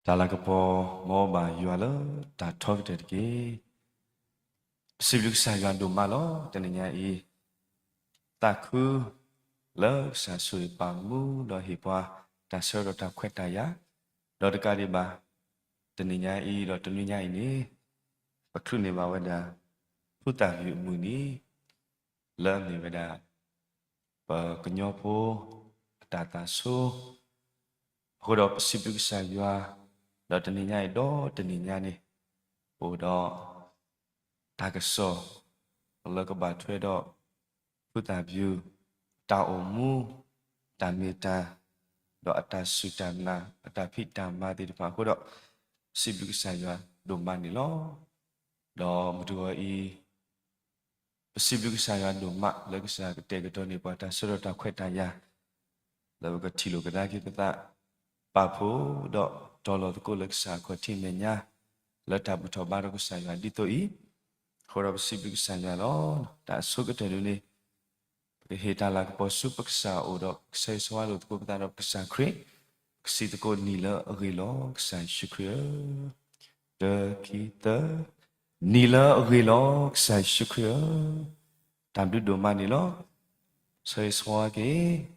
တၢ်လၤကပီၤ မ်ဘၣ်ယွၤလၢတၢ်ထီကတၢၢ်တက့ၢ်. ပစံးဘျုးကစၢ်ယွၤဒိၣ်မးလီၤ. တနံၤညါအံၤ သးခုလၢကစၢ်ဆိၣ်ဂ့ၤပာ်မူ ဒီးဟ့ၣ်ပှၤတၢ်ဆၢကတီၢ်တၢ်ခွဲးတၢ်ယာ်, ဒီးတကးဒံးဘၣ် တနံၤညါအံၤ ဒီးတနွံညါအံၤန့ၣ် ပချုးန့ၢ်ဘၣ်ဝဲဒၣ် ဖုသၣ်ယုၢ်အမုၢ်နံၤ လၢအမ့ၢ်ဝဲဒၣ် ပကညီဖိအတၢ်သးဆိ အဃိဒီးပစံးဘျုးကစၢ်ယွၤ, ဒီးတနံၤညါအံၤဒီးတနံၤညါန့ၣ် အိၣ်ဒီး တၢ်ကစီၣ် လၢကဘၣ်ထွဲဒီး ဖုသၣ်ယုၢ် တၢ်အိၣ်မူ တၢ်မ့ၢ်တၢ် ဒီးအတၢ်စူၢ်တၢ်နာ် အတၢ်ဖံးတၢ်မၤသ့ၣ်တဖၣ်အဃိဒီး ပစံးဘျုးကစၢ်ယွၤဒိၣ်မးန့ၣ်လီၤ. ဒီးမုၢ်တဂီၤအံၤ ပစံးဘျုးကစၢ်ယွၤဒိၣ်မး လၢကစၢ်ကတဲာ်ကတီၤန့ၢ်ပှၤတၢ်ဆၢကတီၢ်တၢ်ခွဲးတၢ်ယာ် လၢပကထံၣ်လိာ်ကဒါက့ၤပသး ပာ်ဖှိၣ်ဒီးတီၤလီၤသကိးလၢကစၢ်အခီၣ်ထံးမဲာ်ညါ လၢတၢ်ဘူၣ်ထီၣ်ဘါထီၣ်ကစၢ်ယွၤဒ်သိးအံၤ, အဃိဒီးပစံးဘျုးကစၢ်ယွၤလီၤ. တၢ်အဆိကတၢၢ်ဒ်န့ၣ် ပကဟ့ၣ်တၢ်လၤကပီၤဆူပကစၢ်အအိၣ်ဒီး ကဆၢဂ့ၤဆၢဝါလိာ်သကိးပသးဒီးပကစၢ်ခရံာ်, ပကစံးသကိးနံၣ်လၢအဂ့ၤလီၤ ကစၢ်ယ့ၣ်ၡူးခရံာ်ဧၢ, တၢ ခံ သၢ, နံၣ်လၢအဂ့ၤလီၤ ကစၢ်ယ့ၣ်ၡူးခရံာ်ဧၢ, တၢ်ဘျုးဒိၣ်မးန့ၣ်လီၤ. ဆၢဂ့ၤဆၢဝါက့ၤ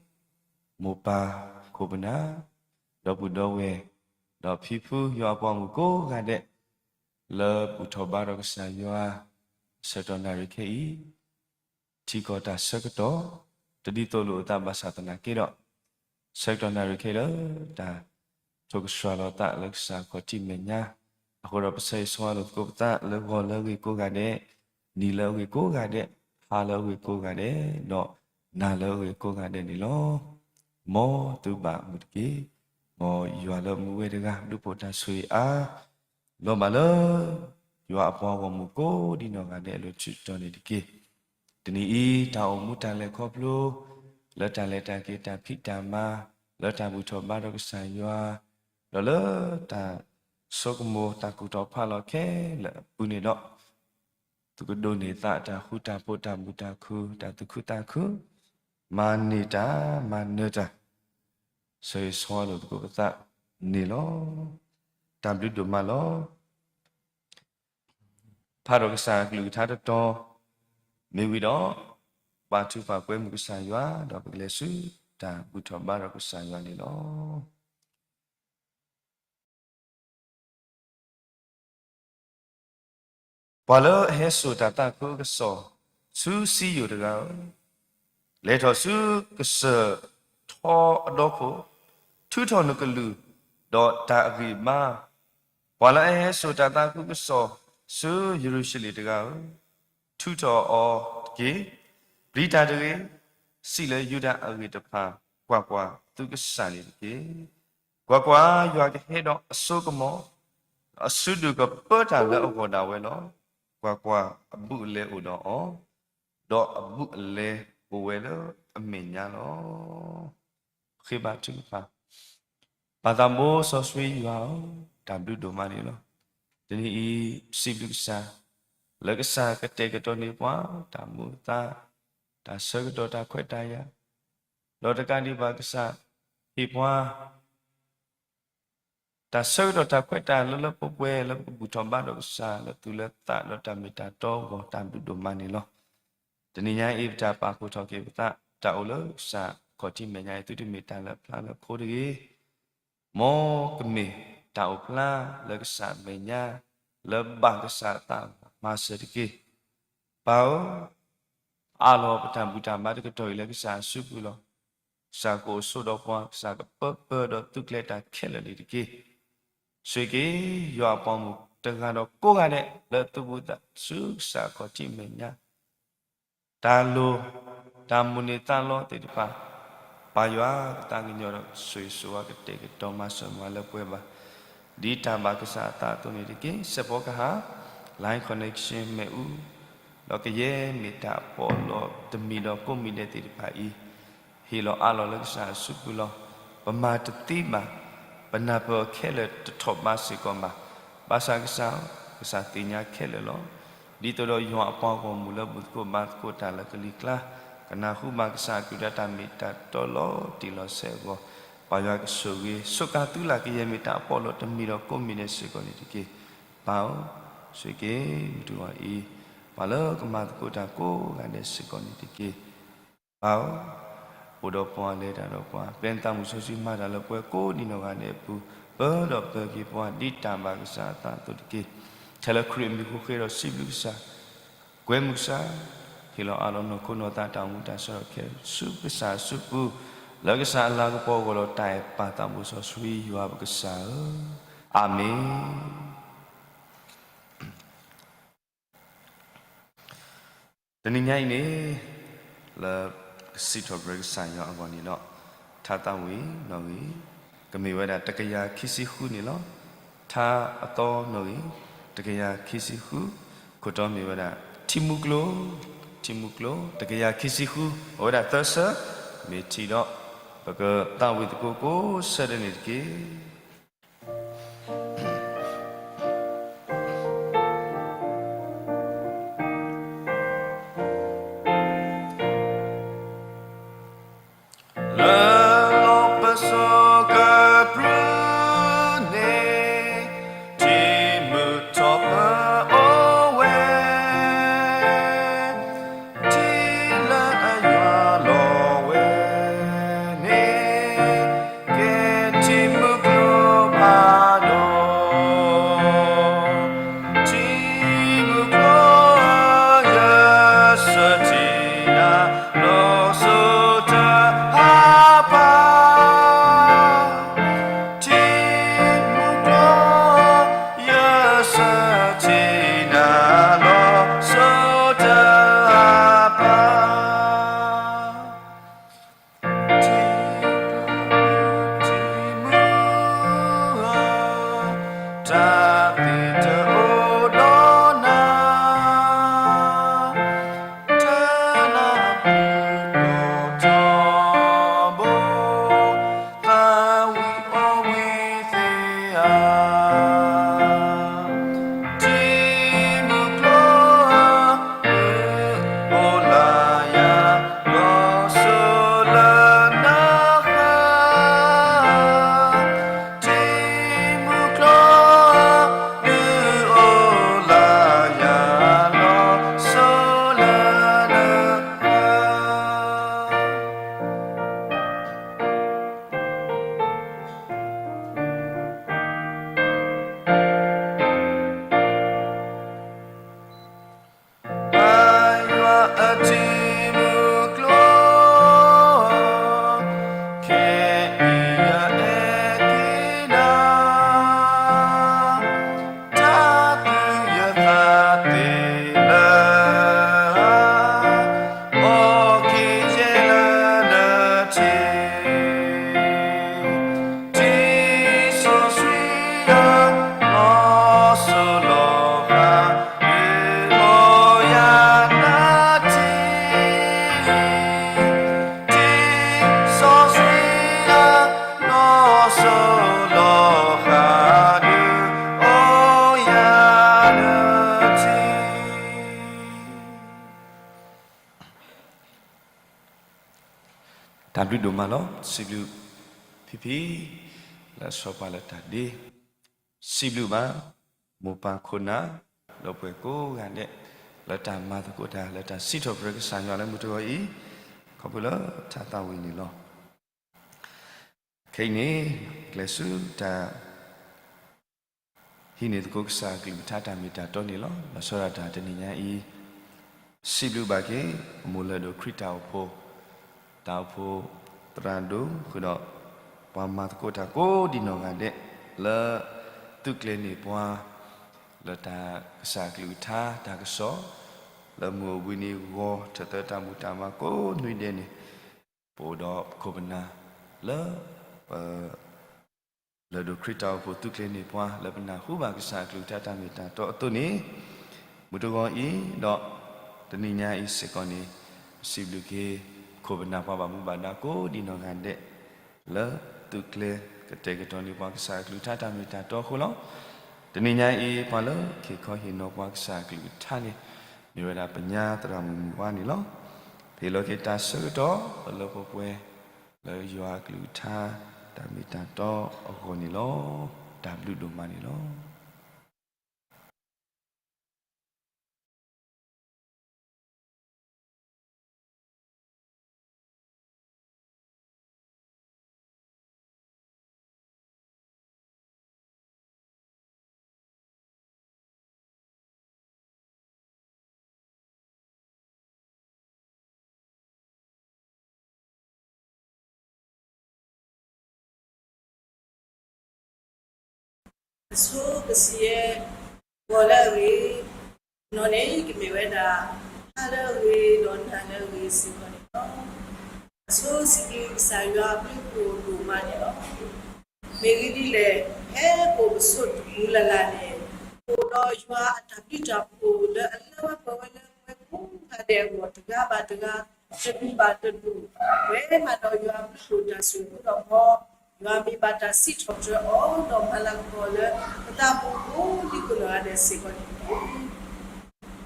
မိၢ်ပၢ်ခိၣ်ပနၢ် ဒီပုၢ်ဒီဝဲၢ် ဒီးဖံဖုယွၤအပှၤမုၣ်ကိးဂၤဒဲး လၢဘူၣ်ထီၣ်ဘါထီၣ်ကစၢ်ယွၤ ဆၢကတီၢ်နၣ်ရံၣ်ခဲအံၤ ထံကီၢ်တၢ်ဆၢကတီၢ် တဒ်သိးလိာ်အသးဘၣ်ဆၣ်သနာ်က့ဒီး ဆၢကတီၢ်နၣ်ရံၣ်ခဲအံၤလၢ တၢ်ထိၣ်ကဆှီလီၤသးလၢကစၢ်ခီၣ်ထံးမဲာ်ညါ, အဃိဒီးပဆၢဂ့ၤဆၢဝါလိာ်သကိးပသးလၢဂီၤလၢအဂ့ၤကိးဂၤဒဲး, နံၤလၢအဂ့ၤကိးဂၤဒဲး, ဟါလၢအဂ့ၤကိးဂၤဒဲး, ဒီးနၤလၢအဂ့ၤကိးဂၤဒဲးန့ၣ်လီၤ. မ်သုဘၣ်မုာ်တက့ၢ်. မ်ယွၤလၢမူဝဲတဂၤ ဒုးဖှိၣ်တၢ်ဆိၣ်ဂ့ၤအါ လီၤဘၣ်လၢ ယွၤအပှၤဂီၢ်မုၢ်ကိးဒံးနီၢ်ဂၤဒဲးအလိၤဆူတီၤန့ၣ်တက့ၢ်. တနံၤအံၤ တၢ်အိၣ်မူတၢ်လဲၤခီဖျိ လၢတၢ်လဲၤတၢ်က့ၤတၢ်ဖံးတၢ်မၤ လၢတၢ်ဘူၣ်ထီၣ်ဘါထီၣ်ကစၢ်ယွၤ ဒီးလၢတၢ်ဆိကမိၣ်တၢ်ကူၣ်ထီၣ်ဖးလီၤခဲလၢာ်အပူၤန့ၣ်ဒီး သုကဒိးန့ၢ်သးတၢ်ဃူတၢ်ဖိး တၢ်မုာ်တၢ်ခုၣ် တၢ်သူၣ်ခုသးခု မၤန့ၢ်တၢ်မၤနၢၤတၢ် ဆၢဂ့ၤဆၢဝါလိာ်သကိးပသးန့ၣ်လီၤ. တၢ်ဘျုးဒိၣ်မးလီၤ. ဖးထီၣ်ကစၢ်အကလုၢ်ကထါတတီၤ မ့ၢ်ဝံၤဒီး ပာ်ထူပာ်ကွဲမုၢ်ကစၢ်ယွၤ ဒီးပကလဲၤဆူတၢ်ဘူၣ်ထီၣ်ဘါထီၣ်ကစၢ်ယွၤန့ၣ်လီၤ. ပှၤလၢအဟဲစိာ်တၢ်သးခုကစီၣ် ဆူစံယိၣ်တဂၤဧၢ, လဲၤထီၣ်ဆူကစၢၢ်ထီအဒီခိၣ်, ထုးထီၣ်နကလုၢ် ဒီးတၢ်အဂံၢ်အဘါ, ပှၤလၢအဟဲစိာ်တၢ်သးခုကစီၣ် ဆူယရူၤၡလ့ၣ်တဂၤဧၢ, ထုးထီၣ်အီၤတက့ၢ်. ပျံၤတၢ်တဂ့ၤ, စံးလၢယူဒၤအဂ့ၢ်တဖၣ်, ကွၢ်ကွၢ်, သုကစၢ်န့ၣ်တက့ၢ်. ကွၢ်ကွၢ်, ယွၤကဟဲဒီးအစိကမီၤ, အစုဒုၣ်ကပၢတၢ်လၢအဂီၢ်ဒၣ်ဝဲလီၤ. ကွၢ်ကွၢ်, အဘူးအလဲအိၣ်ဒီးအီၤ, ဒီးအဘူးအလဲအိၣ်ဝဲလၢအမဲာ်ညါလီၤ. ဃ့ဘါထုကဖၣ်. ပၢ်သးဘိစီဆှံယွၤဧၢ, တၢ်ဘျုးဒိၣ်မးန့ၣ်လီၤ. တနံၤအံၤ ပစံးဘျုးကစၢ်, လၢကစၢ်ကတဲာ်ကတီၤန့ၢ်ပှၤ တၢ်မူအသါ, တၢ်ဆၢကတီၢ်တၢ်ခွဲးတၢ်ယာ်, ဒီးတကးဒံးဘၣ်ကစၢ် ဟ့ၣ်ပှၤ တၢ်ဆၢကတီၢ်တၢ်ခွဲးတၢ်ယာ်လၢလၢပှဲၤပှဲၤ လၢပကဘူၣ်ထီၣ်ဘါထီၣ်ကစၢ် လၢသူၣ်လၢသး လၢတၢ်မ့ၢ်တၢ်တီအဂီၢ် တၢ်ဘျုးဒိၣ်မးန့ၣ်လီၤ. တနံၤညါအံၤ ပတၢ်ပာ်ဖှိၣ်ထီၣ်က့ၤပသး တၢ်အိၣ်လၢကစၢ်ခီၣ်ထံးမဲာ်ညါအံၤ သုတမ့ၢ်တၢ်လၢအဖျါလၢအဖိတဂ့ၤ, မ်ကမ့ၢ်တၢ်အိၣ်ဖျါလၢကစၢ်မဲာ်ညါ လၢဘၣ်ကစၢ်အသးမၤစၢၤတက့ၢ်. ပၢ်ဧၢ, အးလီၤပတၢ်ဘူၣ်တၢ်ဘါတကတီၢ်အံၤလၢကစၢ်အစုပူၤလီၤ. ကစၢ်ကအိၣ်ဆိးဒီးပှၤ, ကစၢ်ကပၢပၢဒီးသုးကျဲၤတၢ်ခဲလၢာ်န့ၣ်တက့ၢ်. ဆိၣ်ဂ့ၤက့ၤ ယွၤအပှၤမုၣ်တဂၤဒီးကိးဂၤဒဲး လၢသုဘူးသးဆူကစၢ်ခီၣ်ထံးမဲာ်ညါ တၢ်လိၣ်, တၢ်မိၣ်န့ၢ်သးလီသ့ၣ်တဖၣ်, ပၢ်ယွၤကသးကညီၤဒီး ဆိၣ်ဂ့ၤဆိၣ်ဝါကတဲာ်ကတီၤမၤစၢၤမၤလၢပှဲၤဘၣ်, ဒ်တၢ်ဘၣ်ကစၢ်အသးအသိးန့ၣ်တက့ၢ်. စဲးဖီကဟၣ်, Line Connection မ့ၣ်အူ, ဒီးကယဲၢ်မ့ၢ်တၢ်ပီးလီၤတမံၤဒီးကိးမံၤဒဲးသ့ၣ်တဖၣ်အံၤ, ဟ့ၣ်လီၤအးလီၤလၢကစၢ်အစုပူၤလီၤ. ပမၤတသ့ဘၣ်, ပနၢ်ပၢၢ်အီၤခဲလၢာ်တထီၣ်ဘးစ့ၢ်ကီးဘၣ်. ဘၣ်ဆၣ်ကစၢ်, ကစၢ်သ့ၣ်ညါခဲလၢာ်လီၤ. ဒ်သိးဒီးယွၤအပှၤဂီၢ်မုၢ်လၢဘူၣ်သကိးဘါသကိးတၢ်လၢကလံၤကျါ, ကနၢ်ဟူဘၣ်ကစၢ်အကလုၢ်ကထါတၢ်မ့ၢ်တၢ်တီလီၤတံၢ်လီၤဆဲးအဂီၢ်, ပၢ်ယွၤကဆိၣ်ဂ့ၤ ဆိးကါသုလၢကယဲၢ်မ့ၢ်တၢ်အပီးလီၤတမံၤဒီးကိးမံၤဒဲးစ့ၢ်ကီးန့ၣ်တက့ၢ်. ပၢ်ဧၢ, ဆိၣ်ဂ့ၤက့ၤမုၢ်တဂီၤအံၤ ပှၤလၢကမၤသကိးတၢ်ကိးဂၤဒဲးစ့ၢ်ကီးန့ၣ်တက့ၢ်. ပၢ်ဧၢ, အိၣ်ဒီးပှၤလဲၤတၢ်ဒီးပှၤ ပျဲနသးမုၢ်စီဆှံမၤတၢ်လၢပှၤကိးဒံးနီၢ်ဂၤဒဲးအပူၤ ပၢဒီးပၢက့ၤပှၤဒ်တၢ်ဘၣ်ကစၢ်အသးအသိးတက့ၢ်. ထဲလၢခရံာ်အမံၤဃိဃ့ဒီးစံးဘျုးကစၢ် ကွဲမုာ်ကစၢ်, ဟ့ၣ်လီၤအးလီၤနီၢ်ခိနီၢ်သးတၢ်အိၣ်မူတၢ်ဆၢထီၣ်ခဲလၢာ်ဆူကစၢ်အစုပူၤ, လၢကစၢ်အလၤကပီၤဂီၢ်ဒီးတၢ်အဲၣ်ပၢ်သးဘိစီဆှံယွၤပကစၢ်ဧၢ, အၤမ့ၣ်. တနံၤညါအံၤန့ၣ် လၢကစံးထီၣ်ပတြၢၤကစၢ်ယွၤအဂီၢ်န့ၣ်ဒီး ထါသးဝံၣ်နီၣ်ဂံၢ် ကမ့ၢ်ဝဲဒၣ်တကယၤခံဆံဃုန့ၣ်လီၤ. ထါအသီနီၣ်ဂံၢ် တကယၤခံဆံဃု, ခိၣ်တီမ့ၢ်ဝဲဒၣ် ထံမူကျိ, ထံမူကျိ တကယၤခံဆံဃု, အိၣ်ဝဲဒၣ်သၢဆၢ, မ့ၢ်ထံၣ်ဒီး ပကသးဝံၣ်သကိးကိးဆၢဒၣ်န့ၣ်တက့ၢ်. လၢလီၢ်ပစိာ်ကပြုၢ်န့ၣ် ထံမုၢ်ထီၣ်ပၢအိၣ်ဝဲ, ထံလၢအယွၤလီၤဝဲန့ၣ် ကဲထံမုၢ်ကျိဖးဒိၣ်, ထံမုၢ်ကျိ ယဆၢထံၣ်နၤ လီၤစိၤတဟးဘၣ်, ထံမုၢ်ကျိ ယဆၢထံၣ်နၤ လီၤစိၤတဟးဘၣ်. ထံကျိထံမုၢ်ဧၢ, တၢ်သံတအိၣ်ဒီးနၤ, တၢ်နၢ်ပၢၢ်ဒီးထီဘိ, သးဝံၣ်အီၣ်ဝံၣ်သ့ဧါ. ထံမုၢ်ကျိဧၢ, အိၣ်လၢယၤ လီၤစိၤလၢနဃၢၤ, ထံမုၢ်ကျိဧၢ, အိၣ်လၢယၤ လီၤစိၤလၢနဃၢၤ. ပၢ်ယွၤအထံမုၢ်ကျိ, ခဲအံၤယအဲၣ်က့ၤနၤ, တၢ်သုယသးသ့လၢ အီၣ်က့ၤယဲလၢနထံ, ထံစီဆှံဧၢ, လီၤစိၤလီၤဃး ဒုးအီၣ်ယၤနထံ, ထံစီဆှံဧၢ, လီၤစိၤလီၤဃး ဒုးအီၣ်ယၤနထံ. တၢ်ဘျုးဒိၣ်မးလီၤ. စံးဘျုးဖံဖံ လၢအဆီပှၤလၢတၢ်ဒ့, စံးဘျုးဘၣ် မိၢ်ပၢ်ခိၣ်နၢ် ဒီပုၢ်ဝဲၢ်ကိးဂၤဒဲး လၢတၢ်မၤသကိးတၢ် လၢတၢ်စံးထီၣ်ပတြၢၤကစၢ်ယွၤလၢမုၢ်တဂီၤအံၤ, ခီဖျိလၢထါသးဝံၣ်န့ၣ်လီၤ. ခဲအံၤန့ၣ် ကျဲးစၢးတၢ် ဟံးန့ၢ်သကိးကစၢ်အကလုၢ်ကထါတၢ်မ့ၢ်တၢ်တီန့ၣ်လီၤ. လီၤဆီဒၣ်တၢ်တနံၤညါအံၤ စံးဘျုးဘၣ်က့ၤ အမိၢ်လၢၢ်ဒိၣ်ခရံာ်တၢ်အိၣ်ဖှိၣ်, တၢ်အိၣ်ဖှိၣ်သရၣ်ဒိၣ် ဃုာ်ဒီး ပှၤမၤသကိးတၢ်ကိးဒံးနီၢ်ဂၤဒဲး လၢသုးကျဲၤန့ၢ်ပှၤ လၢတၢ်ကစၢ်အကလုၢ်ကထါတၢ်ကစီၣ် လၢမုၢ်အိၣ်ဘှံးနံၤဂီၤ ထၢၣ်သၢတၢ်ဘူၣ်တၢ်ဘါကိးနွံဒဲးန့ၣ် ပအိၣ်ဒီးပခိၣ်ပနၢ်လၢ ပ လၢၢ်ဒိၣ်ခရံာ်တၢ်အိၣ်ဖှိၣ်သုးကျဲၤန့ၢ်ပှၤ လၢပနၢ်ဟူဘၣ်ကစၢ်အကလုၢ်ကထါတၢ်မ့ၢ်တၢ်တီအသိးန့ၣ်, မုၢ်တဂီၤအံၤ ဒီး တနံၤညါအံၤစ့ၢ်ကီးန့ၣ် စံးဘျုးက့ၤ ပခိၣ်ပနၢ်ပှၤဘၣ်မူဘၣ်ဒါကိးဒံးနီၢ်ဂၤဒဲး လၢသုးကျဲၤကတဲာ်ကတီၤန့ၢ်ပှၤကစၢ်အကလုၢ်ကထါတၢ်မ့ၢ်တၢ်တီအဃိလီၤ. တနံၤညါအံၤ ပှၤလၢက့ၤခီဟ့ၣ်နီၤပှၤကစၢ်အကလုၢ်ကထါန့ၣ် မ့ၢ်ဝဲဒၣ်ပညါသရၣ်မုၣ်မုၢ်ဝါန့ၣ်လီၤ. ပဟ့ၣ်လီၤက့ၤတၢ်ဆၢကတီၢ်လၢလၢပှဲၤပှဲၤ လၢယွၤအကလုၢ်ကထါ တၢ်မ့ၢ်တၢ်တီအဂီၢ်န့ၣ်လီၤ. တၢ်ဘျုးဒိၣ်မးန့ၣ်လီၤ. အဆိကစံးယဲၢ် ဂီၤလၢအဂ့ၤ, နီၢ်န့ၣ်ကမ့ၢ်ဝဲဒၣ် ဟါလၢအဂ့ၤဒီးနၤလၢအဂ့ၤစ့ၢ်ကီးန့ၣ်လီၤ. အဆိစံးဘျုးကစၢ်ယွၤအဘျုးအဖှိၣ်ဒိၣ်မးန့ၣ်လီၤ. မ့ၢ်ဂ့ၢ်ဒ်လဲၣ်, ဖဲပအိၣ်ပဆိးတပူၤလၢ်လၢ်န့ၣ်, အိၣ်ဒီးယွၤအတၢ်ဘျုးတၢ်ဖှိၣ်လၢအလၢဝဲပှဲၤဝဲလၢပဝဲကိးဂၤဒဲးအဂီၢ် တဂၤဘၣ်တဂၤ, တဒူၣ်ဘၣ်တဒူၣ်, ပှဲၤမးဒီးယွၤအဘျုးအဖှိၣ်တၢ်ဆိၣ်ဂ့ၤအဃိဒီး ယွၤမ့ၢ်ဘၣ်တၢ်စံးထီၣ်ပတြၢၤအီၤ ဒီးမၤလၤကပီၤလၢပသးပူၤကိးဒံကိးနီၢ်ဂၤဒဲးစ့ၢ်ကီးန့ၣ်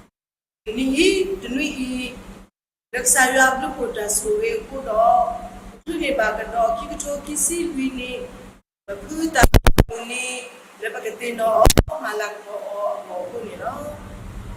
လီၤ. တနံၤအံၤ, တနွံအံၤ, လၢကစၢ်ယွၤအဘျုးအဖှိၣ်တၢ်ဆိၣ်ဂ့ၤအဃိဒီး, ပချုးန့ၢ်ဘၣ်ကဒီးခံကထိခံဆံလွံၢ်နံၣ် ပဖုသၣ်ဖၠူၣ်အမုၢ်နံၤ လၢပကသ့ၣ်နီၣ်အီၤ မၤလၤကပီၤအီၤအဂီၢ်အဃိန့ၣ်လီၤ.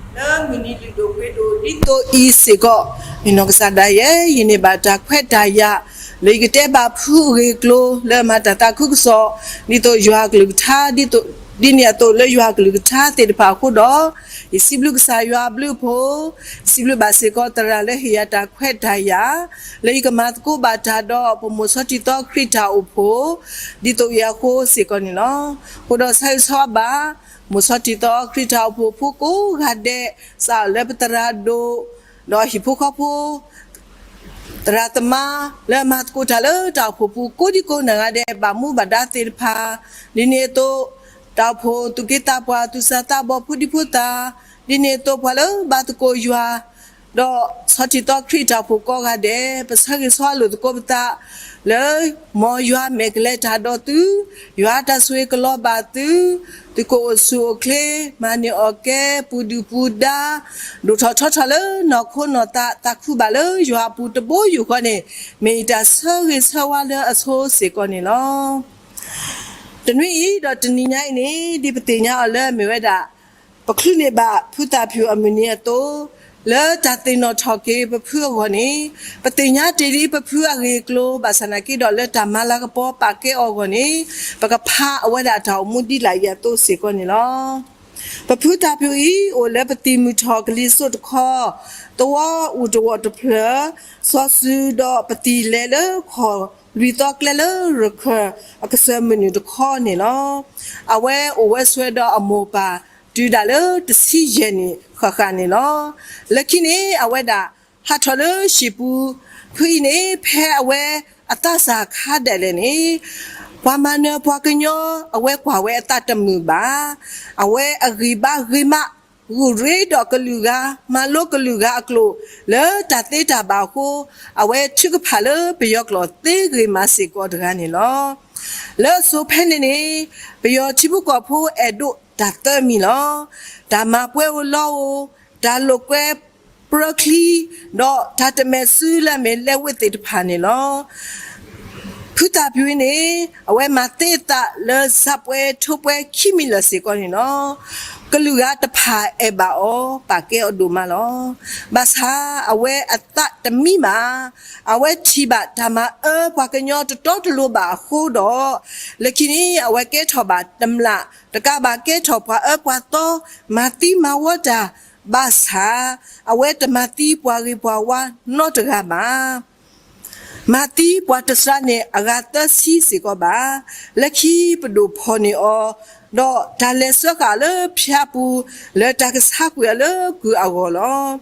လၢမုၢ်နံၤလုၢ်ဒိၣ်ပှ့ၤဒိၣ်ဒ်သိးအံၤစ့ၢ်ကီး, နီၢ်ကစၢ်ဒၣ်ယဲ ယန့ၢ်ဘၣ်တၢ်ခွဲးတၢ်ယာ် လၢယကတဲဘၣ်ဖုအဂ့ၢ်အကျိၤ လၢမၤတၢ်သးခုကစီၣ် ဒ်သိးယွၤအကလုၢ်ကထါ, ဒ်သိး, ဒ်န့ၣ်အသိးလၢယွၤအကလုၢ်ကထါသ့ၣ်တဖၣ်အဃိဒီး, ယစံးဘျုးကစၢ်ယွၤအဘျုးအဖှိၣ်, ယစံးဘျုးဘၣ်စ့ၢ်ကီးသရၣ်လၢဟ့ၣ်ယၤတၢ်ခွဲးတၢ်ယာ် လၢယကမၤသကိးဘၣ်တၢ်ဒီးပမိၢ်ဆီထံသီခရံာ်တၢ်အိၣ်ဖှိၣ် ဒ်သိးအံၤအဃိစ့ၢ်ကီးန့ၣ်လီၤ. အဃိဒီးဆၢဂ့ၤဆၢဝါဘၣ် မိၢ်ဆီထံသီခရံာ်တၢ်အိၣ်ဖှိၣ်ဖိကိးဂၤဒဲး, စးထီၣ်လၢပသရၣ်ဒိၣ်, ဒီးဟံၣ်ဖိဃီဖိ, သရၣ်သမါ လၢအမၤသကိးတၢ်လၢတၢ်အိၣ်ဖှိၣ်ပူၤကိးဒံကိးနီၢ်ဂၤဒဲး ဘၣ်မူဘၣ်ဒါသ့ၣ်တဖၣ်, ဒ်န့ၣ်အသိး တၢ်အိၣ်ဖှိၣ်သူၣ်က့သးပှၢ် သူၣ်စၢ်သးဘီၣ်ဖိဒံဖိသၣ်, ဒ်န့ၣ်အသိးပှၤလၢဘါသကိးယွၤ ဒီးဆီထံသီခရံာ်တၢ်အိၣ်ဖှိၣ်ကိးဂၤဒဲး ပဆၢဂ့ၤဆၢဝါလိာ်သကိးပသး လၢမ်ယွၤမဲာ်ကလဲၤတၢ်ဒီးသု, ယွၤတၢ်ဆိၣ်ဂ့ၤကလီၤဘၣ်သု, သုကအိၣ်ဆူၣ်အိၣ်ချ့, မၤန့ၢ်အီၣ်ကဲ, ပူၤဒုၣ်ပူၤဒါ, ဒိၣ်ထီၣ်ထီထီၣ်လၢနီၢ်ခိနီၢ်သး, သးခုဘၣ်လၢယွၤအပူၤတဘိယူၢ်ဃီန့ၣ်, မ့ၢ်ယတၢ်ဆၢဂ့ၤဆၢဝါလၢအဆိစ့ၢ်ကီးန့ၣ်လီၤ. တနွံအံၤဒီးတနံၤညါအံၤန့ၣ် ဒ်ပသ့ၣ်ညါအီၤလၢအမ့ၢ်ဝဲဒၣ် ပချုးန့ၢ်ဘၣ်ဖုသၣ်ဖၠူၣ်အမုၢ်နံၤအသိး, လၢတၢ်သ့ၣ်နီၣ်ထီၣ်က့ၤပဖုအဂီၢ်န့ၣ်, ပသ့ၣ်ညါတ့ၢ်လံပဖုအဂ့ၢ်အကျိၤ ဘၣ်ဆၣ်နာ်က့ဒီးလၢတၢ်မၤလၤကပီၤပာ်ကဲအီၤအဂီၢ်န့ၣ်, ပကဖးအဝဲဒၣ်တၢ်အိၣ်မူဒ်လာ်အံၤအသိးစ့ၢ်ကီးန့ၣ်လီၤ. ပဖုသၣ်ဖၠူၣ်အံၤ အိၣ်လၢပသံၣ်မုၢ်ထီၣ်ကလံၤစိးတခီ, သဝီအိၣ်တဝီၣ်တဖျၢၣ်, စီၤစုၤဒီးပသံၣ်လဲၤလၢခီၣ်လွံၢ်သီကျဲလၢရခၢၣ်အကစၢၢ်မုၢ်နုာ်တခီန့ၣ်လီၤ. အဝဲအိၣ်ဝဲဆိးဝဲဒီးအမိၢ်ပၢ် တုၤဒၣ်လၢတဆံယဲၢ်နံၣ်ဃၣ်ဃၣ်န့ၣ်လီၤ. လၢခံန့ၣ် အဝဲဒၣ် ဟးထီၣ်လၢဟံၣ်ပူၤ, ဖုအံၤန့ၣ် ဖဲအဝဲအသးစၢ်ခါဒဲးလဲၣ်န့ၣ်, ပှၤမၤနၢၤပှၤကညီ အဝဲကွၢ်ဝဲအသးတမုာ်ဘၣ်. အဝဲအဂံၢ်ဘါဂ့ၤမး, ဂုာ်ရ့ဒီးကလုာ်ဂၤ, မၤလိကလုာ်ဂၤအကျိာ် လၢတၢ်သ့တၢ်ဘၣ်အဃိ, အဝဲထုကဖၣ်လၢပယီၤကျိာ်သ့ဂ့ၤမးစ့ၢ်ကီးတဂၤန့ၣ်လီၤ. လၢအစိၤဖဲန့ၣ်န့ၣ်, ပယီၤထံဖိကီၢ်ဖိအဲၣ်ဒိးတၢ်သၢမံၤလီၤ. တၢ်မၤပှဲၤဧိၤလီၤဧိၤ, တၢ်လိာ်ကွဲပြၢချံ, ဒီးတၢ်တမဲာ်စုလၢအမ့ၢ်လဲၤဝ့ၢ်သ့ၣ်တဖၣ်န့ၣ်လီၤ. ဖုသၣ်ဖၠူၣ်အံၤန့ၣ်, အဝဲမၤသ့အသးလၢစးပှဲၤထိပှဲၤခံမံၤလၢာ်စ့ၢ်ကီးန့ၣ်လီၤ. ကလုာ်ဂၤတဖၣ်အဲၣ်ဘၣ်အီၤ ပာ်ကဲအီၤဒိၣ်မးလီၤ. ဘၣ်ဆၣ်အဝဲအသးတမံဘၣ်. အဝဲထံၣ်ဘၣ်တၢ်မၤအၢပှၤကညီတတီတလိၤဘၣ်အဃိဒီး, လၢခံန့ၣ် အဝဲကဲထီၣ်ဘၣ်တမျၢ်, တကးဘၣ်ကဲထီၣ်ပှၤအၢပှၤသီ, မၤသံမၤဝီတၢ်, ဘၣ်ဆၣ် အဝဲတမၤသံပှၤဂ့ၤပှၤဝါနီတဂၤဘၣ်. မၤသံပှၤတစှၤန့ၣ်အဂၤသၢဆံစ့ၢ်ကီးဘၣ်. လၢခံပဒိၣ်ဖီၣ်န့ၢ်အီၤ, ဒီးတၢ်လဲၤစၢဃာ်လၢဖၠါပူၤ, လၢတၢ်ကဆါကွံာ်အီၤလၢကုၢ်အဂီၢ်လီၤ.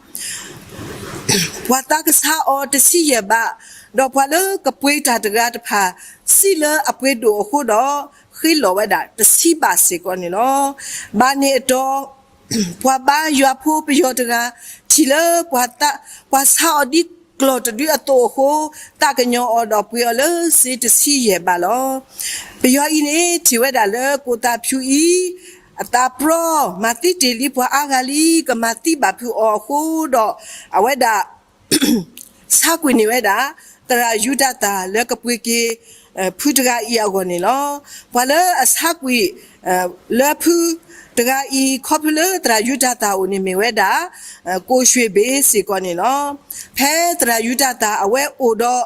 ပှၤသးကဆါအီၤတဆံယဲၢ်ဘး, ဒီးပှၤလၢကပှ့ၤတၢ်တဂၤတဖၣ်, စံးလၢအပှ့ၤဒိၣ်အဃိဒီး, ဃ့လီၤဝဲဒၣ်တဆံဘးစ့ၢ်ကီးန့ၣ်လီၤ. ဘၣ်န့ၣ်အတီၢ် ပှၤဘါယွၤဖိပယီၤတဂၤ ထံၣ်လၢ ပှၤဆါအီၤဒ်ကျီၢ်တဒုအသိးအဃိ, သးကညီၤအီၤဒီးပှ့ၤအီၤလၢစ့တဆံယဲၢ်ဘးလီၤ. ပယီၤအံၤန့ၣ် ထံၣ်ဝဲဒၣ်လၢကိၣ်သၣ်ဖၠူၣ်အံၤ အသးပြီ, မၤသံတ့ၢ်လံပှၤအါဂၤလံ, ကမၤသံဘၣ်ဖုးအီၤအဃိဒီး, အဝဲဒၣ် ဆါကွံာ်န့ၢ်ဝဲဒၣ် သရၣ်ယူဒၤသၢ်လၢကပှ့ၤက့ၤ ဖုတဂၤအံၤအဂီၢ်န့ၣ်လီၤ. ပှၤလၢအဆါကွံာ်လၢဖုတဂၤအံၤ ခီဖျိလၢသရၣ်ယူဒၤသၣ်အအိၣ်န့ၣ်မ့ၢ်ဝဲဒၣ် ကိၣ်ရွှ့ၣ်ဘ့ၣ်စ့ၢ်ကီးန့ၣ်လီၤ. ဖဲသရၣ်ယူဒၤသၣ်အဝဲအိၣ်ဒီး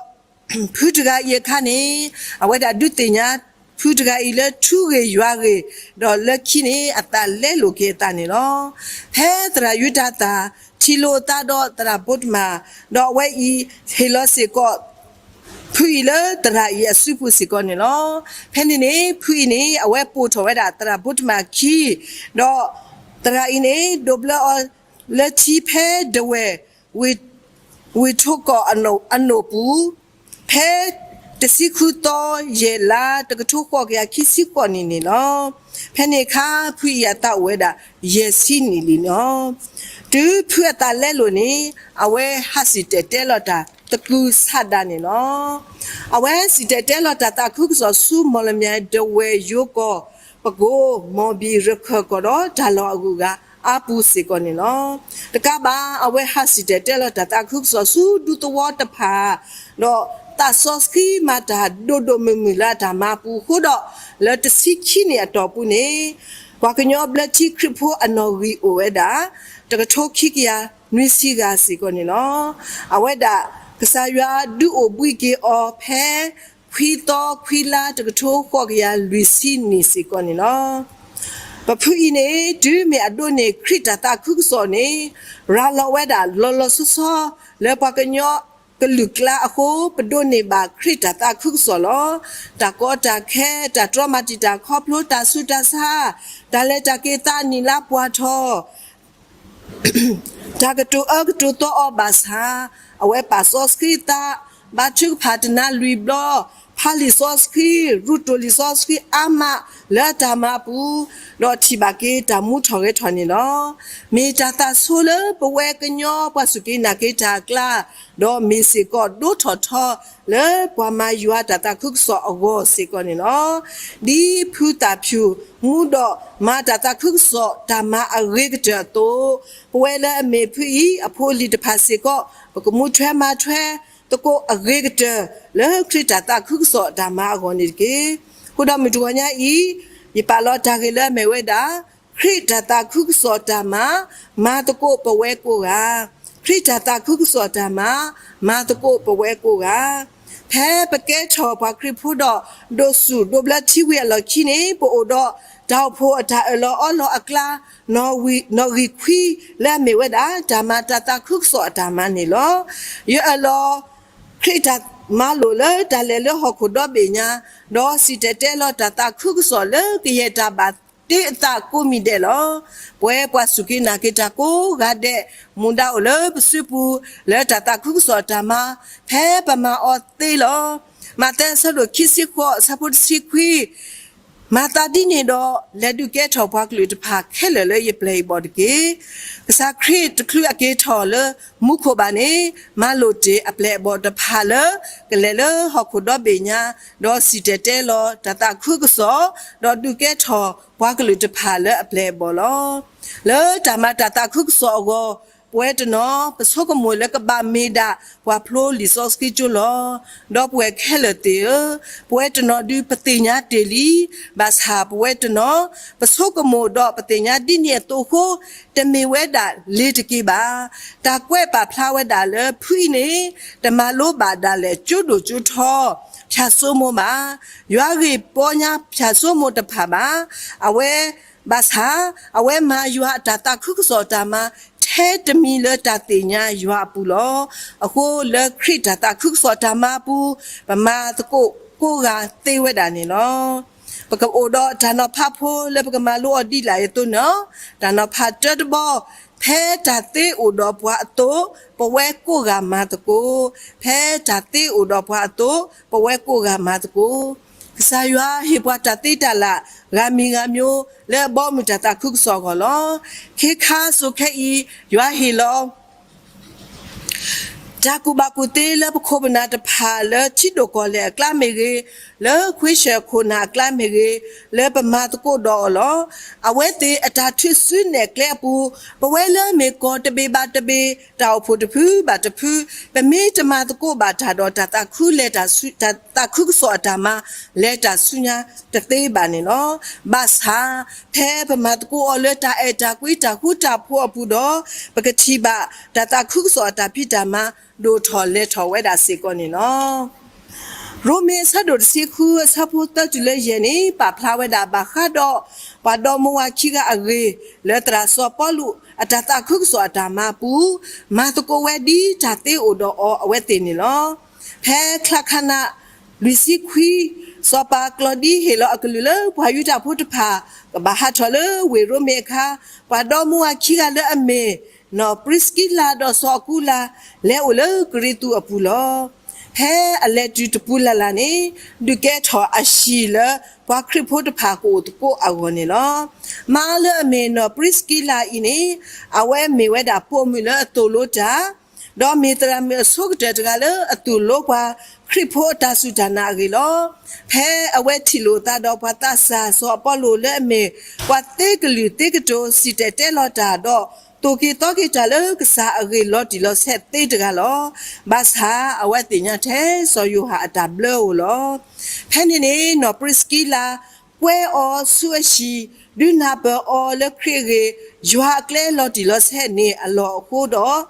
ဖုတဂၤအံၤအခါန့ၣ် အဝဲဒၣ်ဒုးသ့ၣ်ညါ ဖုတဂၤအံၤလၢထူဂ့ၢ်ယွၤဂ့ၢ်, ဒီးလၢခံန့ၣ် အသးလဲလိာ်က့ၤအသးန့ၣ်လီၤ. ဖဲသရၣ်ယူဒၤသၣ် ထံၣ်လိာ်အသးဒီးသရၣ်ဘိတမၢ်, ဒီးအဝဲအံၤ ဟ့ၣ်လီၤစ့ၢ်ကီး ဖုအံၤလၢသရၣ်အံၤအစုပူၤစ့ၢ်ကီးန့ၣ်လီၤ. ဖဲန့ၣ်န့ၣ် ဖုအံၤန့ၣ် အဝဲပိာ်ထီၣ်ဝဲဒၣ်သရၣ်ဘိတမၢ်ခံ, ဒီးသရၣ်အံၤန့ၣ် ဒိးဘျၢအီၤလၢထံဖဲဒဝဲၢ် ဝ့ၢ်ထိၣ်ကီၢ်အနိၣ်ပူၤ, ဖဲတဆံဃုသီ ယဲၢ်လါ တကထိဃိးကယၤခံဆံဃိးနံၣ်န့ၣ်လီၤ. ဖဲန့ၣ်အခါ ဖုအံၤအသးအိၣ်ဝဲဒၣ် ယဲၢ်ဆံနံၣ်လံန့ၣ်လီၤ. တုၤဖုအသးလဲလိာ်န့ၣ် အဝဲဟးစံၣ်တဲၤတဲလီၤတၢ်သကုၤဆးဒးန့ၣ်လီၤ. အဝဲစံၣ်တဲၤတဲလီၤတၢ်သးခုကစီၣ်ဆူ မီၣ်လမၠဲၣ် ဒဝဲၢ်ယိၤကီၢ် ပကိး မီၣ်ဘံၣ် ရခၢၣ်ကီၢ်ဒီးတၢ်လီၢ်အဂုၤအဂၤအါပူၤစ့ၢ်ကီးန့ၣ်လီၤ. တကးဘၣ် အဝဲဟးစံၣ်တဲၤတဲလီၤတၢ်သးခုကစီၣ်ဆူဒူသဝီတဖၣ်, ဒီးသးစီဆှံမၤတၢ်ဒိၣ်ဒိၣ်မုၢ်မုၢ်လၢအတၢ်မၤအပူၤအဃိဒီး လၢတဆံခံနံၣ်အတီၢ်ပူၤန့ၣ် ပှၤကညီဘျၢထံခရံာ်ဖိအနီၣ်ဂံၢ်အိၣ်ဝဲဒၣ် တကထိခံကယၤနွံဆံဂၤစ့ၢ်ကီးန့ၣ်လီၤ. အဝဲဒၣ် ကစၢ်ယွၤဒုးအိၣ်ဘှံးက့ၤအီၤဖဲ ခွံသီခွံလါ တကထိဃိးကယၤလွံၢ်ဆံနံၣ်စ့ၢ်ကီးန့ၣ်လီၤ. ပဖုအံၤန့ၣ် တုၤမ့ၢ်အဒိးန့ၢ်ခရံာ်တၢ်သးခုကစီၣ်န့ၣ် ရၤလီၤဝဲဒၣ်လီၤလီၤဆီဆီ လၢပှၤကညီကလုာ်ကျါအဃိ ပဒိးန့ၢ်ဘၣ်ခရံာ်တၢ်သးခုကစီၣ်လီၤ. တၢ်ကီတၢ်ခဲ, တၢ်တြီမၤတံာ်တာ်ခီဖျိ, တၢ်ဆူးတၢ်ဆါ, တၢ်လဲၤတၢ်က့ၤသးနံၣ်လါပှဲၤထီၣ် တၢ်ကတိၤအၢကတိၤသီအီၤဘၣ်ဆၣ်, အဝဲပာ်စီဆှံသး ဘါထုကဖၣ်တနၤလွံၢ်ဘျီ, ဖးလံာ်စီဆှံ, ရူတိၢ်လံာ်စီဆှံအါမးလၢအတၢ်မၤအပူၤ, ဒီးထံၣ်ဘၣ်က့ၤတၢ်မူထီၣ်ဂဲၤထီၣ်န့ၣ်လီၤ. မ့ၢ်တၢ်သးဆိလၢပဝဲကညီပှၤစူၢ်က့ၤနာ်က့ၤတၢ်အကျါ, ဒီးမ့ၢ်စ့ၢ်ကီးဒိးထီၣ်ထီလၢပှၤမၤယွၤတၢ်သးခုကစီၣ်အဂီၢ်စ့ၢ်ကီးန့ၣ်လီၤ. ဒ်ဖုသၣ်ဖၠူၣ်မူဒီးမၤတၢ်သးခုကစီၣ်တၢ်မၤအဂ့ၤကတၢၢ်အသိး, ပဝဲလၢအမ့ၢ်ဖုအံၤအဖိအလံၤတဖၣ်စ့ၢ်ကီး ပကမူထွဲမၤထွဲသကိးအဂ့ၤကတၢၢ် လၢခရံာ်တၢ်သးခုကစီၣ်တၢ်မၤအဂီၢ်န့ၣ်တက့ၢ်. ဃိဒီးမုၢ်တဂီၤညါအံၤ, ယပာ်လီၤတၢ်ဂ့ၢ်လၢအမ့ၢ်ဝဲဒၣ် ခရံာ်တၢ်သးခုကစီၣ်တၢ်မၤ မၤသကိးပဝဲကိးဂၤ, ခရံာ်တၢ်သးခုကစီၣ်တၢ်မၤ မၤသကိးပဝဲကိးဂၤ ဖဲပကဲထီၣ်ပှၤခရံာ်ဖိဒီး ဒိးစူၣ်ဒိးဘျၢထံဝံၤအလီၢ်ခံန့ၣ် ပအိၣ်ဒီးတၢ်အိၣ်ဖှိၣ်အတၢ်အၢၣ်လီၤအီလီၤအကျါ နီၣ်ဂံၢ်ခွံလၢအမ့ၢ်ဝဲဒၣ် တၢ်မၤတၢ်သးခုကစီၣ်အတၢ်မၤန့ၣ်လီၤ. ယအၢၣ်လီၤ ခရံာ်တၢ်မၤလိာ်လၢတၢ်လဲၤလၢဟီၣ်ခိၣ်ဒီဘ့ၣ်ညါ, ဒီးစံၣ်တဲၤတဲလီၤတၢ်သးခုကစီၣ်လၢကယဲၢ်တၢ်ဘၣ်တ့အသးကိးမံၤဒဲးလီၤ. ပဝဲပှၤစူၢ်က့ၤနာ်က့ၤတၢ်ကိးဂၤဒဲး မူဒါအိၣ်လၢပစုပူၤ လၢတၢ်သးခုကစီၣ်တၢ်မၤ ဖဲပမၤအီၤသ့လီၤ. မးသဲအဆၢဒိၣ်ခံဆံဃိး အဆၢဖိတဆံခွံ မၤသးဒ်န့ၣ်ဒီး လဲၤဒုးကဲထီၣ်ပှၤကလုာ်တဖၣ်ခဲလၢာ်လၢယပျဲၢ်ယဘီၣ်တက့ၢ်. ကစၢ်ခရံာ်တချုးအက့ၤထီၣ်လၢမူခိၣ်ဘၣ်န့ၣ် မၤလိာ်တ့ၢ်အပျဲၢ်အဘီၣ်တဖၣ်လၢ ကလဲၤလၢဟီၣ်ခိၣ်ဒီဘ့ၣ်ညါ, ဒီးစံၣ်တဲၤတဲလီၤတၢ်သးခုကစီၣ်, ဒီးဒုးကဲထီၣ်ပှၤကလုာ်တဖၣ်လၢအပျဲၢ်အဘီၣ်လီၤ. လၢတၢ်မၤတၢ်သးခုကစီၣ်အဂီၢ်, ပဝဲတနီၤ ပဆိကမိၣ်လၢကဘၣ်မ့ၢ်ဒၣ်ပှၤဖျိလံာ်စီဆှံကၠိလီၤ. ဒီးပဝဲခဲလၢာ်သ့ၣ်ဧၢ, ပဝဲတနီၤဒုးပသ့ၣ်ညါတ့ၢ်လံ, ဘၣ်ဆၣ်ပဝဲတနီၤ ပဆိကမိၣ်ဒီးပသ့ၣ်ညါဒ်န့ၣ်အသိးအဃိ, တမ့ၢ်ဝဲဒၣ်လ့ၤတက့ၢ်ဘၣ်. တၢ်ကွဲးပာ်ဖျါဝဲဒၣ်လၢဖုအံၤန့ၣ် တမၤလိဘၣ်ဒၣ်လဲာ်ကၠိဒိၣ်ကၠိထီ ဖၠၣ်စိမိၤဘၣ်, ယွၤဂ့ၢ်ပီညါဖၠၣ်စိမိၤတဖၣ်ဘၣ်. အဝဲ ဘၣ်ဆၣ် အဝဲမၤယွၤအတၢ်သးခုကစီၣ်တၢ်မၤ ထဲတမံၤလၢတၢ်သ့ၣ်ညါယွၤအပူၤလီၤ. အဃိလၢခရံာ်တၢ်သးခုကစီၣ်တၢ်မၤအပူၤ ပမၤသကိးကိးဂၤသ့ဝဲဒၣ်န့ၣ်လီၤ. ပကအိၣ်ဒီးတၢ်နီၤဖးဖိလၢပကမၤလိအီၤဒ်လဲၣ်အသိးန့ၣ်, တၢ်နီၤဖးတၢတဘီ, ဖဲတၢ်သ့အိၣ်ဒီးပှၤအသိး, ပဝဲကိးဂၤမၤသကိး, ဖဲတၢ်သ့အိၣ်ဒီးပှၤအသိး, ပဝဲကိးဂၤမၤသကိး. ကစၢ်ယွၤဟ့ၣ်ပှၤတၢ်သ့တၢ်လၢ် ဂၤမံၤဂၤမံၤ လၢအဘီအမုၢ်တၢ်သးခုကစီၣ်အဂီၢ်လီၤ. ခ့ခါစိခဲအံၤ ယွၤဟ့ၣ်လီၤ တၢ်ကူၣ်ဘၣ်ကူၣ်သ့လၢပခိၣ်ပနၢ်တဖၣ်လၢထံဒိၣ်ကီၢ်လဲၢ်အကျါမ့ၢ်ဂ့ၤ, လၢခွ့ဆၢၣ်ခိၣ်နၢ်အကျါမ့ၢ်ဂ့ၤ, လၢပမၤသကိးဒီးအီၤလီၤ. အဝဲသ့ၣ်အတၢ်ထုးစုနဲၣ်ကျဲအပူၤ, ပဝဲလၢမ့ၢ်ကီၢ်တဘ့ၣ်ဘၣ်တဘ့ၣ်, တၢ်အိၣ်ဖှိၣ်တဖုဘၣ်တဖု, ပမ့ၢ်တမၤသကိးဘၣ်တၢ်ဒီးတၢ်သးခုလဲၤတၢ်ဆူတၢ် သးခုကစီၣ်အတၢ်မၤ လဲၤတၢ်ဆူညါတသ့ဘၣ်န့ၣ်လီၤ. ဘၣ်ဆၣ် ဖဲပမၤသကိးအီၤလၢတၢ်အဲၣ်တၢ်ကွံတၢ်ဃူတၢ်ဖိးအပူၤဒီး ပကထံၣ်ဘၣ်တၢ်သးခုကစီၣ်အတၢ်ဖံးတၢ်မၤ ဒိၣ်ထီၣ်လဲၤထီၣ်ဝဲဒၣ်စ့ၢ်ကီးန့ၣ်လီၤ. ရိမ့ၤအဆၢဒိၣ်တဆံဃုအဆၢဖိသၢတုၤလၢယဲၢ်န့ၣ် ပာ်ဖျါဝဲဒၣ်ဘၣ်ဃးဒီး ပှၤဒီမါဝၤခံဂၤအဂ့ၢ် လၢသရၣ်စီၤပီလူးအတၢ်သးခုကစီၣ်အတၢ်မၤအပူၤ မၤသကိးဝဲဒ်တၢ်သ့အိၣ်ဒီးအီၤအဝဲသ့ၣ်န့ၣ်လီၤ. ဖဲချါခါနး လွံၢ်ဆံခွံ စီၤပၤကျီဒံဟ့ၣ်လီၤအကလုၢ်လၢပှၤယူဒၤဖိတဖၣ် ကဘၣ်ဟးထီၣ်လၢဝ့ၢ်ရိမ့ၤအခါ ပှၤဒီမါဝၤခံဂၤလၢအမ့ၢ် နီၢ်ပြံစကံလၤဒီးစီၤအကူလၤ လဲၤအိၣ်လၢကရံသူအပူၤလီၤ. ဖဲအလဲၤတုၤတပူၤလၢ်လၢ်န့ၣ် ဒုးကဲထီၣ်အဟံၣ်လၢပှၤခရံာ်ဖိတဖၣ်ကအိၣ်သကိးအဂီၢ်န့ၣ်လီၤ. မါလၢအမ့ၢ်နီၢ်ပြံစကံလၤအံၤန့ၣ် အဝဲမ့ၢ်ဝဲဒၣ်ပိာ်မုၣ်လၢအသိၣ်လိတၢ် ဒီးမ့ၢ်သရၣ်မုၣ်အဆိကတၢၢ်တဂၤလၢအသိၣ်လိပှၤခရံာ်ဖိအတၢ်စူၢ်တၢ်နာ်အဂ့ၢ်လီၤ. ဖဲအဝဲထံၣ်လိာ်သးဒီးပှၤသးစၢ်စီၤအပီလူးလၢအမ့ၢ် ပှၤသ့ကလုာ်သ့ကတိၤစံၣ်တဲၤတဲလီၤတၢ်ဒီး သိၣ်က့ၤသီက့ၤတၢ်လၢကစၢ်အဂ့ၢ်လီၤတံၢ်လီၤဆဲးသ့တဂၤလီၤ. ဘၣ်ဆၣ်အဝဲသ့ၣ်ညါထဲစီၤယိၤဟၣ်အတၢ်ဘျၢအိၣ်လီၤ. ဖဲန့ၣ်န့ၣ် နီၢ်ပြံစကံလၤ ကွဲအီၤဆူအဟံၣ် ဒုးနၢ်ပၢၢ်အီၤလၢခရံာ်အဂ့ၢ် ယွၤအကျဲလီၤတံၢ်လီၤဆဲးန့ၣ်အလီၢ်အဃိဒီး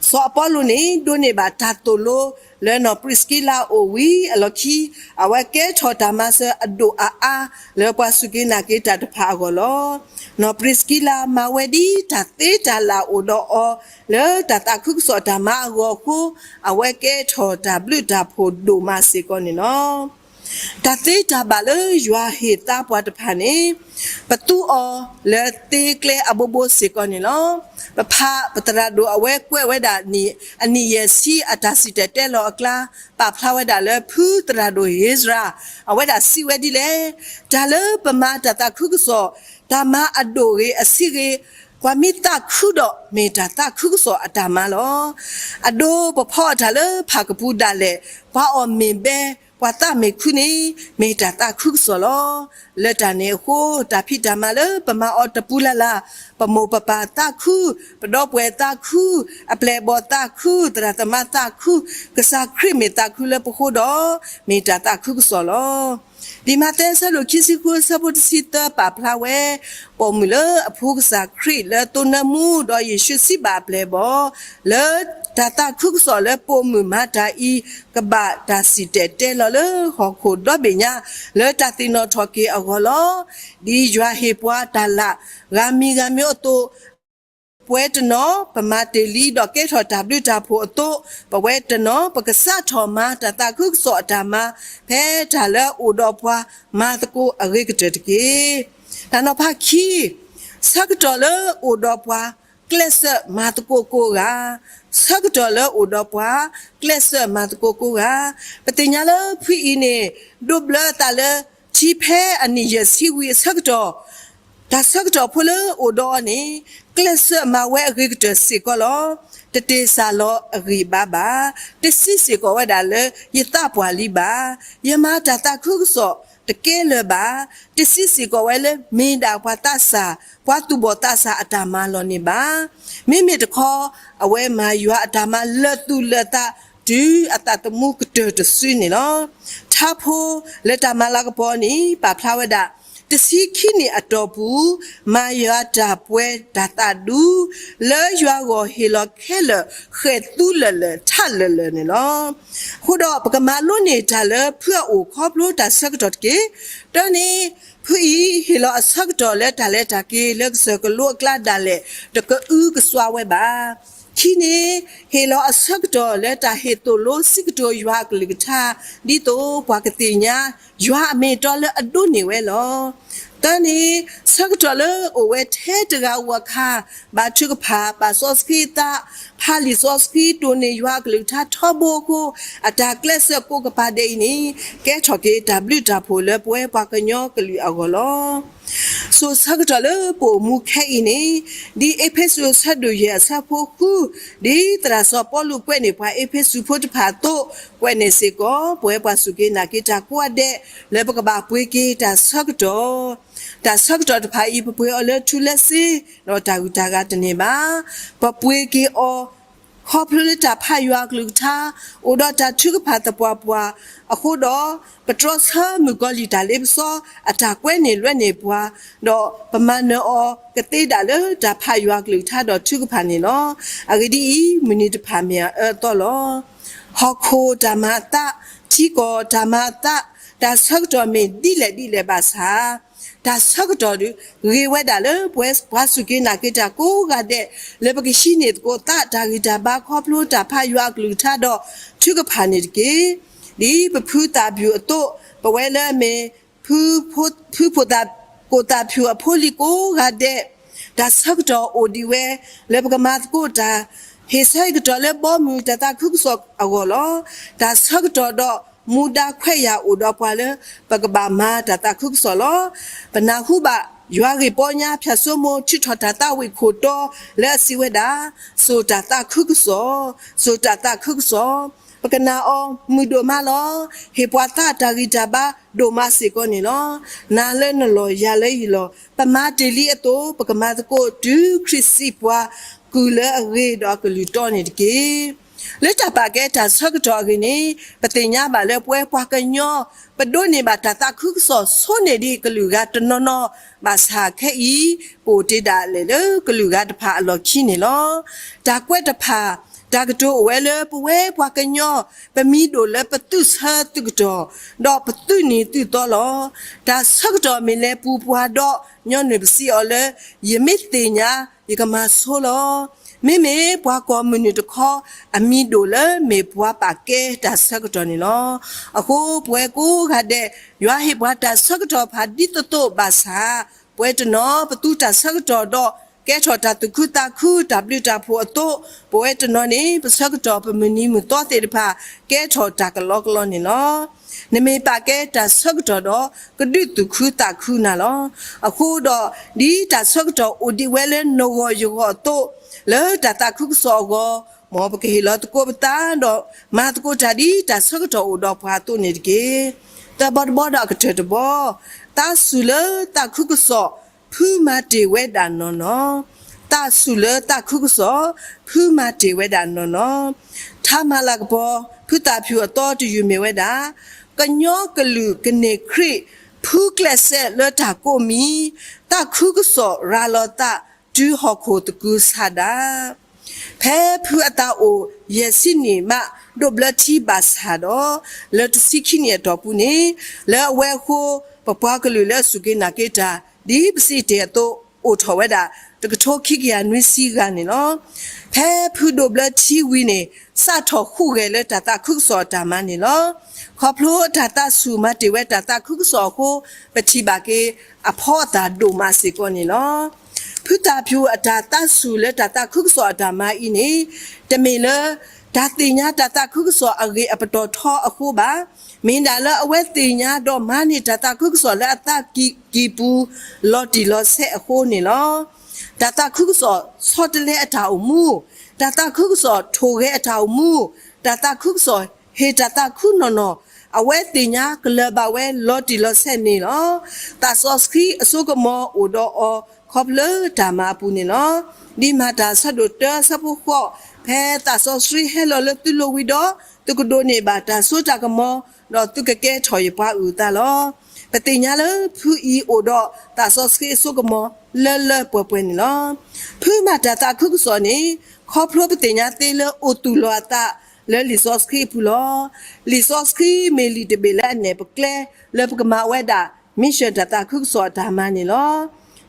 စီၤအပီလူးန့ၣ် ဒိးန့ၢ်ဘၣ်တၢ်သိၣ်လိလၢနီၢ်ပြံစကံလၤအအိၣ်ဝံၤအလီၢ်ခံ အဝဲကဲထီၣ်တၢ်မၤစၢၤအဒိၣ်အအါ လၢပှၤစူၢ်က့ၤနာ်က့ၤတၢ်တဖၣ်အဂီၢ်လီၤ. နီၢ်ပြံစကံလၤမၤဝဲဒ်တၢ်သ့တၢ်လၢ်အိၣ်ဒီးအီၤ လၢတၢ်သးခုကစီၣ်တၢ်မၤအဂီၢ်အဃိ အဝဲကဲထီၣ်တၢ်ဘျုးတၢ်ဖှိၣ်ဒိၣ်မးစ့ၢ်ကီးန့ၣ်လီၤ. တၢ်သ့တၢ်ဘၣ်လၢယွၤဟ့ၣ်သါပှၤတဖၣ်န့ၣ် ပသူအီၤလၢသ့ကျဲအဘိဘိစ့ၢ်ကီးန့ၣ်လီၤ. ပဖးပသရၣ်ဒိၣ်အဝဲကွဲးဝဲဒၣ် အနံၣ်ယဲၢ်ဆံအတၢ်စံၣ်တဲၤတဲလီၤအကျါ ပာ်ဖျါဝဲဒၣ်လၢဖုသရၣ်ဒိၣ်ဧ့စြၤ အဝဲဒၣ်စံးဝဲဒ်လဲၣ်, တၢ်လၢပမၤတၢ်သးခုကစီၣ်, တၢ်မၤအဒိၣ်ဂ့ၤအဆံးဂ့ၤ, ပှၤမ့ၢ်သးခုဒီးမ့ၢ်တၢ်သးခုကစီၣ်အတၢ်မၤလီၤ. အဒိ ပဖီအီၣ်တၢ်လၢဖၣ်ကပူၤဒၣ်လဲာ်, ပှၤအီၣ်မ့ၤဘဲ, ပှၤသးမ့ၤခုန့ၣ် မ့ၢ်တၢ်သးခုကစီၣ်လီၤ. လၢတၢ်န့ၣ်အဃိ တၢ်ဖံးတၢ်မၤလၢပမၤအီၤတပူၤလၢ်လၢ်, ပမိၢ်ပပၢ်သးခု, ပဒီပုၢ်ဝဲၢ်သးခု, အပျဲၢ်အဘီၣ်သးခု, သရၣ်သမါသးခု, ကစၢ်ခရံာ်မ့ၢ်သးခုလၢပဃိဒီး မ့ၢ်တၢ်သးခုကစီၣ်လီၤ. လံာ်မးသဲအဆၢဒိၣ်ခံဆံဃုအဆၢဖိတဆံသၢပာ်ဖျါဝဲ, ပိာ်မုၣ်လၢအဖိကစၢ်ခရံာ်လၢသိနၢမူဒီးယ့ၣ်ၡူးစံးဘၣ်အပျဲၢ်အဘီၣ်, လၢတၢ်သးခုကစီၣ်လၢပိာ်မုၣ်မၤတၢ်အံၤ ကဘၣ်တၢ်စံၣ်တဲၤတဲလီၤလၢဟီၣ်ခိၣ်ဒီဘ့ၣ်ညါ လၢတၢ်သ့ၣ်နီၣ်ထီၣ်က့ၤအဂီၢ်လီၤ. ဒ်ယွၤဟ့ၣ်ပှၤတၢ်လၢ်ဂၤမံၤဂၤမံၤအသိး, ပဝဲတနီၤ ပမၤတ့ၢ်လံဒီးကဲထီၣ်တၢ်ဘျုးတၢ်ဖှိၣ်အသိး, ပဝဲတနီၤ ပကစးထီၣ်မၤတၢ်သးခုကစီၣ်အတၢ်မၤ ဖဲတၢ်လၢအအိၣ်ဒီးပှၤမၤသကိးအဂ့ၤကတၢၢ်တက့ၢ်. တၢ်နီၤဖးခံ, ဆၢကတီၢ်လၢအိၣ်ဒီးပှၤ ကျဲးစၢးမၤသကိးကိးဂၤ, ဆၢကတီၢ်လၢအိၣ်ဒီးပှၤ ကျဲးစၢးမၤသကိးကိးဂၤ, ပသ့ၣ်ညါလၢဖုအံၤန့ၣ် ဒိးဘျၢအသးလၢ ထံဖဲအနံၣ်ယဲၢ်ဆံဝံၤအဆၢကတီၢ် တၢ်ဆၢကတီၢ်ဖိလၢအိၣ်ဒီးအီၤန့ၣ် ကျဲးစၢးမၤဝဲအဂ့ၤကတၢၢ်စ့ၢ်ကီးလီၤ. တတ့ၢ်စၢ်လီၤအဂံၢ်ဘါဘၣ်. တစံးစ့ၢ်ကီးဝဲဒၣ်လၢ ယသးပှၢ်လံဘၣ်, ယမၤတၢ်သးခုကစီၣ်တကဲလၢၤဘၣ်. တစံးစ့ၢ်ကီးဝဲလၢ မ့ၢ်ဒၣ်ပှၤသးစၢ်, ပှၤသူၣ်ဘီၣ်သးစၢ်အတၢ်မၤလီၤန့ၣ်ဘၣ်. မ့မ့ၢ်တခီ အဝဲမၤယွၤအတၢ်မၤလၢာ်သူၣ်လၢာ်သး တုၤအသးသမူကတၢၢ်တစုန့ၣ်လီၤ. ထါဖိလၢတၢ်မၤလၤကပီၤန့ၣ် ပာ်ဖျါဝဲဒၣ်, တဆံခံနံၣ်အတီၢ်ပူၤ မၤယွၤတၢ်ပှဲၤတၢ်သးဒူ လၢယွၤဂီၢ်ဟ့ၣ်လီၤခဲလၢာ် ဃဲၣ်သူလၢာ်လၢာ်ထးလၢာ်လၢာ်န့ၣ်လီၤ. အဃိဒီးပကမၤလိန့ၢ်တၢ်လၢဖုအအိၣ်ခီဖျိတၢ်ဆၢကတီၢ်တက့ၢ်. တၢန့ၣ် ဖုအံၤဟ့ၣ်လီၤအဆၢကတီၢ်လၢတၢ်လဲၤတၢ်က့ၤလၢကစၢၢ်ကလိအကျါဒၣ်လဲာ် တကအုကစွါဝဲဘၣ်. ခံန့ၣ် ဟ့ၣ်လီၤအဆၢကတီၢ်လၢတၢ်ဟ့ၣ်သိၣ်လိစံးကတိၤယွၤအကလုၢ်ကထါ ဒ်သိးပှၤကသ့ၣ်ညါ ယွၤအမ့ၢ်အတီလၢအဒိးန့ၢ်ဝဲလီၤ. သၢန့ၣ် ဆၢကတီၢ်လၢအိၣ်ဝဲထဲတဂၤဧိၤအခါ ဘါထုကဖၣ် ပာ်စီဆှံအသး ဖးလံာ်စီဆှံ တိၢ်န့ၢ်ယွၤအကလုၢ်ကထါထီဘိအဃိ အတၢ်ကျဲးစၢးကိးကပၤဒဲးအံၤန့ၣ် ကဲထီၣ်က့ၤတၢ်ဘျုးတၢ်ဖှိၣ်လၢပဝဲပှၤကညီကလုာ်အဂီၢ်လီၤ. စိၤဆၢကတီၢ်လၢပအိၣ်မူခဲအံၤန့ၣ် ဒ်အ့းဖ့းစူးအဆၢဒိၣ်ယဲၢ်အဆၢဖိဃု, ဒ်သရၣ်စီၤပီလူးကွဲးန့ၢ်ပှၤအ့းဖ့းစူးဖိတဖၣ်အသိး, ကွဲးန့ၢ်စ့ၢ်ကီး ပဝဲပှၤစူၢ်က့ၤနာ်က့ၤတၢ်ကိးဂၤဒဲး လၢပကဘၣ်ပှ့ၤက့ၤတၢ်ဆၢကတီၢ် တၢ်ဆၢကတီၢ်တဖၣ်အံၤ ပပှ့ၤအီၤလၢထူလၢစ့ ဒီးတၢ်ဂုၤတၢ်ဂၤတန့ၢ်ဘၣ်. ပပှ့ၤက့ၤအီၤ ခီဖျိလၢတၢ်ဖးယွၤအကလုၢ်ကထါ အိၣ်ဒီးတၢ်ထုကဖၣ်သပှၢ်ပှၢ်အဃိဒီး, ပတြီဆၢမုၣ်ကီၤလံၢ်တၢ်လ့ပစီ အတၢ်ကွဲန့ၢ်လွဲန့ၢ်ပှၤ, ဒီးပမၤနၢၤအီၤကသ့ဒၣ်လၢတၢ်ဖးယွၤအကလုၢ်ကထါဒီးထုကဖၣ်န့ၣ်လီၤ. အဂ့ၢ်ဒ်အံၤ, မုၢ်နံၤတဖၣ်မ့ၢ်အအၢအသီလီၤ. ဟီၣ်ခိၣ်တၢ်မၤအသး, ထံကီၢ်တၢ်မၤအသး, တၢ်ဆၢကတီၢ်မ့ၢ်ဒ်လဲၣ်ဒ်လဲၣ်ဘၣ်ဆၣ် တၢ်ဆၢကတီၢ်ဒုး ဂ့ၤဝဲဒၣ်လၢပဝဲပှၤစူၢ်က့ၤနာ်က့ၤတၢ်ကိးဂၤဒဲး လၢပကဟံးန့ၢ်သကိးသးတၢ်ဂံၢ်တၢ်ဘါခီဖျိတၢ်ဖးယွၤအကလုၢ်ကထါဒီးထုကဖၣ်န့ၣ်တက့ၢ်. ဒ်ပဖုသၣ်ဖၠူၣ်အသိး, ပဝဲလၢအမ့ၢ် ဖု, ဖုဖိသၣ်ကိၣ်သၣ်ဖၠူၣ်အဖိလံၤကိးဂၤဒဲး, တၢ်ဆၢကတီၢ်အိၣ်ဒံးဝဲ လၢပကမၤသကိးတၢ် ဟ့ၣ်ဆၢကတီၢ်လၢဘီမုၢ်တၢ်သးခုကစီၣ်အဂီၢ်လီၤ. တၢ်ဆၢကတီၢ်ဒီးမူဒါခွဲးယာ်အိၣ်ဒီးပှၤလၢ ပကဘၣ်မၤတၢ်သးခုကစီၣ်လီၤ. ပနၢ်ဟူဘၣ်ယွၤဂ့ၢ်ပီညါဖၠၣ်စိမိၤ ထုးထီၣ်တၢ်သးဝံၣ်ခိၣ်တီလၢအစံးဝဲဒၣ်, စိာ်တၢ်သးခုကစီၣ်, စိာ်တၢ်သးခုကစီၣ်, ပကနၣ်အီၤမုာ်ဒိၣ်မးလီၤ. ဟ့ၣ်ပှၤသးတၢ်ဂံၢ်တၢ်ဘါဒိၣ်မးစ့ၢ်ကီးန့ၣ်လီၤ. နၤလၢနလီၢ်ယၤလၢယလီၢ် ပမၤတ့ၢ်လံအသိး ပကမၤသကိးတုၤခရံာ်စံးပှၤ ကုၢ်လၢအဂ့ၤဒီးအကလုၢ်တီန့ၣ်တက့ၢ်. လၢတၢ်ပာ်ကဲတၢ်ဆၢကတီၢ်အဂ့ၢ်န့ၣ် ပသ့ၣ်ညါဘၣ်လၢပဝဲပှၤကညီ ပဒိးန့ၢ်ဘၣ်တၢ်သးခုကစီၣ်ဆိန့ၢ်ဒံးကလုာ်ဂၤတနီၤနီၤ ဘၣ်ဆၣ်ခဲအံၤ ပအိၣ်တ့ၢ်ဒၣ်လဲာ်လၢကလုာ်ဂၤတဖၣ်အလီၢ်ခံန့ၣ်လီၤ. တၢ်ကွဲးတဖၣ် တၢ်ကတိၤအိၣ်ဝဲလၢပဝဲပှၤကညီ ပမံၤဒိၣ်လၢပသုးဆၢသုးကတီၢ် ဒီးပသုးနံၤသုးသီလီၤ. တၢ်ဆၢကတီၢ်မ့ၢ်လဲၤပူၤပှၤဒီးညီနုၢ်ပစံးအီၤလၢ ယမ့ၢ်သ့ၣ်ညါ ယကမၤဆိလီၤ. မ့မ့ၢ်ပှၤကီၢ်မုၢ်နုာ်တခီ အမံၤဒိၣ်လၢမ့ၢ်ပှၤပာ်ကဲတၢ်ဆၢကတီၢ်န့ၣ်လီၤ. အဃိပဝဲကိးဂၤဒဲး ယွၤဟ့ၣ်ပှၤတၢ်ဆၢကတီၢ်ဖးဒ်သိးသိးဘၣ်ဆၣ် ပဝဲတနီၤပသူတၢ်ဆၢကတီၢ်ဒီး ကဲထီၣ်တၢ်သူၣ်ခုသးခုတၢ်ဘျုးတၢ်ဖှိၣ်အသိး ပဝဲတနီၤန့ၣ် ပဆၢကတီၢ်ပမုၢ်နံၤမုၢ်သီသ့ၣ်တဖၣ် ကဲထီၣ်တၢ်ကလီကလီန့ၣ်လီၤ. နမ့ၢ်ပာ်ကဲတၢ်ဆၢကတီၢ်ဒီး ကဒုးသူၣ်ခုသးခုနၤလီၤ. အဃိဒီး ဒ်တၢ်ဆၢကတီၢ်အိၣ်ဒံးဝဲလၢနဂီၢ်ယဂီၢ်အသိး လၢတၢ်သးခုကစီၣ်အဂီၢ် မ်ပကဟ့ၣ်လီၤသကိးပသးဒီး မၤသကိးတၢ်ဒ်တၢ်ဆၢကတီၢ်အိၣ်ဒီးပှၤအသိးန့ၣ်တက့ၢ်. သၢဘီတဘီဒီးအကတၢၢ်တဘီ, သးဆူၣ်လၢသးခုကစီၣ် ဖုမၤတ့ၢ်ဝဲဒၣ်နီၢ်နီၢ်, သးဆူၣ်လၢသးခုကစီၣ် ဖုမၤတ့ၢ်ဝဲဒၣ်နီၢ်နီၢ်. ထါမၤလၤကပီၤ ဖုသၣ်ဖၠူၣ်အသီတယုၢ်မ့ၢ်ဝဲဒၣ်, ကညီကလုာ်ကန့ၢ်ခရံာ် ဖုကျဲးစၢးလၢတၢ်ကိးမံၤ, သးခုကစီၣ်ရၤလီၤသး တုၤဟီၣ်ခိၣ်သကုၤဆးဒး ဖဲဖုအသးအိၣ်ယဲၢ်ဆံနံၣ်မး ဒိးဘျၢထံဘၣ်ဆၣ်ဒီး လၢတဆံခံနံၣ်အတီၢ်ပူၤန့ၣ် လၢအဝဲအဃိ ပပှၤကလုာ်လၢအစူၢ်က့ၤနာ်က့ၤတၢ် ဒ်ပစံးတ့ၢ်အသိး အိၣ်ထီၣ်ဝဲဒၣ် တကထိခံကယၤနွံဆံဂၤန့ၣ်လီၤ. ဖဲဖုဒိးဘျၢထံဝံၤန့ၣ် စးထီၣ်ဟူးဂဲၤလၢတၢ်သးခုကစီၣ်အတၢ်မၤန့ၣ်လီၤ. ခီဖျိတၢ်သးဆူၣ်မၤတ့ၢ်ဝဲတၢ်သးခုကစီၣ်အဃိ ပထံၣ်ဘၣ်က့ၤအဖီအသၣ်ဒိၣ်မးစ့ၢ်ကီးန့ၣ်လီၤ. ဖုသၣ်ဖၠူၣ်အတၢ်သးဆူၣ်လၢတၢ်သးခုကစီၣ်အတၢ်မၤအံၤန့ၣ် တမ့ၢ်လၢ တၢ်သ့ၣ်ညါတၢ်သးခုကစီၣ်အဂ့ၢ်အပတီၢ်ထီအဃိဘၣ်. မ့ၢ်ဒၣ်လၢအဝဲသ့ၣ်ညါဒီးမၤန့ၢ်တၢ်သးခုကစီၣ်လၢအသးကံၢ်ပူၤ လီၤတံၢ်လီၤဆဲးအဃိန့ၣ်လီၤ. တၢ်သးခုကစီၣ်ဆီတလဲအတၢ်အိၣ်မူ, တၢ်သးခုကစီၣ်ထိၣ်ဂဲၤအတၢ်အိၣ်မူ, တၢ်သးခုကစီၣ်ဟ့ၣ်တၢ်သးခုနီၢ်နီၢ်, အဝဲသ့ၣ်ညါကလၢၤဘၣ်ဝဲလီၤတံၢ်လီၤဆဲးန့ၣ်လီၤ. သးစီဆှံအစိကမီၤအိၣ်ဒီးအီၤခီဖျိတၢ်မၤအပူၤန့ၣ်လီၤ. ဒ်မၤတၢ်အဆၢဒိၣ်တၢဆၢဖိဃိး, ဖဲသးစီဆှံဟဲလီၤလၢသုလိၤဝံၤဒီး သုကဒိးန့ၢ်ဘၣ်တၢ်စိတၢ်ကမီၤ, ဒီးသုကကဲထီၣ်ယပှၤအုၣ်အသးလီၤ. ပသ့ၣ်ညါလၢဖုအံၤအိၣ်ဒီးသးစီဆှံအစိကမီၤလၢလၢပှဲၤပှဲၤန့ၣ်လီၤ. ဖုမၤတၢ်သးခုကစီၣ်န့ၣ် ခီဖျိပသ့ၣ်ညါသ့လၢအိၣ်သူၣ်လီၤအသးလၢလံာ်စီဆှံအပူၤလီၤ. လံာ်စီဆှံမ့ၢ်လံာ်တဘ့ၣ်လၢအနဲၣ်ပကျဲ လၢပကမၤဝဲဒၣ် mission တၢ်သးခုကစီၣ်အတၢ်မၤန့ၣ်လီၤ.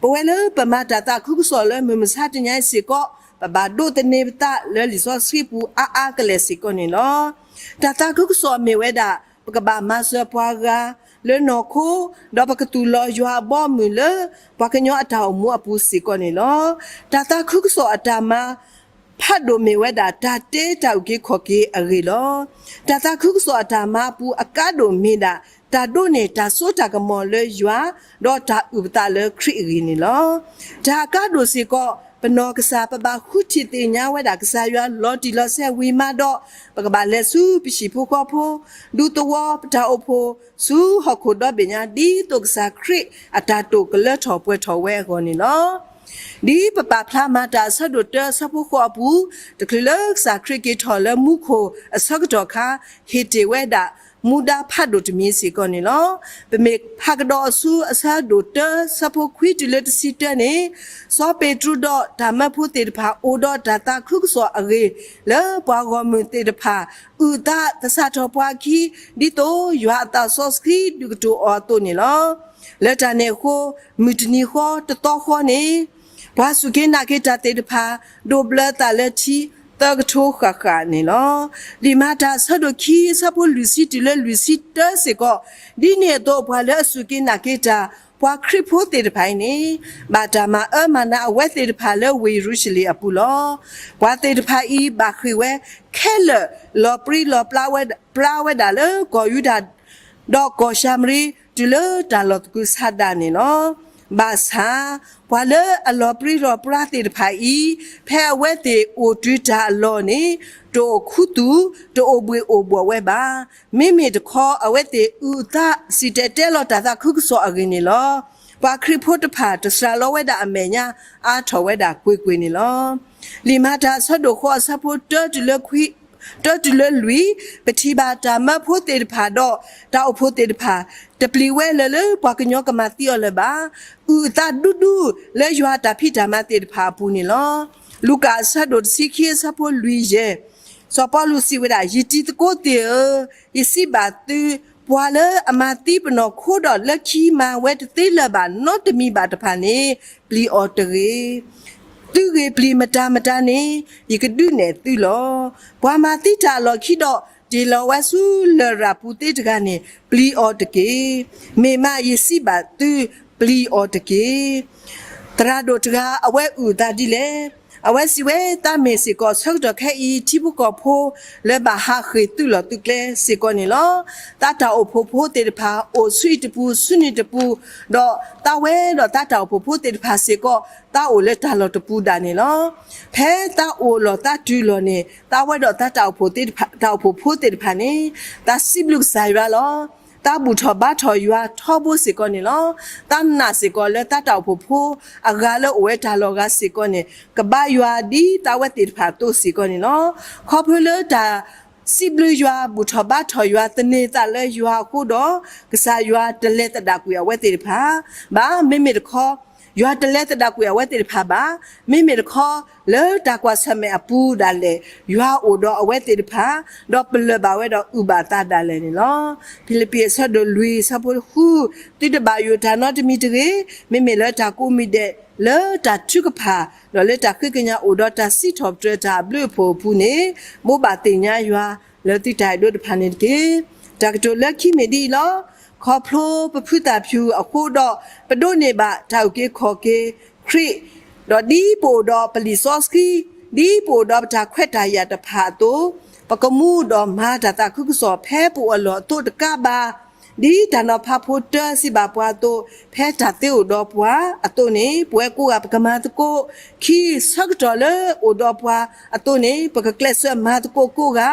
ပဝဲလၢပမၤတၢ်သးခုကစီၣ်လၢမုၢ်မဆါတနံၤအံၤစ့ၢ်ကီး ပဘၣ်ဒိးသန့ၤပသးလၢလံာ်စီဆှံပူၤအါအါကလဲာ်စ့ၢ်ကီးန့ၣ်လီၤ. တၢ်သးခုကစီၣ်မ့ၢ်ဝဲဒၣ် ပကဘၣ်မၤစၢၤပှၤဂၤလၢနီၢ်ခိ, ဒီးပကသူၣ်လီၤယွၤအဘီအမုၢ်လၢ ပှၤကညီအတၢ်အိၣ်မူအပူၤစ့ၢ်ကီးန့ၣ်လီၤ. တၢ်သးခုကစီၣ်အတၢ်မၤ ဖးဒိၣ်မ့ၢ်ဝဲဒၣ်တၢ်တဲတၢ်အုၣ်က့ၤခီၣ်က့ၤအဂ့ၢ်လီၤ. တၢ်သးခုကစီၣ်အတၢ်မၤအပူၤအကါဒိၣ်မ့ၢ်ဒၣ် တၢ်ဒိးန့ၢ်တၢ်စိတၢ်ကမီၤလၢယွၤ ဒီးတၢ်အုၣ်ပသးလၢခရံာ်အဂ့ၢ်န့ၣ်လီၤ. တၢ်အကါဒိၣ်စ့ၢ်ကီး ပနီၢ်ကစၢ်ပဘၣ်ဃုထံၣ်သ့ၣ်ညါဝဲဒၣ်ကစၢ်ယွၤလီၤတံၢ်လီၤဆဲးဝံၤမးဒီး ပကဘၣ်လဲၤဆူပဟံၣ်ဖိဃီဖိ, ဒူသဝီ, ပတၢ်အိၣ်ဖှိၣ်, ဆူဟီၣ်ခိၣ်ဒီဘ့ၣ်ညါ ဒ်သိးကစၢ်ခရံာ်အတၢ်တိာ်ကလၢထီၣ်ပှဲၤထီၣ်ဝဲအဂီၢ်န့ၣ်လီၤ. ဒ်ပပာ်ဖျါမၤတၢ်အဆၢဒိၣ်တၢအဆၢဖိဃိးအပူၤ, တချုးလၢကစၢ်ခရံာ်က့ၤထီၣ်လၢမူခိၣ်အဆၢကတီၢ်အခါ, ဟ့ၣ်တ့ၢ်ဝဲဒၣ် မူဒါဖးဒိၣ်တမံၤစ့ၢ်ကီးန့ၣ်လီၤ. ပမ့ၢ်ဖးကဒီးအဆူအဆၢဒိၣ်တၢဆၢဖိခွံတုၤလၢတဆံတၢန့ၣ်, စီၤပ့းတရူးဒီးတၢ်မၢဖိသ့ၣ်တဖၣ်အိၣ်ဒီးတၢ်သးခုကစီၣ်အဂ့ၢ် လၢပှၤဂီၢ်မုၢ်သ့ၣ်တဖၣ် အုၣ်အသးသဆၣ်ထီၣ်ပှၤအခံ, ဒ်သိးယွၤအသးစီဆှံဒုးကတိၤအီၤအသိးန့ၣ်လီၤ. လၢတၢ်န့ၣ်အဃိ, မုၢ်တနံၤဃီတသီဃီန့ၣ် ပှၤစူၢ်က့ၤနာ်က့ၤတၢ်သ့ၣ်တဖၣ် ဒိးဘျၢသးလၢထံသၢကထိဃၣ်ဃၣ်န့ၣ်လီၤ. လံာ်မၤတၢ်အဆၢဒိၣ်ခံအဆၢဖိလွံၢ်ဆံတုၤလၢလွံၢ်ဆံတၢစ့ၢ်ကီး, ဒ်န့ၣ်အသိးပှၤလၢအစူၢ်က့ၤနာ်က့ၤတၢ် ပှၤခရံာ်ဖိသ့ၣ်တဖၣ်အံၤန့ၣ်, ဘၣ်တၢ်မၤအၢမၤနးအဝဲသ့ၣ်တဖၣ်လၢဝ့ၢ်ယရူၤၡလ့ၣ်အပူၤလီၤ. ပှၤသ့ၣ်တဖၣ်အံၤဘၣ်ဃ့ၢ်ဝဲ ခဲလၢာ်လီၤပြံလီၤပြါဝဲဒၣ်လၢကီၢ်ယူဒၤ ဒီးကီၢ်ၡၤမရံ တုၤလၢတၢ်လီၢ်သကုၤဆးဒးန့ၣ်လီၤ. ဘၣ်ဆၣ်, ပှၤလၢအလီၤပြံလီၤပြါသ့ၣ်တဖၣ်အံၤ, ဖဲအဝဲသ့ၣ်အိၣ်တုၤတၢ်အလီၢ်န့ၣ်, တအိၣ်ခူသူၣ်, တအိၣ်ဘှ့ၣ်အိၣ်ဘှီၣ်ဝဲဘၣ်. မ့မ့ၢ်တခီအဝဲသ့ၣ်အုၣ်အသးစံၣ်တဲၤတဲလီၤတၢ်သးခုကစီၣ်အဂ့ၢ်န့ၣ်လီၤ. ပှၤခရံာ်ဖိတဖၣ်တစှၤလီၤဝဲဒၣ်အမဲာ်ညါ အါထီၣ်ဝဲဒၣ်ကွ့ၢ်ကွ့ၢ်န့ၣ်လီၤ. လံာ်မၤတၢ်အဆၢဒိၣ်ဃိးအဆၢဖိတၢတုၤလၢခွံ တၢတုၤလၢလွံၢ်, ပထံၣ်ဘၣ်တၢ်မၢဖိသ့ၣ်တဖၣ်ဒီး တၢ်အိၣ်ဖှိၣ်သ့ၣ်တဖၣ် တပျံၤဝဲလၢၤလၢပှၤကညီကမၤသံအီၤလၢၤဘၣ်. အုၣ်အသးဒူဒူလၢယွၤအတၢ်ဖံးတၢ်မၤသ့ၣ်တဖၣ်အပူၤန့ၣ်လီၤ. လူၤကၣ်အဆၢဒိၣ်တဆံခံအဆၢဖိလွံၢ်ယဲၢ်, စီၤပီလူးစံးဝဲဒၣ်, ယတံၤသကိးသ့ၣ်ဧၢ, ယစံးဘၣ်သု, ပှၤလၢအမၤသံပနီၢ်ခိဒီးလၢခံမၤဝဲတသ့လၢၤဘၣ်နီတမံၤဘၣ်တဖၣ်န့ၣ်, ပျံၤအီၤတဂ့ၤ. သုဂ့ၤပျံၤမတၤမတၤန့ၣ်, ယကဒုးနဲၣ်သုလီၤ. ပှၤမၤသံတၢ်အလီၢ်ခံဒီး တ့ၢ်လီၤဝဲဆူလရာ်ပူၤသ့တဂၤန့ၣ်, ပျံၤအီၤတက့ၢ်. မ့ၢ်မးယစံးဘၣ်သု, ပျံၤအီၤတက့ၢ်. သရၣ်ဒိၣ်တဂၤအဝဲအုၣ်အသးဒ်လဲၣ်. အဝဲစံးဝဲ, တၢ်မ့ၢ်စ့ၢ်ကီးဆၢကတီၢ်ခဲအံၤ ထံဖိကီၢ်ဖိလၢဘၣ်ဟးဃ့ၢ်သုးလီၢ်သုးကျဲစ့ၢ်ကီးန့ၣ်လီၤ. သးတၢ်အိၣ်ဖှိၣ်ဖိသ့ၣ်တဖၣ် အိၣ်ဆူအံၤတပူၤ ဆူန့ၣ်တပူၤ, ဒီးသးဝဲဒီးသးတၢ်အိၣ်ဖှိၣ်ဖိသ့ၣ်တဖၣ်စ့ၢ်ကီး သးအိၣ်လၢတၢ်လီၢ်တပူၤဒၣ်န့ၣ်လီၤ. ဖဲသးအိၣ်လီၤသးတုၤလီၤန့ၣ်, သးဝဲဒီးသးတၢ်အိၣ်ဖှိၣ်သ့ၣ်တဖၣ်, တၢ်အိၣ်ဖှိၣ်ဖိသ့ၣ်တဖၣ်န့ၣ်, သးစံးဘျုးကစၢ်ယွၤလီၤ. သးဘူၣ်ထီၣ်ဘါထီၣ်ယွၤထီဘိစ့ၢ်ကီးန့ၣ်လီၤ. သးနာ်စ့ၢ်ကီးလၢသးတၢ်အိၣ်ဖှိၣ်ဖိအဂၤလၢအိၣ်ဝဲတၢ်လီၢ်ဂၤစ့ၢ်ကီးန့ၣ်, ကဘါယွၤဒ်သးဝဲသ့ၣ်တဖၣ်အသိးစ့ၢ်ကီးန့ၣ်လီၤ. ခီဖျိလၢတၢ်စံးဘျုးယွၤ ဘူၣ်ထီၣ်ဘါထီၣ်ယွၤ သန့ၤသးလၢယွၤအဃိဒီး, ကစၢ်ယွၤတလဲၤသဒၣ်ကွံာ်အဝဲသ့ၣ်တဖၣ်ဘၣ်. မ့မ့ၢ်တခီ, ယွၤတလဲၤသဒၣ်ကွံာ်အဝဲသ့ၣ်တဖၣ်ဘၣ်. မ့မ့ၢ်တခီ, လၢတၢ်ကွၢ်ဆၢၣ်မဲာ်အပူၤဒၣ်လဲာ်, ယွၤအိၣ်ဒီးအဝဲသ့ၣ်တဖၣ်, ဒီးပလၢၢ်ဘၣ်ဝဲဒီးအုၣ်ဘၣ်သးဒၣ်လဲာ်န့ၣ်လီၤ. ဖံလံးပံးအဆၢဒိၣ်လွံၢ်အဆၢဖိဃု, သုတဘၣ်ယိၣ်တၢ်နီတမံၤတဂ့ၤ, မ့မ့ၢ်လၢတၢ်ကိးမံၤဒဲး လၢတၢ်ထုကဖၣ်, ဒီးလၢတၢ်ဃ့ကညးအိၣ်ဒီးတၢ်စံးထီၣ်ပတြၢၤတၢ်အဘျုးအဖှိၣ်အပူၤန့ၣ်, ဘိးဘၣ်သ့ၣ်ညါယွၤလၢသုတၢ်အဲၣ်ဒိးတဖၣ်န့ၣ်တက့ၢ်. တၢ်ကတိၤလၢခံမ့ၢ်ဒ်အံၤလီၤ. ခီဖျိပဖုသၣ်ဖၠူၣ်အဃိဒီး, ပဒိးန့ၢ်ဘၣ်တၢ်အုၣ်က့ၤခီၣ်က့ၤခရံာ်, ဒီးဒ်ပအိၣ်ဒီးပလံာ်စီဆှံ, ဒ်ပအိၣ်ဒီးပတၢ်ခွဲးတၢ်ယာ်တဖၣ်အသိး, ပကမူဒီးမၤတၢ်သးခုကစီၣ်ဖဲပအိၣ်အလီၢ်အသိးတကးဘၣ်, ဒ်တၢ်နီၤဖးဖိတၢစံးဘၣ်ပှၤအသိး, ဖဲတၢ်သ့အိၣ်ဒီးပှၤအသိးန့ၣ်, ပဝဲကိးဂၤပကမၤသကိး, ခံ, ဆၢကတီၢ်လၢအိၣ်ဒီးပှၤအသိးန့ၣ်, ပကကျဲးစၢးမၤသကိးကိးဂၤ,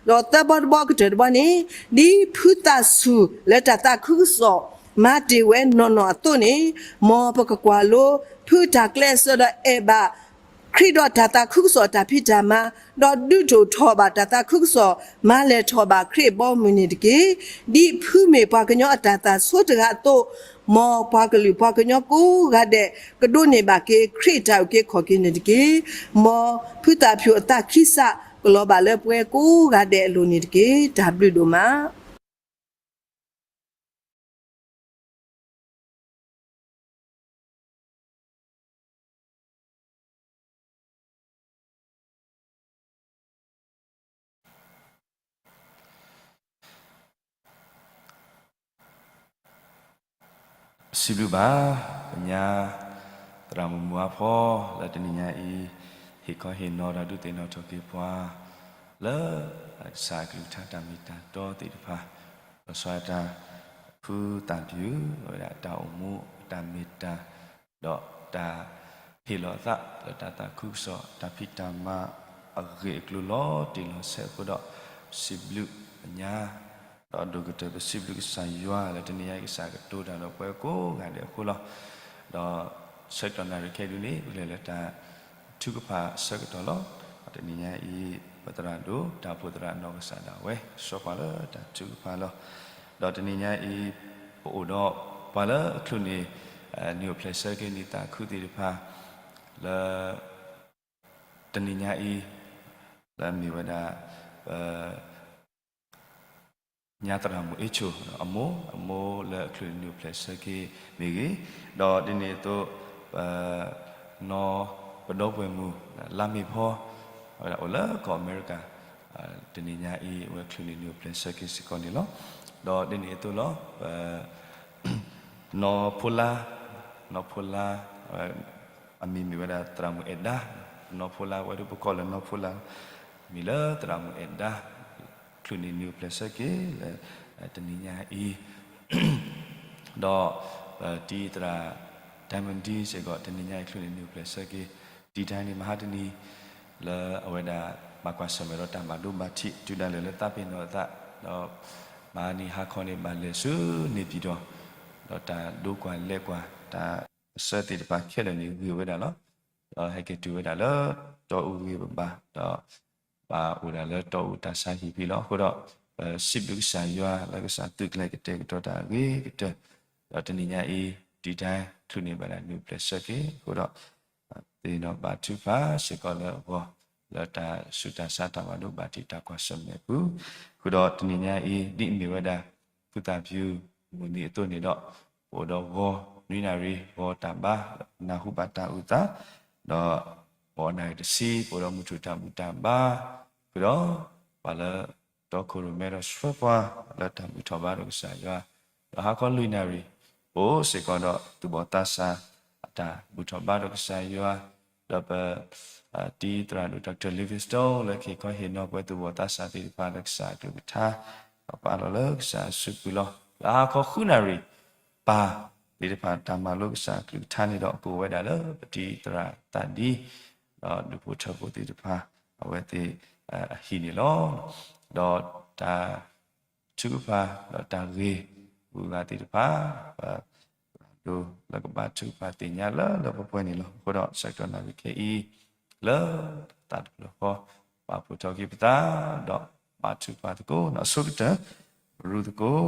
ဒီးသၢဘီတဘီကတၢၢ်တဘီန့ၣ်, ဒ်ဖုသၣ်ဆူၣ်လၢတၢ်သးခုကစီၣ်မၤတ့ၢ်ဝဲနီၢ်နီၢ်အသိးန့ၣ်, မ်ပကကွၢ်လိဖုတၢ်ကျဲးစၢးဒီးအဲၣ်ဘၣ် ခရံာ်ဒီးတၢ်သးခုကစီၣ်တၢ်ဖံးတၢ်မၤ, ဒီးဒုးဒိၣ်ထီၣ်ဘၣ်တၢ်သးခုကစီၣ်, မၤလဲၢ်ထီၣ်ဘၣ်ခရံာ်အဘီအမုၢ်န့ၣ်တက့ၢ်. ဒ်ဖုမ့ၢ်ပှၤကညီအတၢ်သၣ်ဆိတဂၤအသိး, မ်ပှၤကလုာ်ပှၤကညီကိးဂၤဒဲး, ကဒိးန့ၢ်ဘၣ်က့ၤခရံာ်အတၢ်အုၣ်က့ၤခီၣ်က့ၤန့ၣ်တက့ၢ်. မ်ဖုသၣ်ဖၠူၣ်အသးခံစးကလီၤဘၣ်လၢပဝဲကိးဂၤဒဲးအလိၤန့ၣ်တက့ၢ်. တၢ်ဘျုးဒိၣ်မး. ပစံးဘျုးဘၣ် ပညါ သရၣ်မုၣ်မုၢ်အါဖီ လၢတနံၤညါအံၤ ဟ့ၣ်ခီဟ့ၣ်နီၤဒီးဒုးသ့ၣ်နီၣ်ထီၣ်က့ၤပှၤ လၢကစၢ်အကလုၢ်ကထါတၢ်မ့ၢ်တၢ်တီသ့ၣ်တဖၣ်, ဒီးစှၤတၢ် ဖုသၣ်ဖၠူၣ် ဝဲဒၣ်တၢ်အိၣ်မူ တၢ်မ့ၢ်တၢ် ဒီးတၢ်ဟ့ၣ်လီၤအသးလၢတၢ်သးခုကစီၣ် တၢ်ဖံးတၢ်မၤအဂ့ၢ်အကျိၤလီၤတံၢ်လီၤဆဲးအဃိဒီး ပစံးဘျုးအညါ, ဒီးဒိၣ်ကတၢၢ်ပစံးဘျုးကစၢ်ယွၤလၢတနံၤညါအံၤ ကစၢ်ကတိၤတၢ်ဒီးပဝဲကိးဂၤဒဲးအဃိလီၤ. ဒီး ဆၢကတီၢ်နၣ်ရံၣ်ခဲအံၤဒုန့ၣ် ပကလဲၤလၢတၢ်ထုကဖၣ်အဆၢကတီၢ်လီၤ. တနံၤညါအံၤ ပသရၣ်ဒိၣ်တၢ်အိၣ်ဖှိၣ်သရၣ်နီၢ်ကစၢ်ဒၣ်ဝဲ ဆှၢပှၤလၢတၢ်ထုကဖၣ်လီၤ. ဒီးတနံၤညါအံၤ ပအိၣ်ဒီးပှၤလၢအချုးန့ၢ် နံၣ်အိၣ်ဖျဲၣ်ဆၢက့ၤနံၣ်သးခုသ့ၣ်တဖၣ် လၢ တနံၤညါအံၤ လၢအမ့ၢ်ဝဲဒၣ် ပ ညါသရၣ်မုၣ်အ့ၣ်ဆိၣ် အမိၢ်, အမိၢ်လၢအချုးန့ၢ်နံၣ်အိၣ်ဖျဲၣ်ဆၢက့ၤမ့ၢ်ဂ့ၤ, ဒီးဒ်န့ၣ်အသိး ပ နီၢ်ပဒီပုၢ်ဝဲၢ်မုၣ် လါမ့ၤဖီ အဝဲဒၣ်အိၣ်လၢကီၢ်အမဲရကၤ တနံၤညါအံၤ အဝဲချုးန့ၢ်နံၣ်အိၣ်ဖျဲၣ်ဆၢက့ၤစ့ၢ်ကီးန့ၣ်လီၤ. ဒီးဒ်န့ၣ်အသိးလီၤ ပ နီၢ်ဖိလါ, နီၢ်ဖိလါ အမံၤမ့ၢ်ဝဲဒၣ်သရၣ်မုၣ်အဲၣ်ဒါ, နီၢ်ဖိလါ ဝဲဒၣ်ပကိးလၢနီၢ်ဖိလါ မံၤလၢသရၣ်မုၣ်အဲၣ်ဒါ ချုးန့ၢ်နံၣ်အိၣ်ဖျဲၣ်ဆၢက့ၤလၢ တနံၤညါအံၤ ဒီး တံၤသရၣ် ဒဲမုၣ်ဒံစ့ၢ်ကီး တနံၤညါအံၤ ချုးန့ၢ်နံၣ်အိၣ်ဖျဲၣ်ဆၢက့ၤ တံၤတၢ်န့ၣ် မဟါတနံၤ လၢအဝဲဒၣ် ဘၣ်ကွၢ်ဆၢၣ်မဲာ်ဒီးတၢ်ဘၣ်ဒိဘၣ်ထံး တုၤဒၣ်လဲာ်လၢသးပ့ၤနီၣ်အသး ဒီး မဟါနံၤဟါခီန့ၣ် ဘၣ်လဲၤဆူန့ၣ်ပၠံၣ်တီၣ် ဒီးတၢ်ဒိကွၢ်လဲၤကွၢ် တၢ်အဆၢသ့ၣ်တဖၣ်ခဲလၢာ်န့ၣ် ဂ့ၤဝဲဒၣ်လီၤ. ဒီးဟဲက့ၤတုၤဝဲဒၣ်လၢ တီအူဂ့ၤဘၣ်ဘၣ် ဒီး ဘၣ်အိၣ်ဒၣ်လၢတီအူတၢ်ဆါဟံၣ်ဖဲလီၤ. အဃိဒီး ပစံးဘျုးကစၢ်ယွၤလၢကစၢ်သုးကျဲၤကတဲာ်ကတီၤတၢ်အဂ့ၤကတၢၢ်, ဒီးတနံၤညါအံၤ တံၤတၢ်ချုးန့ၢ်ဘၣ်ဒၣ်နံၣ်အိၣ်ဖျဲၣ်ဆၢက့ၤအဃိဒီး သ့ၣ်နီၣ်ဘါထုကဖၣ်စ့ၢ်ကီးလၢအဂီၢ် လၢတၢ်ဆူးတၢ်ဆါတၢ်ဘၣ်ဒိဘၣ်ထံးတၢ်ကွၢ်ဆၢၣ်မဲာ်အပူၤ, အဃိဒီးတနံၤညါအံၤ ဒ်အမ့ၢ်ဝဲဒၣ် ဖုသၣ်ဖၠူၣ်မုၢ်နံၤအသိးန့ၣ်ဒီး ပအိၣ်ဒီးဂီၤနွံနၣ်ရံၣ် ဂီၤတၢ်ဘါ နၢ်ဟူဘၣ်တၢ်အုၣ်သး, ဒီး ဂီၤနၣ်ရံၣ်တဆံ ပအိၣ်ဒီးမုၢ်ထူၣ်တၢ်ဘူၣ်တၢ်ဘါ, ဃုာ်ဒီး ပှၤလၢတီခိၣ်ရိၣ်မဲဒီးဆှၢပှၤ လၢတၢ်ဘူၣ်ထီၣ်ဘါဒီးကစၢ်ယွၤ, ဒီးဟါခီလွံၢ်နၣ်ရံၣ် ပအိၣ်စ့ၢ်ကီးဒီးသူၣ်ဘီၣ်သးစၢ် အတၢ်ဘူၣ်ထီၣ်ဘါဒီးကစၢ်ယွၤ, ဒီးပ တံၤသရၣ်ဒိၣ် Doctor Livingstone လၢကဟ့ၣ်ခီဟ့ၣ်နီၤပှၤသူၣ်ဘီၣ်သးစၢ်သ့ၣ်တဖၣ်လၢကစၢ်အကလုၢ်ကထါ, ဒီးပာ်လီၤလၢကစၢ်အစုပူၤလီၤ. လၢဟါခီဃုနၣ်ရံၣ် ပၢ်သ့ၣ်တဖၣ်တၢ်မၤလိကစၢ်အကလုၢ်ကထါန့ၣ်ဒီး ကအိၣ်ဝဲဒၣ်လၢပတံၤသရၣ်သးဒံ ဒီးဒူၣ်ဖိထၢဖိသ့ၣ်တဖၣ် အဝဲသ့ၣ်အဟံၣ်န့ၣ်လီၤ. ဒီးတၢ်ထုကဖၣ် ဒီးတၢ်ဂ့ၢ်ဂုၤဂၤသ့ၣ်တဖၣ် ပဒိးလၢကဘါထုကဖၣ်သ့ၣ်ညါလၢလၢပှဲၤပှဲၤန့ၣ်လီၤ. အဃိဒီးဆၢကတီၢ်နၣ်ရံၣ်ခဲအံၤ လၢသးတဖျၢၣ်ဃီ ပာ်ဖှိၣ်ထီၣ်က့ၤပသး ဒီးဘါထုကဖၣ်သကိး အဆိကတၢၢ် ရူသကိး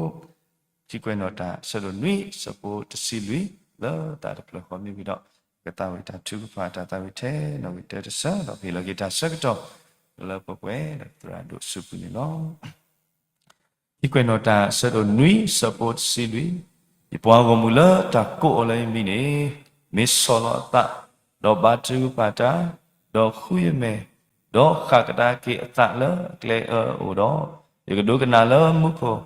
ခံကွဲးနီၣ်တၢ် ဆၢဒိၣ်နွံ ဆၢဖိတဆံလွံၢ် လၢသးတဖျၢၣ်ဃီမ့ၢ်ဝံၤဒီး ကသးဝံၣ်တၢ်ထုကဖၣ်တၢ်သးဝံၣ်ထဲနီၣ်ဂံၢ်တၢတဆၢ ဒီးပဟ့ၣ်လီၤက့ၤတၢ်ဆၢကတီၢ် လၢလၢပှဲၤပှဲၤ ဒီးသရၣ်ဒိၣ်အစုပူၤန့ၣ်လီၤ. ခံကွဲးနီၣ်တၢ် ဆၢဒိၣ်နွံ ဆၢဖိတဆံလွံၢ်, ယပှၤဂီၢ်မုၢ်လၢတၢ်ကိးအီၤလၢယမံၤန့ၣ် မ့ၢ်ဆီၣ်လီၤအသး, ဒီးဘါထုကဖၣ်တၢ်, ဒီးဃုယမဲာ်, ဒီးဃၣ်ကဒါက့ၤအသးလၢအကျဲအၢအအိၣ်ဒီး, ယကဒိကနၣ်လၢမူခိၣ်,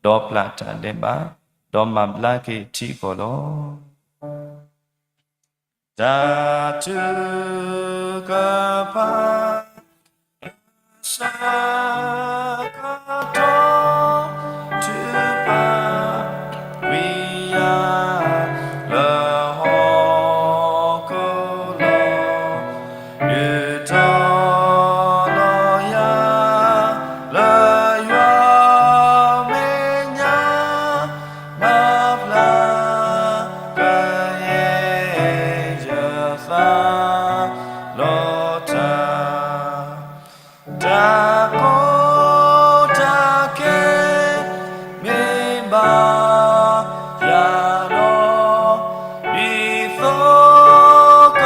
ဒီးပျၢ်တၢ်ဒဲးဘး, ဒီးမၤဘျါက့ၤထံအကီၢ်လီၤ. တၢ်ထုကဖၣ် ဆၢကတီၢ် ထုကဖၣ် ဝံယၤ လၢဟီၣ်ခိၣ်လီၤ. ဒုးထီၣ်လီၤယၤ လၢယွၤမဲာ်ညါ မၤဘျါကယဲၢ်ယသးလီၤတၢ် တၢ်ကီတၢ်ခဲ မ့ၢ်ဘၣ်ယၤဒီး ဒ်သိးက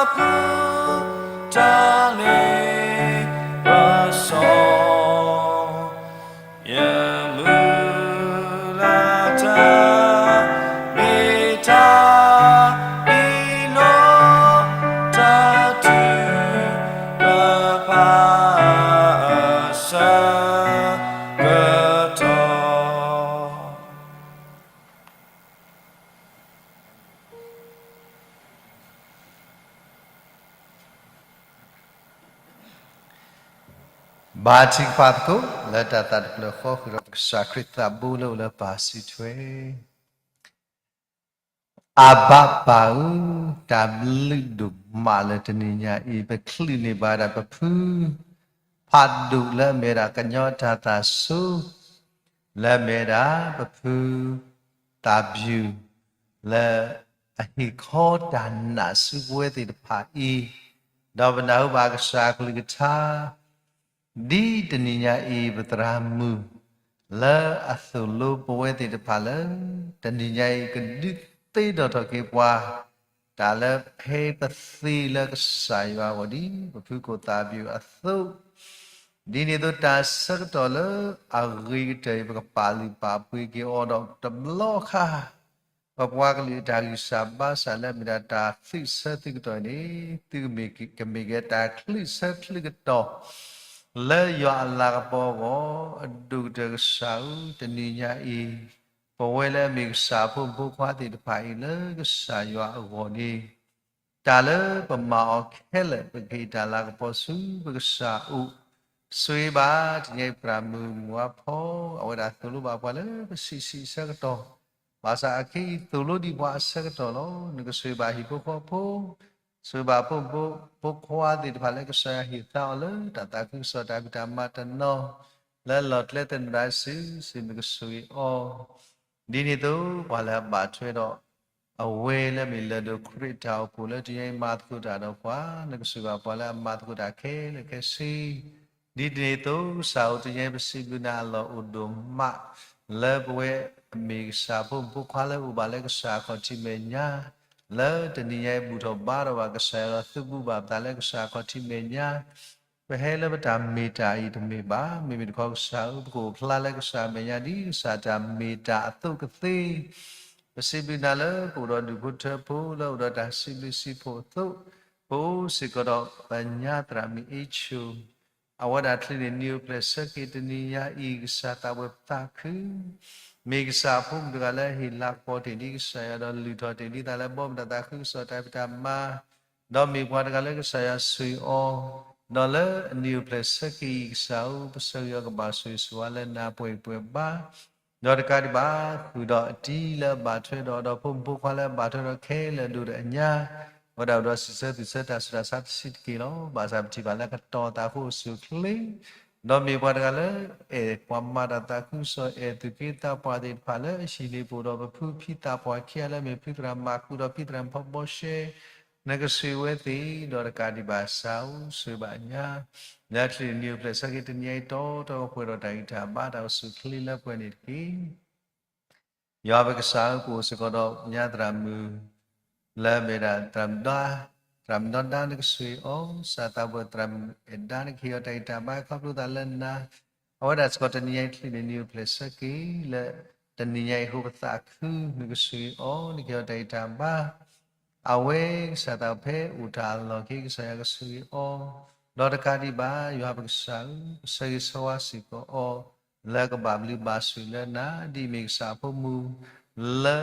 ဖုတၢ်လ့ပစီ ယမုၢ်လၢ်တၢ် မ့ၢ်တၢ်အံၤလီၤ. တၢ်ထုကဖၣ်အဆၢကတီၢ် ဘါထုကဖၣ်သကိး လၢတၢ်သးတဖျၢၣ်ဃီ ဃုာ်ဒီးကစၢ်ခရံာ်သးဘိလၢအိၣ်လၢပၢ်စုထွဲ အဘၣ်ပၢ်ဧၢ, တၢ်ဘျုးဒိၣ်မးလၢတနံၤညါအံၤ ပချုးန့ၢ်ဘၣ်ဒၣ်ပဖု ဖးဒိၣ်လၢအမ့ၢ်ဒၣ်ကညီတၢ်သးစူၤ လၢအမ့ၢ်ဒၣ်ပဖု သးပျုၢ် လၢ အဟ့ၣ်ခီတၢ်နာ်ဆူပဝဲသ့ၣ်တဖၣ်အံၤ, ဒီးပနၢ်ဟူဘၣ်ကစၢ်အကလုၢ်ကထါ ဒ်တနံၤညါအံၤ ပသရၣ်မုၣ် လၢအသိၣ်လိပဝဲသ့ၣ်တဖၣ်လၢ တနံၤညါအံၤ ကဒုးသ့ဒီၣ်ထီၣ်က့ၤပှၤ တၢ်လၢဖဲပသ့လၢကစၢ်ယွၤအဂီၢ် ဒ်ပဖုကိၣ်သၣ်ဘံၣ်အသိး, ဒ်န့ၣ်အသိးတၢ်ဆၢကတီၢ်လၢအဂ့ၤကတၢၢ်အံၤ ပကပာ်လုၢ်ပာ်ပှ့ၤက့ၤအီၤဒီးတဘျီခါ ပပှၤကလုာ်အတၢ်ဂံၢ်စၢ်ဘါစၢ်လၢအမ့ၢ်ဒၣ်တၢ်သုးဆၢသုးကတီၢ်အံၤန့ၣ် သုကမ့ၢ်ကမ့ၢ်က့ၤတၢ်ချုးဆၢချုးကတီၢ် လၢယွၤအလၤကပီၤအဂီၢ်, အဒိၣ်ကတၢၢ်ကစၢ်ဧၢ, တနံၤညါအံၤ ပဝဲလၢအမ့ၢ်ကစၢ်အဖိမုၣ်ဖိခွါသ့ၣ်တဖၣ်အံၤလၢကစၢ်ယွၤအဂီၢ်န့ၣ် တၢ်လၢပမၤအီၤခဲလၢာ် ပကဟ့ၣ်တၢ်လၤကပီၤဆူပကစၢ်အအိၣ်, ဆိၣ်ဂ့ၤဘၣ်တနံၤညါအံၤ သရၣ်မုၣ်မုၢ်ဝါဖီ အဝဲဒၣ်သိၣ်လိဘၣ်ပှၤလၢပဆံးဆံးအဆၢကတီၢ်, ဘၣ်ဆၣ်အခဲအံၤသိၣ်လိဒံးပှၤအဆၢကတီၢ်လီၤ. နကဆိၣ်ဂ့ၤဘၣ်ဟံၣ်ဖိဃီဖိ, ဆိၣ်ဂ့ၤဘၣ်ဖိမုၣ်ဖိခွါသ့ၣ်တဖၣ်လၢကစၢ်ယွၤဟ့ၣ်သါအီၤလၢတၢ်သးခုကစီၣ်တၢ်ဖံးတၢ်မၤတနီၤ, လၢလီၤကျဲသနူၤဒၣ်စု စုမုၢ်ကဆိၣ်ဂ့ၤအီၤ ဒ်န့ၣ်အသိး ပှၤလၢအဘၣ်ထွဲဒီး အဝဲလၢမ့ၢ်လၢၢ်ဒိၣ်ခရံာ်တၢ်အိၣ်ဖှိၣ်လၢတနံၤညါအံၤမၤသကိးတၢ်ဒီးပှၤ, နကဆိၣ်ဂ့ၤဘၣ်ပှၤလၢအမၤသကိးတၢ်ခဲလၢာ်ခဲဆ့, ဒ်န့ၣ်အသိး ကစၢ်ဧၢ တနံၤညါအံၤ ပစံးဘျုးနၤအလီၢ်အိၣ်ဒိၣ်မး လၢပဝဲအမ့ၢ်ကစၢ်ဖိမုၣ်ဖိခွါလၢအိၣ်ဘၣ်လၢကစၢ်အခီၣ်ထံးမဲာ်ညါ, လၢတနံၤညါအံၤဘူၣ်ထီၣ်ဘါထီၣ်ဘၣ်ကစၢ်ယွၤဒီးသုးဘူးဘၣ်ပသးလၢကစၢ်အခီၣ်ထံးမဲာ်ညါ ပဟဲလၢပတၢ်မ့ၢ်တၢ်အံၤတမ့ၢ်ဘၣ်. မ့မ့ၢ်တခီကစၢ်ဧၢ ပကအိၣ်ဖျါလၢကစၢ်မဲာ်ညါဒ်ကစၢ်တၢ်မ့ၢ်တၢ်အသိးကသ့, ပစံးဘျုးနၤလၢပအိၣ်ဒီးဒူၣ်ဖိထၢဖိလၢအိၣ်ဒီးတၢ်စံးဘျုးစံးဖှိၣ်အသိး, ပအိၣ်စ့ၢ်ကီးဒီးပညါသရၣ်မုၣ်အ့ဆိၣ် အဝဲဒၣ်ချုးန့ၢ်နံၤအိၣ်ဖျဲၣ်ဆၢက့ၤတနံၤညါအံၤ ကစၢ်သးပှၢ်ပသးခု မ့ၢ်ကစၢ်အဖိမုၣ်တဂၤလၢအဟ့ၣ်လၤကပီၤတ့ၢ်ဒ်ကစၢ်ယွၤဒီးလုၢ်ထီၣ်တ့ၢ်ဒ်သးလၢဘီမုၢ်တၢ်သးခုကစီၣ်တၢ်ဖံးတၢ်မၤ, ဒီးမ့ၢ်ပှၤတဂၤလၢကစၢ်ယွၤဆိၣ်ဂ့ၤအီၤ, ဒီးလၢအနံၤအိၣ်ဖျဲၣ်ဆၢက့ၤအံၤ ကစၢ်ဧၢ ပဆၢဂ့ၤအီၤကဘၣ်ဆိၣ်ဂ့ၤဆိၣ်ဝါလၢနၤပှဲၤပှဲၤဘၣ် ဒီးတကးဒံးဘၣ် ဃုာ်ဒီးအတံၤလၢအဘၣ်ထွဲဒီး ဒီးဖိမုၣ်ဖိခွါလၢအဘၣ်ထွဲဒီးခဲလၢာ်အဒိၣ်ဒီးအညါ, အဝဲဒၣ်အိၣ်ဒီးစံးဆၢသုးဆၢတၢ်ဆူးတၢ်ဆါတဆံးတက့ၢ်လီၤ. ဘၣ်ဆၣ်ပထံၣ်ဘၣ်လၢကတီၤသးအဃိအိၣ်ဆူၣ်အိၣ်ချ့, ဒီးမ့ၢ်ပှၤတဂၤလၢ အဲၣ်ပှၤမၤတၢ်သးခုကစီၣ် အဲၣ်သူၣ်က့သးပှၢ်သ့ၣ်တဖၣ်လၢအဟံၣ်န့ၣ် ပအိၣ်ဒီးပဖုဖံသးပှၢ်ခံဂၤလၢအမ့ၢ်ဖုသရၣ်မၤဃုာ်ဒီးဖံသရၣ်ဖီဘီရှဲ, နကဆိၣ်ဂ့ၤဝဲသ့ၣ် ဒီးတကးဒံးဘၣ်ကစၢ်ဧၢ ဆိၣ်ဂ့ၤဘၣ်ညါ လၢချုးန့ၢ်နံၤအိၣ်ဖျဲၣ်ဆၢက့ၤတနံၤအံၤတီတီ ပှဲၤဒီးတၢ်ဂံၢ်တၢ်ဘါတၢ်အိၣ်ဆူၣ်အိၣ်ချ့လၢပှဲၤန့ၣ်တက့ၢ်. ယွၤပကစၢ်ဧၢ ပအိၣ်စ့ၢ်ကီးဒီးညါသရၣ်မုၣ် လၢအမ့ၢ်ဒၣ်သရၣ်မုၣ်ဒါ, သရၣ်မုၣ်နီၢ်ဒါ နကဆိၣ်ဂ့ၤအီၤ, ကစၢ်သးပှၢ်သရၣ်မုၣ်အဲၣ်ဒါ နကဟ့ၣ်အီၤတၢ်ဂံၢ်တၢ်ဘါ ခီဖျိသးလၢနၤ, အဝဲဒၣ်စ့ၢ်ကီးတနံၤညါအံၤချုးန့ၢ်နံၤအိၣ်ဖျဲၣ်ဆၢက့ၤ လၢတနံၤညါအံၤအဃိပသးခု နကဆိၣ်ဂ့ၤအီၤ နကဟ့ၣ်အီၤတၢ်ဂံၢ်တၢ်ဘါ အဝဲကစၢ်သးဖဲအိၣ်တၢ်အလီၢ်ခံ ကစၢ်ယွၤကဆိၣ်ဂ့ၤအီၤ, ဒီးတကးဒံးဘၣ် ယွၤပကစၢ်ဧၢ ပဆၢဂ့ၤဆၢဝါစ့ၢ်ကီးအီၤ လၢကဘၣ်ဘျုးဘၣ်ဆိၣ်လၢနၤ ဒ်အမ့ၢ်ကစၢ်အဖိမုၣ် လၢ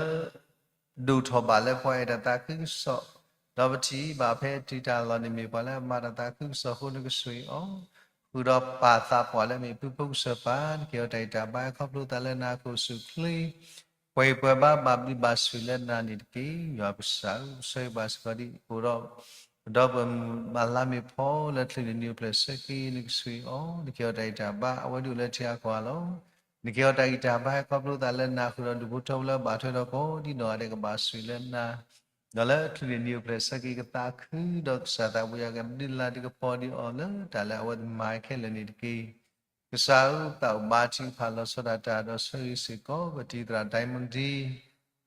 ဒိၣ်ထီၣ်ဘၣ်လၢပှၤအဲၣ်တၢ်သးခုကစီၣ်, ဒီးပထံၣ်ဘၣ်ဖဲအတုၤတၢ်လီၢ်န့ၣ် မ့ၢ်ပှၤလၢအမၤတၢ်သးခုကစီၣ်အဃိ နကဆိၣ်ဂ့ၤအီၤ, ဃုာ်ဒီးပာ်သးပှၢ်လၢအမ့ၢ်ဖုဖိကစၢၢ်ပၢ် နကဟ့ၣ်အီၤတၢ်ဂံၢ်တၢ်ဘါ ခီဖျိသးလၢနၤအဃိအိၣ်ဆူၣ်အိၣ်ချ့ ပှဲၤပှဲၤဘၣ်ဘၣ်ဘျုးဘၣ်ဆိၣ်လၢနၤန့ၣ်တက့ၢ်. ယွၤပကစၢ်ဧၢ ပဆၢဂ့ၤဘၣ်စ့ၢ်ကီးဒ်ပအိၣ်ဒီး ပဒီပုၢ်ဝဲၢ်မုၣ်မၤလါမ့ၢ်ဖီ လၢချုးန့ၢ်နံၤအိၣ်ဖျဲၣ်ဆၢက့ၤ နကဆိၣ်ဂ့ၤအီၤ နကဟ့ၣ်အီၤတၢ်ဂံၢ်တၢ်ဘါ အဝဲဒၣ်အိၣ်လၢထံဂၤကီၢ်ဂၤလီၤ. နကဟ့ၣ်အီၤတၢ်ဂံၢ်တၢ်ဘါ ခီဖျိသးလၢနၤ ဃုာ်ဒီးဒူၣ်ဖိထၢဖိလၢအဘၣ်ထွဲဒီးကိးဒ်နီၢ်ဂၤဒဲးကဘၣ်ဆိၣ်ဂ့ၤလၢနၤ ဒီးလၢချုးန့ၢ်နံၤအိၣ်ဖျဲၣ်ဆၢက့ၤ ကသးခုဒီးကစၢ်သးပှၢ်ယွၤ ကဒုးလၤဒုးကပီၤဒံးအီၤလၢတၢ်လၢအဝဲမၤခဲလၢာ်န့ၣ်တက့ၢ်. ကစၢ်ဧၢ ပသးအိၣ်ဘါထုကဖၣ်လီၤဆီဒၣ်တၢ်ဒီးဆၢဂ့ၤစ့ၢ်ကီး ပတံၤသရၣ် Diamond D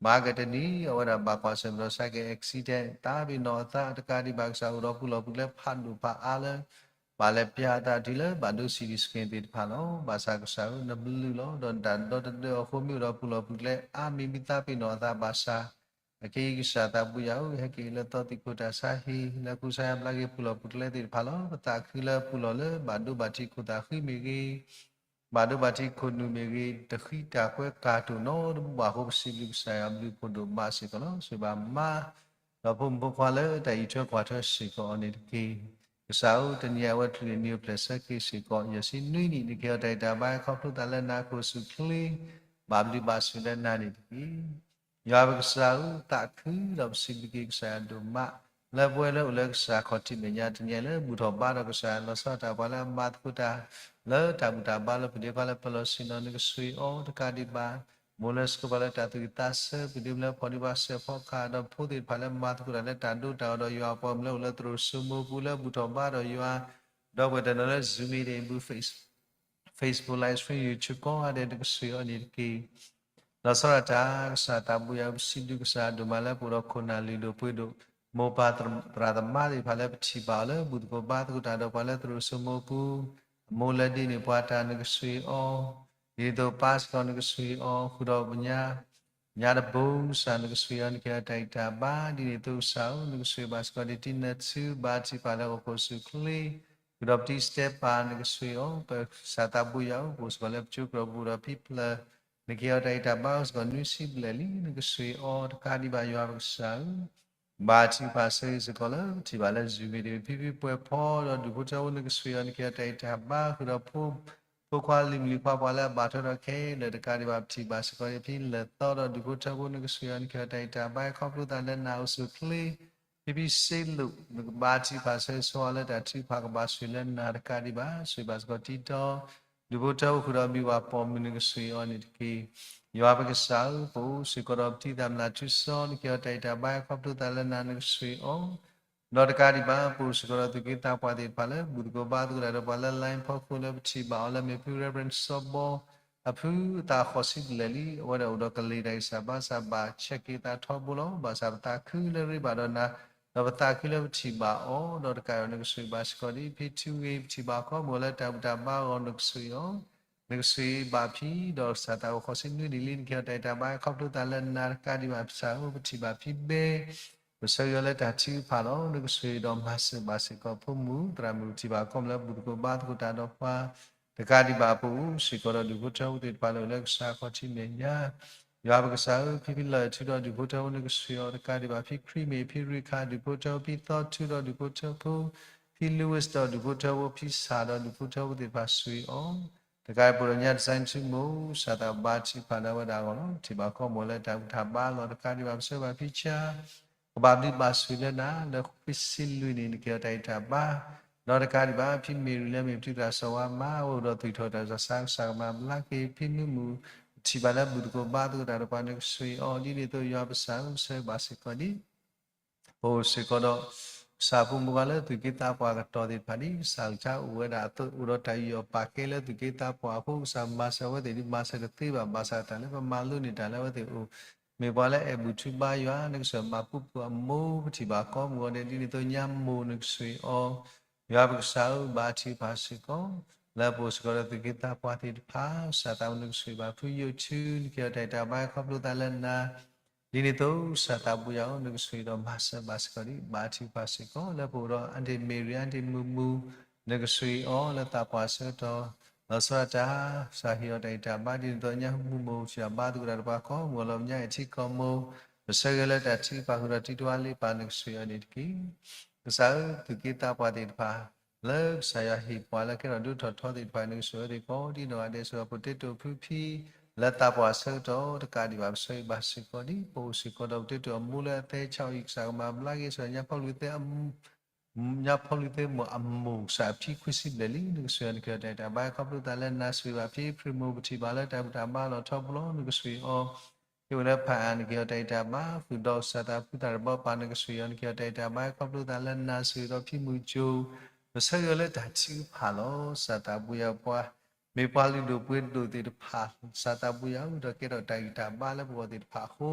မၤကတနံၤ အဝဲဒၣ်ဘၣ်ကွၢ်ဆၢၣ်မဲာ်ဒီးစါက့ၤ accident သးပ့ၤနီၣ်အသး တကးဒံးဘၣ် ကစၢ်အိၣ်ဒီးပူၤလီၢ်ပူၤကျဲဖးဒိၣ်ဖးအါလၢ ဘၣ်လဲၤပျၢ်အသးတုၤလၢဘၣ်ဒိ CT scan သ့ၣ်တဖၣ်လီၤ. ဘၣ်ဆၣ်ကစၢ်ဧၢ နဘျုးလီၤ ဒီးနတၢ်ဒီသဒၢအဃိ မ့ၢ်အိၣ်ဒီးပူၤလီၢ်ပူၤကျဲအါ မ့ၢ်မံသးပ့ၤနီၣ်အသးဘၣ်ဆၣ် အခဲအံၤကစၢ်သးပှၢ်ယွၤဧၢ ဟဲက့ၤလၢသီသံၣ်ခိၣ်တၢ်ဆါဟံၣ် လၢကူစါယါဘျါက့ၤပူၤလီၢ်ပူၤကျဲသ့ၣ်တဖၣ်လီၤ. ပသးခုလၢပူၤလီၢ်လၢဘၣ်ဒိဘၣ်ထံးခိၣ်သးဃံမ့ၢ်ဂ့ၤ ဘၣ်ဒိဘၣ်ထံးခိၣ်နူာ်မ့ၢ်ဂ့ၤ တဃံတၢ်ကွဲးကၤတိၢ်နီတဘျီဘၣ်အဃိ ပစံးဘျုးကစၢ်ယွၤဘျုးဖှိၣ်ဒိၣ်မးစ့ၢ်ကီးလီၤ. ဆိၣ်ဂ့ၤဘၣ်မါ ဒီးဖိမုၣ်ဖိခွါလၢတၢ်အံးထွဲကွၢ်ထွဲစ့ၢ်ကီးအီၤန့ၣ်တက့ၢ်. ကစၢ်ဧၢ တနံၤအံၤအဝဲချုးန့ၢ်နံၤအိၣ်ဖျဲၣ်ဆၢက့ၤစ့ၢ်ကီး ယဲၢ်ဆံနွံနံၣ် နကဟ့ၣ်အီၤတၢ်ဂံၢ်တၢ်ဘါခီဖျိသးလၢနၤအဃိအိၣ်ဆူၣ်အိၣ်ချ့ ဘၣ်ဘျုးဘၣ်ဆိၣ်လၢနၤန့ၣ်တက့ၢ်. ယွၤပကစၢ်ဧၢ သးခုဒီးပစံးဘျုးက့ၤကစၢ်ယွၤဒိၣ်မး လၢပဝဲလၢအိၣ်လၢကစၢ်ခီၣ်ထံးမဲာ်ညါတနံၤအံၤလၢ ဘူၣ်ထီၣ်ဘါထီၣ်ကစၢ်ယွၤလီၤဆီဒၣ်တၢ် ပှၤလၢအမၤသကိးတၢ် လၢတၢ်ဘူၣ်တၢ်ဘါလၢပဒ့ခွါလၢပလီၢ်ဆ့ၣ်နီၤ နကဆိၣ်ဂ့ၤအီၤတကးဒံးဘၣ် မိၢ်လၢဆှၢပှၤလၢတၢ်သူၣ်ဝံၣ်သးဆၢ ပဒိၣ်မုၣ်လၢဖီၣ်န့ၢ်ပှၤစဲးဖီကဟၣ် ဒီးဖိသ့ၣ်တဖၣ်လၢမၤသကိးတၢ်လၢတၢ်ဒိတၢ်အီၣ်ဒီးယွၤအပှၤမုၣ်လၢအိၣ်လၢသရိာ်စိမိပူၤလၢဘူၣ်ထီၣ်ဘါထီၣ်ယွၤ ဒီပုၢ်ဝဲၢ်တနီၤလၢ Zoom meeting ပူၤ Facebook live stream YouTube ကိးဂၤဒဲး နကဆှၢအီၤန့ၣ်တက့ၢ်. လီၤဆီဒၣ်တၢ် ကစၢ်သးဘိယွၤ ပစံးဘျုးကစၢ်ဒိၣ်မးလၢပအိၣ်ဒီးခိၣ်နၢ်လုၢ်ဒိၣ်ပှ့ၤဒိၣ် မိၢ်ပၢ်သရၣ်သမါသ့ၣ်တဖၣ်လၢပထံၣ်ဘၣ်အီၤလၢဘူၣ်သကိးဘါသကိးတၢ်ဒီးပှၤလၢသရိာ်စိမိပူၤ အမိၢ်လၢဒ်န့ၣ်ပှၤတၢ်နကဆှၢအီၤ ဒ်န့ၣ်သိးပၢ်စ့ၢ်ကီးနကဆှၢအီၤ ဃုာ်ဒီးပညါ ညါတဘိ ကစၢ်နကဆှၢအီၤ နကဟ့ၣ်အီၤတၢ်ဂံၢ်တၢ်ဘါ ဒ်န့ၣ်သိးကစၢ်ဧၢ နကဆှၢဘၣ်စ့ၢ်ကီးဒ်တံနၢ်ထု ဘါထုကဖၣ်လၢဟီၣ်ခိၣ်ဆူၣ်ချ့ ဃုာ်ဒီးပတံစတဲပၤ နကဆှၢအီၤ ပကစၢ်သးဘိယွၤဧၢ ပအိၣ်စ့ၢ်ကီးလၢပကၠိကရၢၢ်ပူၤဒီးဖံဖျၢၣ် နကဟ့ၣ်အီၤတၢ်ဂံၢ်တၢ်ဘါအိၣ်စ့ၢ်ကီးနွံဆံဘျဲၣ်လံ နကဆှၢအီၤတကးဒံးဘၣ်ယွၤပကစၢ်ဧၢ ဘါထုကဖၣ်ဆၢဂ့ၤစ့ၢ်ကီးလၢပထံၣ်ဘၣ်လၢ Zoom meeting ဖံဖုပှဲၤဖီဒီးဒူၣ်ဖိထၢဖိ နကဆှၢအီၤ နကဟ့ၣ်အီၤတၢ်ဂံၢ်တၢ်ဘါ ဃုာ်ဒီးဖိ ဖိခွါလံၤမုၣ်လံၤခွါပှၤလၢအဘၣ်ထွဲဒီးခဲလၢာ်တကးဒံးဘၣ် ပထံၣ်ဘၣ်စ့ၢ်ကီးဖံလၢာ်သီဒီးဒူၣ်ဖိထၢဖိ နကဆှၢအီၤ နကဟ့ၣ်အီၤတၢ်ဂံၢ်တၢ်ဘါ ခီဖျိသးလၢနၤအိၣ်ဆူၣ်ချ့ ဖံဖံစ့လိာ် နကဘါထုကဖၣ်ဆၢဂ့ၤဆ့ၣ်ဝါလၢတၢ်ထုကဖၣ်ကဘၣ်ဆှၢလၢနၤတကးဒံးဘၣ် ဆှၢဘၣ်စ့ၢ်ကီးတံတီ ဒူၣ်ဖိထၢဖိဃုာ်ဒီးမံၤဝၤပိာ်မုၣ် နကဆှၢအီၤန့ၣ်တက့ၢ်. ယွၤပကစၢ်ဧၢ ပအိၣ်စ့ၢ်ကီးဒီးပတံၤသးမုၢ်လၢ်ထူစီ နကဟ့ၣ်အီၤတၢ်ဂံၢ်တၢ်ဘါ ခီဖျိသးလၢနၤ နကဆှၢအီၤ ဒီးတကးဒံးဘၣ် ပအိၣ်စ့ၢ်ကီးဒီးသူၣ်က့သးပှၢ်သ့ၣ်တဖၣ်လၢ ဘူၣ်သကိးဘါသကိးတၢ်ဒီးပှၤလၢ line ဖီခိၣ်လၢပထံၣ်ဘၣ်အီၤလၢမ့ၢ်ဖု Reverend စီၤဘီ အဖုအသးဃီၤဆံဘျဲၣ်လံ အဝဲဒၣ်အိၣ်ဒီးကလံၤတၢ်ဂံၢ်စၢ်ဘါစၢ်ဘၣ်ဆဲးက့ၤသးထီဘိလီၤ. ဘၣ်ဆၣ်ပသးခုလၢရ့ဘၣ်ဒီးနၤ ဒီးပသးခုလၢပထံၣ်ဘၣ်အီၤ ဒီးတကးဒံးဘၣ်နကဆှၢဘၣ်စ့ၢ်ကီးဒ် ဖံထူဂ့ၤ ပထံၣ်ဘၣ်ခီ မ့ၢ်အီၤလၢတၢ်ဘူၣ်တၢ်ဘါအဂီၢ် နကဆှၢအီၤ နကဆှၢဘၣ်ဖံ ဒီးကစၢ်သးအိၣ်ဃီၤဆံနွံနံၣ်လံ နကဟ့ၣ်အီၤတၢ်ဂံၢ်တၢ်ဘါ ခီဖျိသးလၢနၤတကးဒံးဘၣ် ကစၢ်ဧၢ ပထံၣ်ဘၣ်ဖံဘဲ ပဆၢဂ့ၤအီၤလၢတၢ်ထုကဖၣ်လီၤ. နကဆှၢဒီးမၤစၢၤဘၣ်စ့ၢ်ကီးဖိမုၣ်သရၣ်မုၣ် ပထံၣ်ဘၣ်ခီမ့ၢ်လၢဘူၣ်သကိးဘါသကိးတၢ်ဒီးပှၤ တကးဒံးဘၣ် ပအိၣ်စ့ၢ်ကီးဒီးဒူၣ်ဖိထၢဖိသ့ၣ်တဖၣ်လၢအိၣ်လၢကစၢ်ခီၣ်ထံးမဲာ်ညါ ယွၤပကစၢ်ဧၢ ဖံဖံလၢၢ်ထူဒီးဒူၣ်ဖိထၢဖိ နကဆှၢအီၤတကးဒံးဘၣ် ဖံခရံာ်မ့ၢ် ဖံရ့ခါဒူၣ်ဖိထၢဖိ ဖံသီထူဒီးဒူၣ်ဖိထၢဖိ ဖံ Louis ဒီးဒူၣ်ဖိထၢဖိ ဖံစၢ်ဒီးဒူၣ်ဖိထၢဖိသ့ၣ်တဖၣ်ဆှၢအီၤ တကးဒံးဘၣ် ပအိၣ်ဒီးညါ design ထူမိၢ် ကစၢ်သးဘါထုကဖၣ်လၢအဝဲဒၣ်အဂီၢ်လီၤ. ပထံၣ်ဘၣ်ခီမ့ၢ်လၢတၢ်ဘူၣ်တၢ်ဘါအလီၢ် တကးဒံးဘၣ် ပဆၢဂ့ၤဘၣ်ဖံဆါ ကဘၣ်ဘျုးဘၣ်ဆိၣ်လၢနၤ လၢဃိးဆံလွံၢ်နံၣ် နကဟ့ၣ်အီၤတၢ်ဂံၢ်တၢ်ဘါ ဒီးတကးဒံးဘၣ် ဖံမ့ၢ်ရံလၢမ့ၢ်ပတုၤတၢ်စီၤဝါမါ အဝဲအိၣ်ဒီးသွံၣ်ထီၣ်တၢ်ဆါ ကစၢ်ကမၤဘျါက့ၤ ဖံမုၢ်မုၢ် ပထံၣ်ဘၣ်လၢဘူၣ်သကိးဘါသကိးတၢ်ဒီးပှၤ နကဆှၢအီၤ ဒ်န့ၣ်အသိး ယွၤပကစၢ်ဧၢ ပဆၢဂ့ၤဘၣ်စ့ၢ်ကီးဒ် ပအိၣ်စ့ၢ်ကီးဒီး ကစၢ်ဖိမုၣ်ဂၤလၢသူၣ်က့သးပှၢ်ကတီၢ်သ့ၣ်တဖၣ် ဒ်ကစၢ်ကစၢ်အိၣ်ဝဲဒၣ်အသိး အိၣ်ဒီးတၢ်ယူးယီၣ်ပာ်ကဲလၢသူၣ်က့သးပှၢ်အဃိ ကစၢ်မၤစၢၤအဝဲသ့ၣ်ဒ်မၤစၢၤတသ့ဘၣ် ဘၣ်ဆၣ်တၢ်လၢပမၤလိန့ၢ်တၢ်လၢအဝဲသ့ၣ်အိၣ် မ့ၢ်ပှၤလၢအဲၣ်ဘူၣ်ထူဘါယွၤ နကစၢ်မၤပူၤပူၤအမိၢ် ပထံၣ်ဘၣ်ခီမ့ၢ်ဂီၤဒဲး ဒ်န့ၣ်အသိးညါမိၢ် နကဆှၢအီၤ ယွၤပကစၢ်ဧၢ ဘါထုကဖၣ်စ့ၢ်ကီး လၢပအိၣ်စ့ၢ်ကီးဒီးသူၣ်က့သးပှၢ်သ့ၣ်တဖၣ် ကစၢ်သးဘိ နကဆှၢဘၣ်ဖုယိာ်ထူ နကဟ့ၣ်အီၤတၢ်ဂံၢ်တၢ်ဘါ ခီဖျိသးလၢနၤ ဒ်န့ၣ်အသိး ကစၢ်သးဘိယွၤဧၢ နကဆှၢဒီးမၤစၢၤဘၣ်စ့ၢ်ကီးဒ် ဘါထုကဖၣ်စ့ၢ်ကီး လၢပအိၣ်ဒီး အါတ့ၢ်မ့ၢ်ရံ အါတ့ၢ်မုၢ်မုၢ် နကဆှၢအီၤလၢသးပှၢ်အဆၢကတီၢ် လီၤဆီဒၣ်တၢ် ကစၢ်ဟ့ၣ်အီၤတၢ်ဂံၢ်တၢ်ဘါ ဒ်န့ၣ်အသိးညါ ဟူမူမူ ကစၢ်ဘါသကိးတၢ်ဒီးပှၤခီ မ့ၢ်လီၤပညါ အဲၣ်ထံကီၢ်မိၢ် ပဆၢဂ့ၤလၢတၢ်ထုကဖၣ်ဃုာ်ဒီးတံၤတဝါလ့ပၢ် နကဆှၢအီၤန့ၣ်တက့ၢ်. ကစၢ်ဧၢ သူၣ်က့သးပှၢ်သ့ၣ်တဖၣ် လၢကစၢ်ယွၤဟ့ၣ်ပှၤလၢကဲထီၣ်ဒိၣ်ထီၣ်ထီသ့ၣ်တဖၣ် နကဆှၢအဝဲသ့ၣ်ကိးဒ်နီၢ်ဂၤဒဲး စ့ၢ်ကီး ပတဲတိာ်ဖုဖံ လၢသးပှၢ်အဆၢကတီၢ် တကးဒံးဘၣ် ပဆၢဂ့ၤဘၣ်စ့ၢ်ကီးဒ် ပအိၣ်စ့ၢ်ကီးဒီးပတဲတိာ်အမိၢ်လၢအသဲဆါအံၤ ကစၢ်ကမၤဘျါက့ၤ စ့ၢ်ကီး ညါဖီလူၤသဲ ညါဖီလူၤသဲမိၢ်အမိၢ် ကစၢ်အဖံခွံဆံဘျဲၣ်လံ နကဆှၢအီၤ နကဟ့ၣ်အီၤတၢ်ဂံၢ်တၢ်ဘါ ခီဖျိသးလၢနၤ စ့ၢ်ဂ့ၤဘၣ်ဖံဖံမိၢ် ပထံၣ်ဘၣ်လၢတၢ်ဘူၣ်တၢ်ဘါလီၤထီဘိလီၤ နကဆှၢအီၤ ဟ့ၣ်ဝဲလၢဖးအါ နကဟ့ၣ်အီၤတၢ်ဂံၢ်တၢ်ဘါ ဃုာ်ဒီးကစၢ်သးဖုသးတဘီပၢ် နကဆှၢအီၤ နကဟ့ၣ်အီၤတၢ်ဂံၢ်တၢ်ဘါ ခီဖျိသးလၢနၤ စ့ၢ်ဂ့ၤဒီးဖံမုၢ်ကၠိ ပဆၢဂ့ၤအီၤလၢတၢ်ထုကဖၣ်လီၤ ကစၢ်သးဘိယွၤပှၤ မ့ၢ်ပှၤလုၢ်ဒိၣ်ပှ့ၤဒိၣ်သ့ၣ်တဖၣ် ကစၢ်သးဘိယွၤ အိၣ်ဒီးကဲထီၣ်တၢ်ဂံၢ်တၢ်ဘါလၢပဂီၢ်သ့ၣ်တဖၣ်အဃိ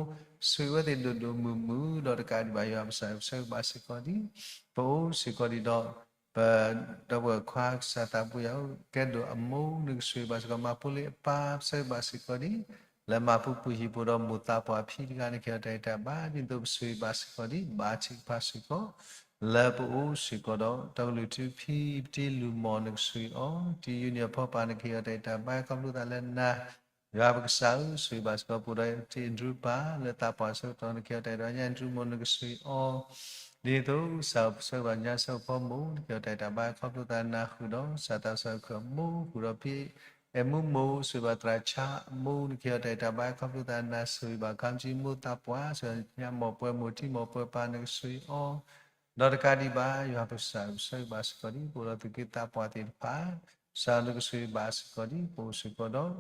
ဆှၢဝဲသ့ၣ်ဒိၣ်ဒိၣ်မုၢ်မုၢ် ဒီးတကးဒံးဘၣ်ယွၤပကစၢ် ပဆၢဂ့ၤဘၣ်စ့ၢ်ကီးဒ် ပအိၣ်စ့ၢ်ကီးဒ်ဒီး ပဒီပုၢ်ဝဲၢ်ခွါ ကစၢ်သးဘိယွၤ ကဲဒိၣ်အမိၢ် နကဆှၢဘၣ်စ့ၢ်ကီး မၤဖိလ့အပၢ် ပဆၢဂ့ၤဘၣ်စ့ၢ်ကီးဒ် လၢမၤပူၤပူၤဟံၣ်ပူၤဒီးမိၢ်သးပှၢ်ဖံတဂၤ နကဟ့ၣ်အီၤတၢ်ဂံၢ်တၢ်ဘါ ဒ်သိးပဆှၢဘၣ်စ့ၢ်ကီးဒ် ဘါထုကဖၣ်စ့ၢ်ကီး လၢပအိၣ်စ့ၢ်ကီးဒီး တၢ်ကလုၢ်ထူဖံ ပတံၤလုၢ်မီၢ် နကဆှၢအီၤ တံၤယူနံၣ်အဖီပၢ် နကဟ့ၣ်အီၤတၢ်ဂံၢ်တၢ်ဘါ ခီဖျိသးလၢနၤ ယွၤပကစၢ်ဧၢ ဆှၢဘၣ်စ့ၢ်ကီး ပအိၣ်ဒီးတံၤအ့ၣ်ဒရူးပၢ် လၢသးပှၢ်အဆၢကတီၢ် နကဟ့ၣ်အီၤတၢ်ဂံၢ်တၢ်ဘါ ညါအ့ၣ်ဒရူးမိၢ် နကဆှၢအီၤ ဒ်သိးကစၢ်ပဆၢဂ့ၤဘၣ်ညါဆၢဖိမိၢ် နကဟ့ၣ်အီၤတၢ်ဂံၢ်တၢ်ဘါ ခီဖျိသးနၤဃုာ်ဒီး ကစၢ်သးစၢ်ခၢၣ်အမိၢ် ဃုာ်ဒီးဖံအဲၣ်မူမိၢ် ဆှၢဘၣ်သရၣ်ဆါအမိၢ် နကဟ့ၣ်အီၤတၢ်ဂံၢ်တၢ်ဘါ ခီဖျိသးနၤ ဆှၢဘၣ်ခါမ့ၢ်ကၠံမိၢ်သးပှၢ် ဆှၢညါမိၢ်ပှဲၤမိၢ်ထံမိၢ်ပှဲၤပၢ် နကဆှၢအီၤ ဒီးတကးဒံးဘၣ် ယွၤပကစၢ် ပဆၢဂ့ၤဘၣ်စ့ၢ်ကီးဒ် ပအိၣ်ဒီးသူၣ်က့သးပှၢ်သ့ၣ်တဖၣ် ကစၢ်နကဆှၢဘၣ်စ့ၢ်ကီးဒ် ပအိၣ်စ့ၢ်ကီးဒီး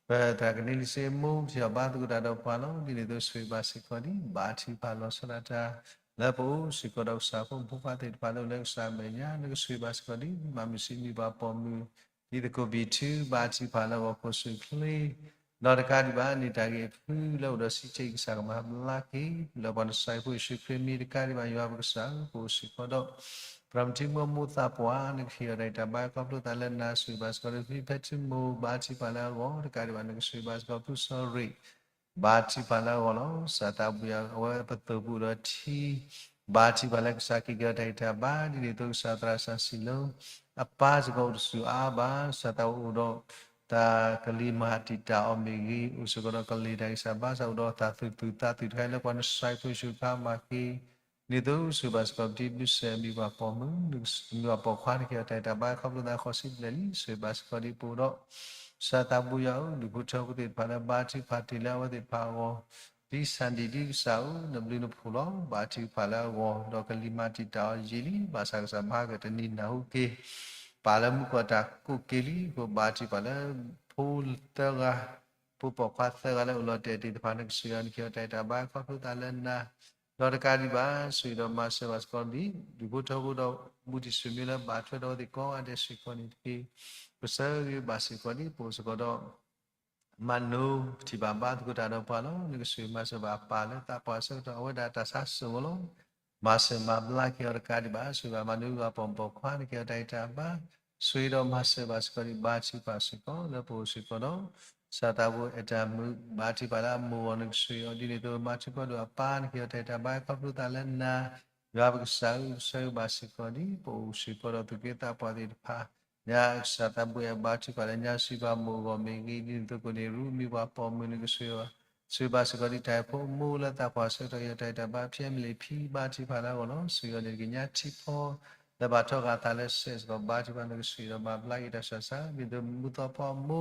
ပသရၣ်ကန့လံစ့မိၢ် ထံၣ်အီၤဘါသကိးတၢ်ဒီးပှၤလီၤ. ဒ်န့ၣ်အသိးဆိၣ်ဂ့ၤဘၣ်စ့ၢ်ကီးဒံး ဘါထုကဖၣ်လီၤဆီဒၣ်တၢ် လၢပအိၣ်စ့ၢ်ကီးဒီးကစၢ်ဖိမုၣ်ဖိခွါသ့ၣ်တဖၣ်လၢအိၣ်လၢကစၢ်အမဲာ်ညါ နကဆိၣ်ဂ့ၤဘၣ်စ့ၢ်ကီးဒံး မၤမုာ်ဆံးမံၤပှၤပိာ်မုၣ် ဒ်သိး COVID two ဘါထုကဖၣ်လၢအဂီၢ် ခိၣ်ဆူၣ်ချ့ ဒီးတကးဒံးဘၣ် န့ၢ်တၢ်ဂ့ၢ်အဖုလၢအိၣ်ဒီးစံးဆၢကစၢ်ကမၤဘျါက့ၤ လၢပှၤနစဲးဖိယ့ၣ်ၡူးခရံာ်မံၤတကးဒံးဘၣ် ယွၤပကစၢ်ဧၢ ပအိၣ်စ့ၢ်ကီးဒီး သရၣ်မုၣ်ထံမိၢ်မိၢ်သးပှၢ် နကဟ့ၣ်အီၤတၢ်ဂံၢ်တၢ်ဘါခီဖျိသးလၢနၤ ဆိၣ်ဂ့ၤဘၣ်စ့ၢ်ကီးဒီး ဖံဖဲထံမိၢ် ဘါထုကဖၣ်လၢအဂီၢ် တကးဒံးဘၣ် နကဆိၣ်ဂ့ၤဘၣ်စ့ၢ်ကီး ဖုစီၤရ့ၣ် ဘါထုကဖၣ်လၢအဂီၢ်လီၤ. ကစၢ်သးဘိယွၤ အဝဲပသိၣ်ပူၤဒီးထံ ဘါထုကဖၣ်လၢကစၢ်ကဟ့ၣ်က့ၤအီၤတၢ်ဂံၢ်တၢ်ဘါ ဒ်န့ၣ်အသိးကစၢ်သရၣ်စီဆှံလၢ အပၢ်စ့ၢ်ကီးအိၣ်တဆူၣ်အါဘၣ် ကစၢ်သးဘိအိၣ်ဒီး တၢ်ကလံၤမၤတံာ်တာ်အီၤမ့ၢ်ဂ့ၤ အိၣ်စ့ၢ်ကီးဒီးကလံၤတၢ်ဂံၢ်စၢ်ဘါစၢ် အိၣ်ဒီးတၢ်သူၣ်ပျုၢ်သးပျုၢ်တခါ လၢပှၤနစဲးဖိယ့ၣ်ၡူးခရံာ်မၤက့ၤ ဒ်န့ၣ်အသိးဆိၣ်ဂ့ၤဘၣ်စ့ၢ်ကီး ပတံၤပတုၤစဲး မံၤပှၤပိာ်မုၣ် မံၤပှၤပိာ်ခွါ နကဟ့ၣ်အီၤတၢ်ဂံၢ်တၢ်ဘါခီဖျိသး ဃီၤဆံဘျဲၣ်လံ ဆိၣ်ဂ့ၤဘၣ်စ့ၢ်ကီးဒံး ပအိၣ်ဒီး ကစၢ်သးဘိယွၤဧၢ ဒူၣ်ဖိထၢဖိသ့ၣ်တဖၣ်လၢဘါထုကဖၣ်တ့ၢ်လၢအဝဲသ့ၣ်တဖၣ်အဂီၢ် ဒ်စၣ်ဒံၣ်ဒ်ကစၢ်ဧၢ နဘျုးနဖှိၣ်လီၤ. ဘါထုကဖၣ်လၢအဂီၢ် ဒီးကလံၤမၤတံာ်တာ်အီၤယံာ်လံ ဘၣ်ဆၣ်ကစၢ်မၤကတနံၤနၢ်ဟူက့ၤ ပာ်လၢမူခိၣ်အတၢ်ကိးက့ၤလံအဃိ ဘါထုကဖၣ်လၢ ဖိသၢဂၤ ဖိပိာ်ခွါသၢဂၤလၢအိၣ်လီၤတဲာ်သ့ၣ်တဖၣ် နကဆိၣ်ဂ့ၤအီၤ နကဟ့ၣ်အီၤတၢ်ဂံၢ်တၢ်ဘါခီဖျိသးလၢနၤ ဒီးတကးဒံးဘၣ် ဆိၣ်ဂ့ၤဒီးမၤစၢၤဘၣ်စ့ၢ်ကီးဒံး ဒူၣ်ဖိထၢဖိဒီး ဘူးတံၢ်စူၣ်မံၤလၢဘၣ်ထွဲဒီးအဝဲသ့ၣ်ကိးဂၤဒဲးစ့ၢ်ကီးန့ၣ်တက့ၢ်. ပဆိၣ်ဂ့ၤဘၣ်စ့ၢ်ကီးဒံး ပအိၣ်စ့ၢ်ကီးဒီး မၤနၢၤ ပထံၣ်ဘၣ်ဘါသကိးတၢ်ဒီးပှၤလီၤ. နကဆိၣ်ဂ့ၤမၤစၢၤဘၣ်အပၢ်လၢသးပှၢ်အဆၢကတီၢ် အဝဲဒၣ်တၢ်ဆါစိၣ်မီၤလီၤ. မၤစၢၤမၤဘျါက့ၤအီၤတကးဒံးဘၣ် ဆိၣ်ဂ့ၤဘၣ်မၤနၢၤပှၤပိာ်မုၣ်ပိာ်ခွါ နကဟ့ၣ်အီၤတၢ်ဂံၢ်တၢ်ဘါ ဆိၣ်ဂ့ၤဒီးမၤစၢၤဘၣ်စ့ၢ်ကီးဒံး ဘါထုကဖၣ်စ့ၢ်ကီး လၢပအိၣ်စ့ၢ်ကီးဒီး ကစၢ်သးဘိအဲၣ်တၢ်မုာ် ဘါထုကဖၣ်လၢအမိၢ်အဂီၢ် နကဆိၣ်ဂ့ၤအီၤ ဒ်န့ၣ်အသိး မၤထူၣ်ဖီဒိၣ်အပၢ် နကဟ့ၣ်အီၤတၢ်ဂံၢ်တၢ်ဘါခီဖျိသးလၢနၤ ယွၤပကစၢ်ဧၢ ဆိၣ်ဂ့ၤဘၣ်စ့ၢ်ကီးဒံး ပအိၣ်စ့ၢ်ကီးဒီးသူၣ်က့သးပှၢ်သ့ၣ်တဖၣ် ညါကစၢ်သးဘိယွၤဘါထုကဖၣ်လၢညါစံးဘၣ်မိၢ်အဂီၢ်မ့ၢ်ဂ့ၤ ဒ်န့ၣ်အသိးကိးန့ၢ်ရူ မံၤပှၤပိာ်မုၣ် နကဆိၣ်ဂ့ၤ ဆိၣ်ဂ့ၤဘၣ်စ့ၢ်ကီးဒံးတၢ်ဖိမိၢ်လၢသးပှၢ်ဆၢကတီၢ် ဟ့ၣ်အီၤတၢ်ဂံၢ်တၢ်ဘါ ဖံမ့ၢ်လ့ၣ်ဖံ ဘါထုကဖၣ်လၢအဂီၢ်လီၤ. ဆိၣ်ဂ့ၤအီၤန့ၣ်တက့ၢ် ညါထံဖီ လၢဘၣ်ထီၣ်ဃာ်အသးလၢစဲးစ့ၢ်ကီး ဘါထုကဖၣ် နကဆိၣ်ဂ့ၤဒီးမၤဘျါက့ၤတၢ်ဆူးတၢ်ဆါ ဒ်သိးမူသီဖီအမိၢ်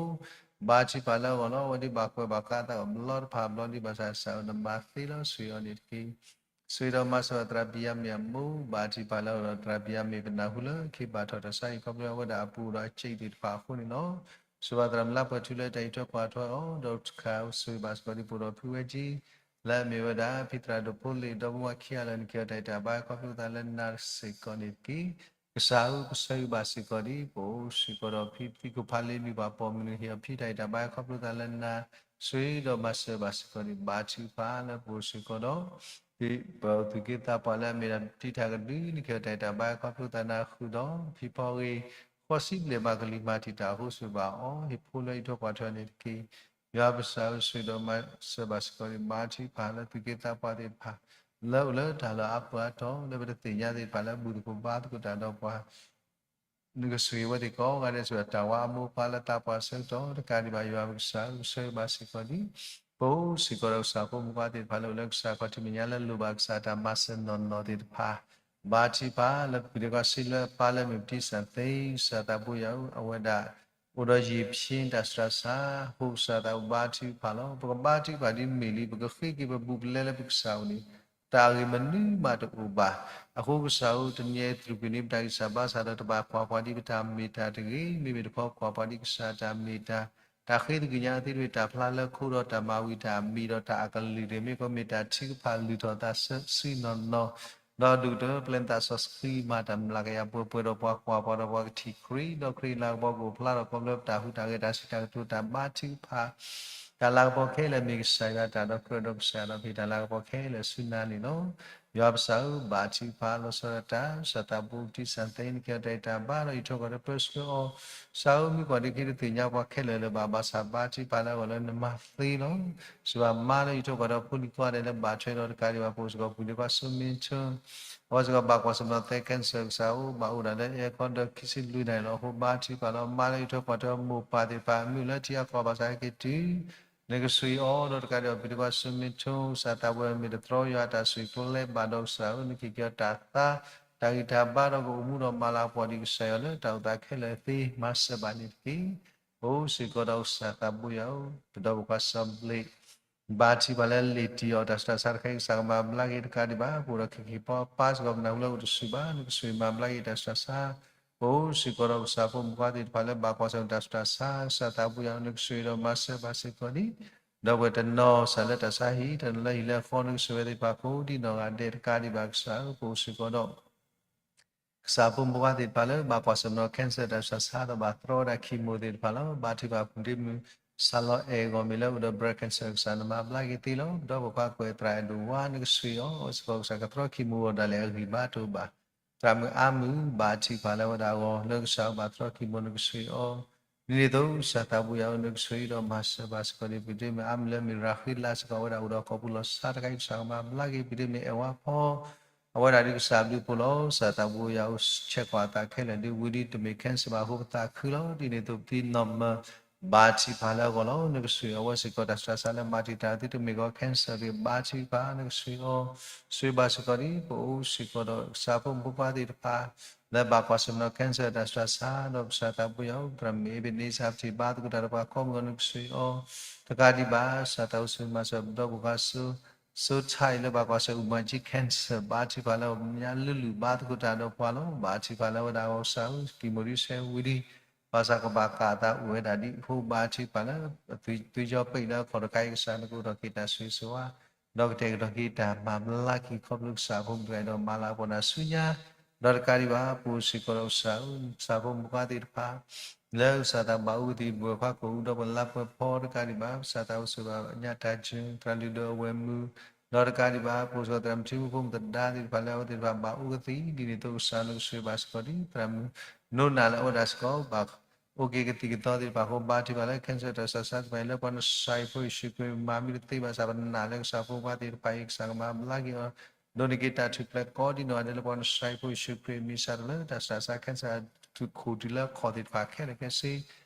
ဘါထုကဖၣ်လၢအဂီၢ်လီၤ. အဝဲဒ်ဘၣ်ကွဲးဘၣ်ဃးအသးအီၤဘျီတဖၣ်ဘျီဒ်ဘၣ်ဆၣ်စး နမၤသ့လီၤ ဆိၣ်ဂ့ၤအီၤန့ၣ်တက့ၢ်. ဆိၣ်ဂ့ၤဒီးမၤစၢၤဘၣ်သရၣ်ဘံယၤမ့ၣ်အမိၢ် ဘါထုကဖၣ်လၢအဂီၢ်ဒီး သရၣ်ဘံယၤမ့ၣ် ပနၢ်ဟူလၢခ့ဘၣ်ထီၣ်တၢ်ဆါဟံၣ်ခီဖျိအဝဲဒၣ်အပူၤဒီးအစ့းသ့ၣ်တဖၣ်အဃိန့ၣ်လီၤ. ဆိၣ်ဂ့ၤဘၣ်သရၣ်မုၣ်လါပှဲၤထူလၢတၢ်အံးထွဲကွၢ်ထွဲအီၤ ဒီးတခါဆိၣ်ဂ့ၤဘၣ်စ့ၢ်ကီးဒံး ပအိၣ်ဒီးဖုဝဲကၠံ လၢအမ့ၢ်ဝဲဒၣ် ဖံသရၣ်ဒိၣ်ဖိလ့ၣ် ဒီမါဝၤခံဂၤလၢနကဟ့ၣ်အီၤတၢ်ဂံၢ်တၢ်ဘါခီဖျိသးလၢနၤစ့ၢ်ကီးန့ၣ်တက့ၢ်. ကစၢ်ဧၢ ပဆိၣ်ဂ့ၤဘၣ်စ့ၢ်ကီးဒံး ပအိၣ်စ့ၢ်ကီးဒီးဖံသံကွၢ်ဖးလ့ မံၤပှၤပိာ်မုၣ် နကဟ့ၣ်အီၤဖံတၢ်ဂံၢ်တၢ်ဘါခီဖျိသးလၢနၤ ဆိၣ်ဂ့ၤဒီးမၤစၢၤဘၣ်စ့ၢ်ကီးဒံး ဘါထုကဖၣ်လၢပအိၣ်စ့ၢ်ကီးဒီး ပသူၣ်က့သးပှၢ်လၢအမ့ၢ်ဒၣ်တံၤတၢ်ကဒု နကဟ့ၣ်အီၤတၢ်ဂံၢ်တၢ်ဘါခီဖျိသးနၤဃုာ်ဒီး ဖံဖီဂ့ၤ ဃီစံဘျဲၣ်မးကလံၤမၤတံာ်တာ်အဃိ ဆိၣ်ဂ့ၤဘၣ်အီၤဟ့ၣ်ဖိလၢအံးထွဲကွၢ်ထွဲန့ၣ်တက့ၢ်. ယွၤပကစၢ်ဧၢ ဆိၣ်ဂ့ၤဒီးမၤစၢၤဘၣ်စ့ၢ်ကီးဒံး ဘါထုကဖၣ်လၢသူၣ်က့သးပှၢ်သ့ၣ်တဖၣ် လၢအိၣ်လၢတၢ်လီၢ်အါပူၤအါတီၤ လၢပတသ့ၣ်ညါသ့ၣ်တဖၣ်လၢအဘူးသကိးဘါသကိးတၢ်ဒီးပှၤ နကဆိၣ်ဂ့ၤဝဲသ့ၣ်ကိးဂၤဒဲး ဆိၣ်ဂ့ၤတၢ်ဝါအမိၢ်ပှၢ်လၢသးပှၢ်ဆၢကတီၢ် တကးဒံးဘၣ် ယွၤပကစၢ်ဧၢ ဆိၣ်ဂ့ၤဘၣ်စ့ၢ်ကီးဒံး ပအိၣ်စ့ၢ်ကီးဒီးကစၢ်ဖိမုၣ်ခွါသ့ၣ်တဖၣ်လၢအိၣ်လၢကစၢ်ခီၣ်ထံးမဲာ်ညါ လၢလိၣ်ဘၣ်ကစၢ်တၢ်မၤစၢၤနီၢ်နီၢ်သ့ၣ်တဖၣ် ဘါထုကဖၣ်လၢပပှၤဒဲးခွါစံးလၢအပၢ်လၢမ့ၢ်ပတံၢ်စၢ်သ့ ကစၢ်သးဘိယွၤဧၢ အဝဲဒၣ် အိၣ်ဒီးယံာ်ဖျ့တၢ်ဆူးတၢ်ဆါ အဃိကစၢ်သးဘိဘါထုကဖၣ်လီၤ. ပကဘါထုကဖၣ်ဒ်မ့ၢ်လံ ပကဃ့က့ၤပဘူးပလဲလၢပကစၢ်အအိၣ်န့ၣ် တၢ်အဂ့ၤမနုၤမးတအိၣ်ဘၣ်. အဃိကစၢ်ဧၢ တနံၤအံၤတြူာ်ကွံာ်န့ၣ်ပတၢ်ဂံၢ်စၢ်ဘါစၢ်ဒီး တဘၣ်ကွၢ်ပှၤဒ်ပတၢ်မ့ၢ်တၢ်တဂ့ၤ, မ့မ့ၢ်တခီကွၢ်ပှၤဒ်ကစၢ်တၢ်မ့ၢ်တၢ်, တၢ်ဃ့သကွံာ်ညါအသ့တမ့ၢ် တၢ်ဖျါလၢခိဒီးတၢ်မၤဝံၤတၢ်အမံၤဒီးတၢ်အကလုၢ်တဂ့ၤ, မ့ၢ်ကီးမ့ၢ်တၢ်ထုကဖၣ်လုၢ်ထီၣ်သးဆှံနီၢ်နီၢ်, ဒီးဒိၣ်ကတၢၢ်ပျဲနသးစီဆှံမၤတၢ်မျးကယၤပှဲၤပှဲၤဒီးပှၤကွၢ်ပှၤဒီးပှၤကထံၣ်ခရံာ်, ဒီးခရံာ်လၤကပီၤကအိၣ်ဖျါထီၣ်ခီဖျိပတၢ်ဟူးတၢ်ဂဲၤ တၢ်စံးတၢ်ကတိၤတၢ်ဘါထုကဖၣ် တၢ်လၤကပီၤခဲလၢာ်မ့ၢ်ကစၢ်ယွၤတၢ်ဒီးကြၢးဒီးကစၢ်ယွၤဒီး ပဟ့ၣ်တၢ်လၤကပီၤခဲလၢာ်ဆူနၤန့ၣ်လီၤ. ယွၤပကစၢ်ဧၢ, ဘါထုကဖၣ်လီၤဆီဒၣ်တၢ်, ကစၢ်သးဘိပတံၢ်စၢ်သ့ နကဟ့ၣ်အီၤတၢ်ဂံၢ်တၢ်ဘါဒီး ယံာ်ထီၣ်ကီၢ်ဒီးပၢဆှၢအီၤ, ကစၢ်ဧၢ, မ့ၢ်ကွၢ်ဒ်က့ၤတသ့ၣ်ညါပှၤခဲလၢာ်လၢၤဘၣ်, ဘၣ်ဆၣ်ဘါထုကဖၣ်လၢအဂီၢ်လၢနမၤသ့လီၤ. စံးဘၣ်မါလၢယံာ်ထီၣ်ကီၢ်ဒီးဖိလံၤကိးဂၤဒဲးလၢဘၣ်ထွဲဒီးတကးဒံးဘၣ် ပအိၣ်စ့ၢ်ကီးပူၤဒံးကွၢ်ဆူမ့ၢ်ထၢ အဝဲစ့ၢ်ကီးဘၣ်ကွၢ်ဆၢၣ်မဲာ်သဲ cancer ကစၢ်ဧၢ, ဘၣ်အိၣ်ဒၣ်လၢအဲၣ်ခီဒီးခံဆံလွံၢ်နံၣ်လီၤ. အဃိဘါထုကဖၣ်လီၤ. မါလၢယံာ်ထီၣ်ကီၢ်ဒီးမိၢ်ပၢ်သ့ၣ်တဖၣ် မ့ၢ်လၢထံအကီၢ်ဘၣ်ဆၣ်ဟဲက့ၤတုၤ နကဆိၣ်ဂ့ၤအီၤဒီးတကးဒံးဘၣ် ပူၤဒံးကွၢ်ဆူမ့ၢ်ထၢ ကစၢ်သးဘိယွၤမ့ၢ်တသြီယွၤတၢ်ဆိၣ်ဂ့ၤကျဲဘၣ်ဒီးကစၢ်ဧၢ, နကဟ့ၣ်က့ၤအီၤတၢ်သါ တၢ်ဂံၢ်တၢ်ဘါဒီးကအိၣ်မူဒီးမၤလၤကပီၤဒံးကစၢ်ယွၤလၢတၢ်အိၣ်သးခဲလၢာ်သ့ မၤစၢၤဘၣ်န့ၣ်တက့ၢ်. အိၣ်စ့ၢ်ကီးဒီးကစၢ်သးဘိယွၤဧၢ, ပဒီပုၢ်ဝဲၢ်စီၤဘျ့း ဘါထုကဖၣ်လၢလ့ၤတံၢ်အီၤ တၢ်ဆူးတၢ်ဆါတခါအံၤ ကစၢ်ကမၤဘျါက့ၤတကးဒံးဘၣ်, ပအိၣ်ဒီးခ့ၣ်ခ့ၣ်ဖီအပၢ်စ့ၢ်ကီး ပနၢ်ဟူလၢအိၣ်တဆူၣ်ဘၣ်, နကဆိၣ်ဂ့ၤမၤဘျါက့ၤတၢ်ဆူးတၢ်ဆါ အိၣ်စ့ၢ်ကီးဒီးကစၢ်ဖိမုၣ်ဖိခွါသ့ၣ်တဖၣ်လၢဘၣ်ကွၢ်ဆၢၣ်မဲာ်တၢ်ဆူးတၢ်ဆါ, ကစၢ်သးဘိယွၤဧၢ နကဆိၣ်ဂ့ၤဒီးမၤစၢၤဘၣ်စ့ၢ်ကီးန့ၣ်, ဒီပုၢ်ဝဲၢ်တနီၤစးလၢတၢ်ဆါဟံၣ် တနီၤလၢဟံၣ်လၢဃီနကဆိၣ်ဂ့ၤသ့ၣ်တဖၣ်ကိးဒ်နီၢ်ဂၤဒဲးတကးဒံးဘၣ်ကစၢ်ဧၢ ပအိၣ်စ့ၢ်ကီးဒီး ကစၢ်ဖိမုၣ်ဖိခွါသ့ၣ်တဖၣ်လၢဘၣ်ကွၢ်ဆၢၣ်မဲာ် cancer တၢ်ဆူးတၢ်ဆါဒီးဘၣ်တြီဝဲဒၣ် chemo သ့ၣ်တဖၣ်လီၤ. ဘါထုကဖၣ်ပူၤဒ့မုၣ် စးလီၤအဲၣ်ဂီၢ်မ့ၢ်လၢအိၣ်ဒီး breast cancer ကစၢ်နမၤဘျါက့ၤသ့လီၤ. ဒီးပပှၤကွဲးသရၣ်အဲၣ်ဒိးဝါနကဆိၣ်ဂ့ၤအီၤ စ့ၢ်ကီးကစၢ်ကတြီ chemo အီၤဒၣ်လဲာ်အဂံၢ်ဘါတအိၣ်ဘၣ်. သရၣ်မုၣ်အါမုၢ် ဘါထုကဖၣ်လၢဝဲဒၣ်အဂီၢ် လၢကစၢ်ဘၣ်တြီ chemo နကဆိၣ်ဂ့ၤအီၤ ဒ်န့ၣ်အသိး ကစၢ်သးဘိယွၤဧၢ နကဆိၣ်ဂ့ၤဒီးမၤစၢၤဘၣ်စ့ၢ်ကီးန့ၣ် ပဒ့မုၣ်အါမုၢ်လၢမ့ၢ်ရၤဃ့လးစ့ၢ်ကီးဝဲဒၣ်အိၣ်ဒီးကီၢ်ပူၤလီၤဆီတခါအံၤ ကစၢ်ကမၤဘျါက့ၤ ပဒ့မုၣ်အဲၣ်ဝါဖီ အဝဲဒၣ်ဒ်ကစၢ်ဘျုးဖှိၣ်လီၤ. ကစၢ်သးဘိယွၤဧၢ ဆဲးကွၢ်အသးခဲလၢာ်ဒ်ဝံၤဒ်တမ့ၢ် cancer ဘၣ်အဃိပသးခုလီၤ. ဒ်န့ၣ်အသိးပသံနီၢ်မၢ ဘါထုကဖၣ်လၢအဂီၢ်လီၤ. နကဆိၣ်ဂ့ၤအဝဲစ့ၢ်ကီး တၢ်ဆူးတၢ်ဆါလၢမၤတံာ်တာ်သုတမ့ၢ်ကီး cancer တဂ့ၤ ဘါထုကဖၣ် နကဆိၣ်ဂ့ၤအီၤ ဆိၣ်ဂ့ၤဘၣ်စ့ၢ်ကီးဒ် ပအိၣ်စ့ၢ်ကီးဒီးကစၢ်ဖိမုၣ်ဖိခွါသ့ၣ်တဖၣ် လၢဘၣ်ကွၢ်ဆၢၣ်မဲာ် cancer တၢ်ဆူးတၢ်ဆါ ဒီးကစၢ်သးဘိယွၤဧၢ သရၣ်မုၣ်အ့ဘ့းန့စၢ် ပထံၣ်ဘါသကိးတၢ်ဒီးပှၤကိးမုၢ်ဂီၤ နကဆိၣ်ဂ့ၤအီၤ တကးဒံးဘၣ် ကစၢ်သးဘိယွၤဧၢ ဆိၣ်ဂ့ၤမၤစၢၤပဒီပုၢ်ဝဲၢ်ခွါ စိ စိထါအံၤလၢဘၣ်ကွၢ်ဆၢၣ်မဲာ် emerging cancer ဘါထုကဖၣ်လၢအညါလုာ်လုာ်ဘါသကိးတၢ်ဒီးပှၤလီၤ. ဘါထုကဖၣ်လၢအဝဲဒၣ်အဂီၢ် ကစၢ်ဧၢ ကံၢ်မိၣ်ဒ်ဆဲးဝံၤဒ် ဘၣ်ဆၣ်ကဘၣ်ကးအသးအိၣ်ဝဲဒၣ်ဒ်အဃိ ဘါထုကဖၣ်လၢ သွံၣ်စီပံာ်လၢအခီၣ်တခါအံၤ ကစၢ်နကအိၣ်ထီၣ်က့ၤတၢ်ဆိၣ်ဂ့ၤဆိၣ်ဝါ ဒီးကတဲာ်ကတီၤက့ၤတၢ်မၤဘျါက့ၤ ခီဖျိကစၢ်အဖိမုၣ်တဂၤအံၤဒီးမၤလၤကပီၤနၤဆူညါ ဒီးတကးဒံးဘၣ် ပအိၣ်စ့ၢ်ကီးဒီးကစၢ်ဧၢ ကစၢ်ဖိမုၣ်ဖိခွါသ့ၣ်တဖၣ် လၢကစၢ်သးဘၣ်အူကသံၣ် ပုၢ်ဝဲၢ်ခွါကိာ်အူဒီးပလါပှဲၤဖီတကးဒံးဘၣ် ကစၢ်သးအိၣ်ဆိၣ်ဂ့ၤဘၣ်ညါတၢ်စၢၤ သရၣ်လုၢ်ဒိၣ်အဝဲၢ်မုၢ် ဒီးတကးဒံးဘၣ် ပအိၣ်စ့ၢ်ကီးသရၣ်မုၣ်ထံမုၣ်ဖိမုၣ်သဒါသ့ၣ်တဖၣ်လၢအဝဲသ့ၣ်တဖၣ်ဘၣ်အူကသံၣ် ဒ်န့ၣ်အသိးကစၢ်နကဆိၣ်ဂ့ၤဘၣ်စ့ၢ်ကီးဒ် သရၣ်မုၣ်နိနၤလၢအဝဲဒၣ်စ့ၢ်ကီးဘၣ် အိၣ်က့ၤကသံၣ်ကသီသ့ၣ်တဖၣ်အဃိ ဘါထုကဖၣ်လၢ cancer တၢ်ဆူးတၢ်ဆါသ့ၣ်တဖၣ်အံၤ လၢပှၤနစၢ်အံၤဖိယ့ၣ်ၡူးခရံာ်မၤမံတသ့ဘၣ်ဆၣ် ပနာ်လၢကစၢ်ဖိခွါသ့ၣ်တဖၣ်အံၤ ကစၢ်ကမၤဘျါက့ၤအီၤ ဒိးန့ၢ်က့ၤတၢ်ထူၣ်ဖျဲးကိးဒ်နီၢ်ဂၤဒဲးလၢပှၤနစၢ်အံၤဖိယ့ၣ်ၡူးခရံာ်အမံၤ စးထီၣ်လၢတၢ်ဆူးတၢ်ဆါ cancer ထူၣ်ခိၣ်တုၤလၢခီၣ်သ့ၣ်တဖၣ်ခဲလၢာ်ခဲဆ့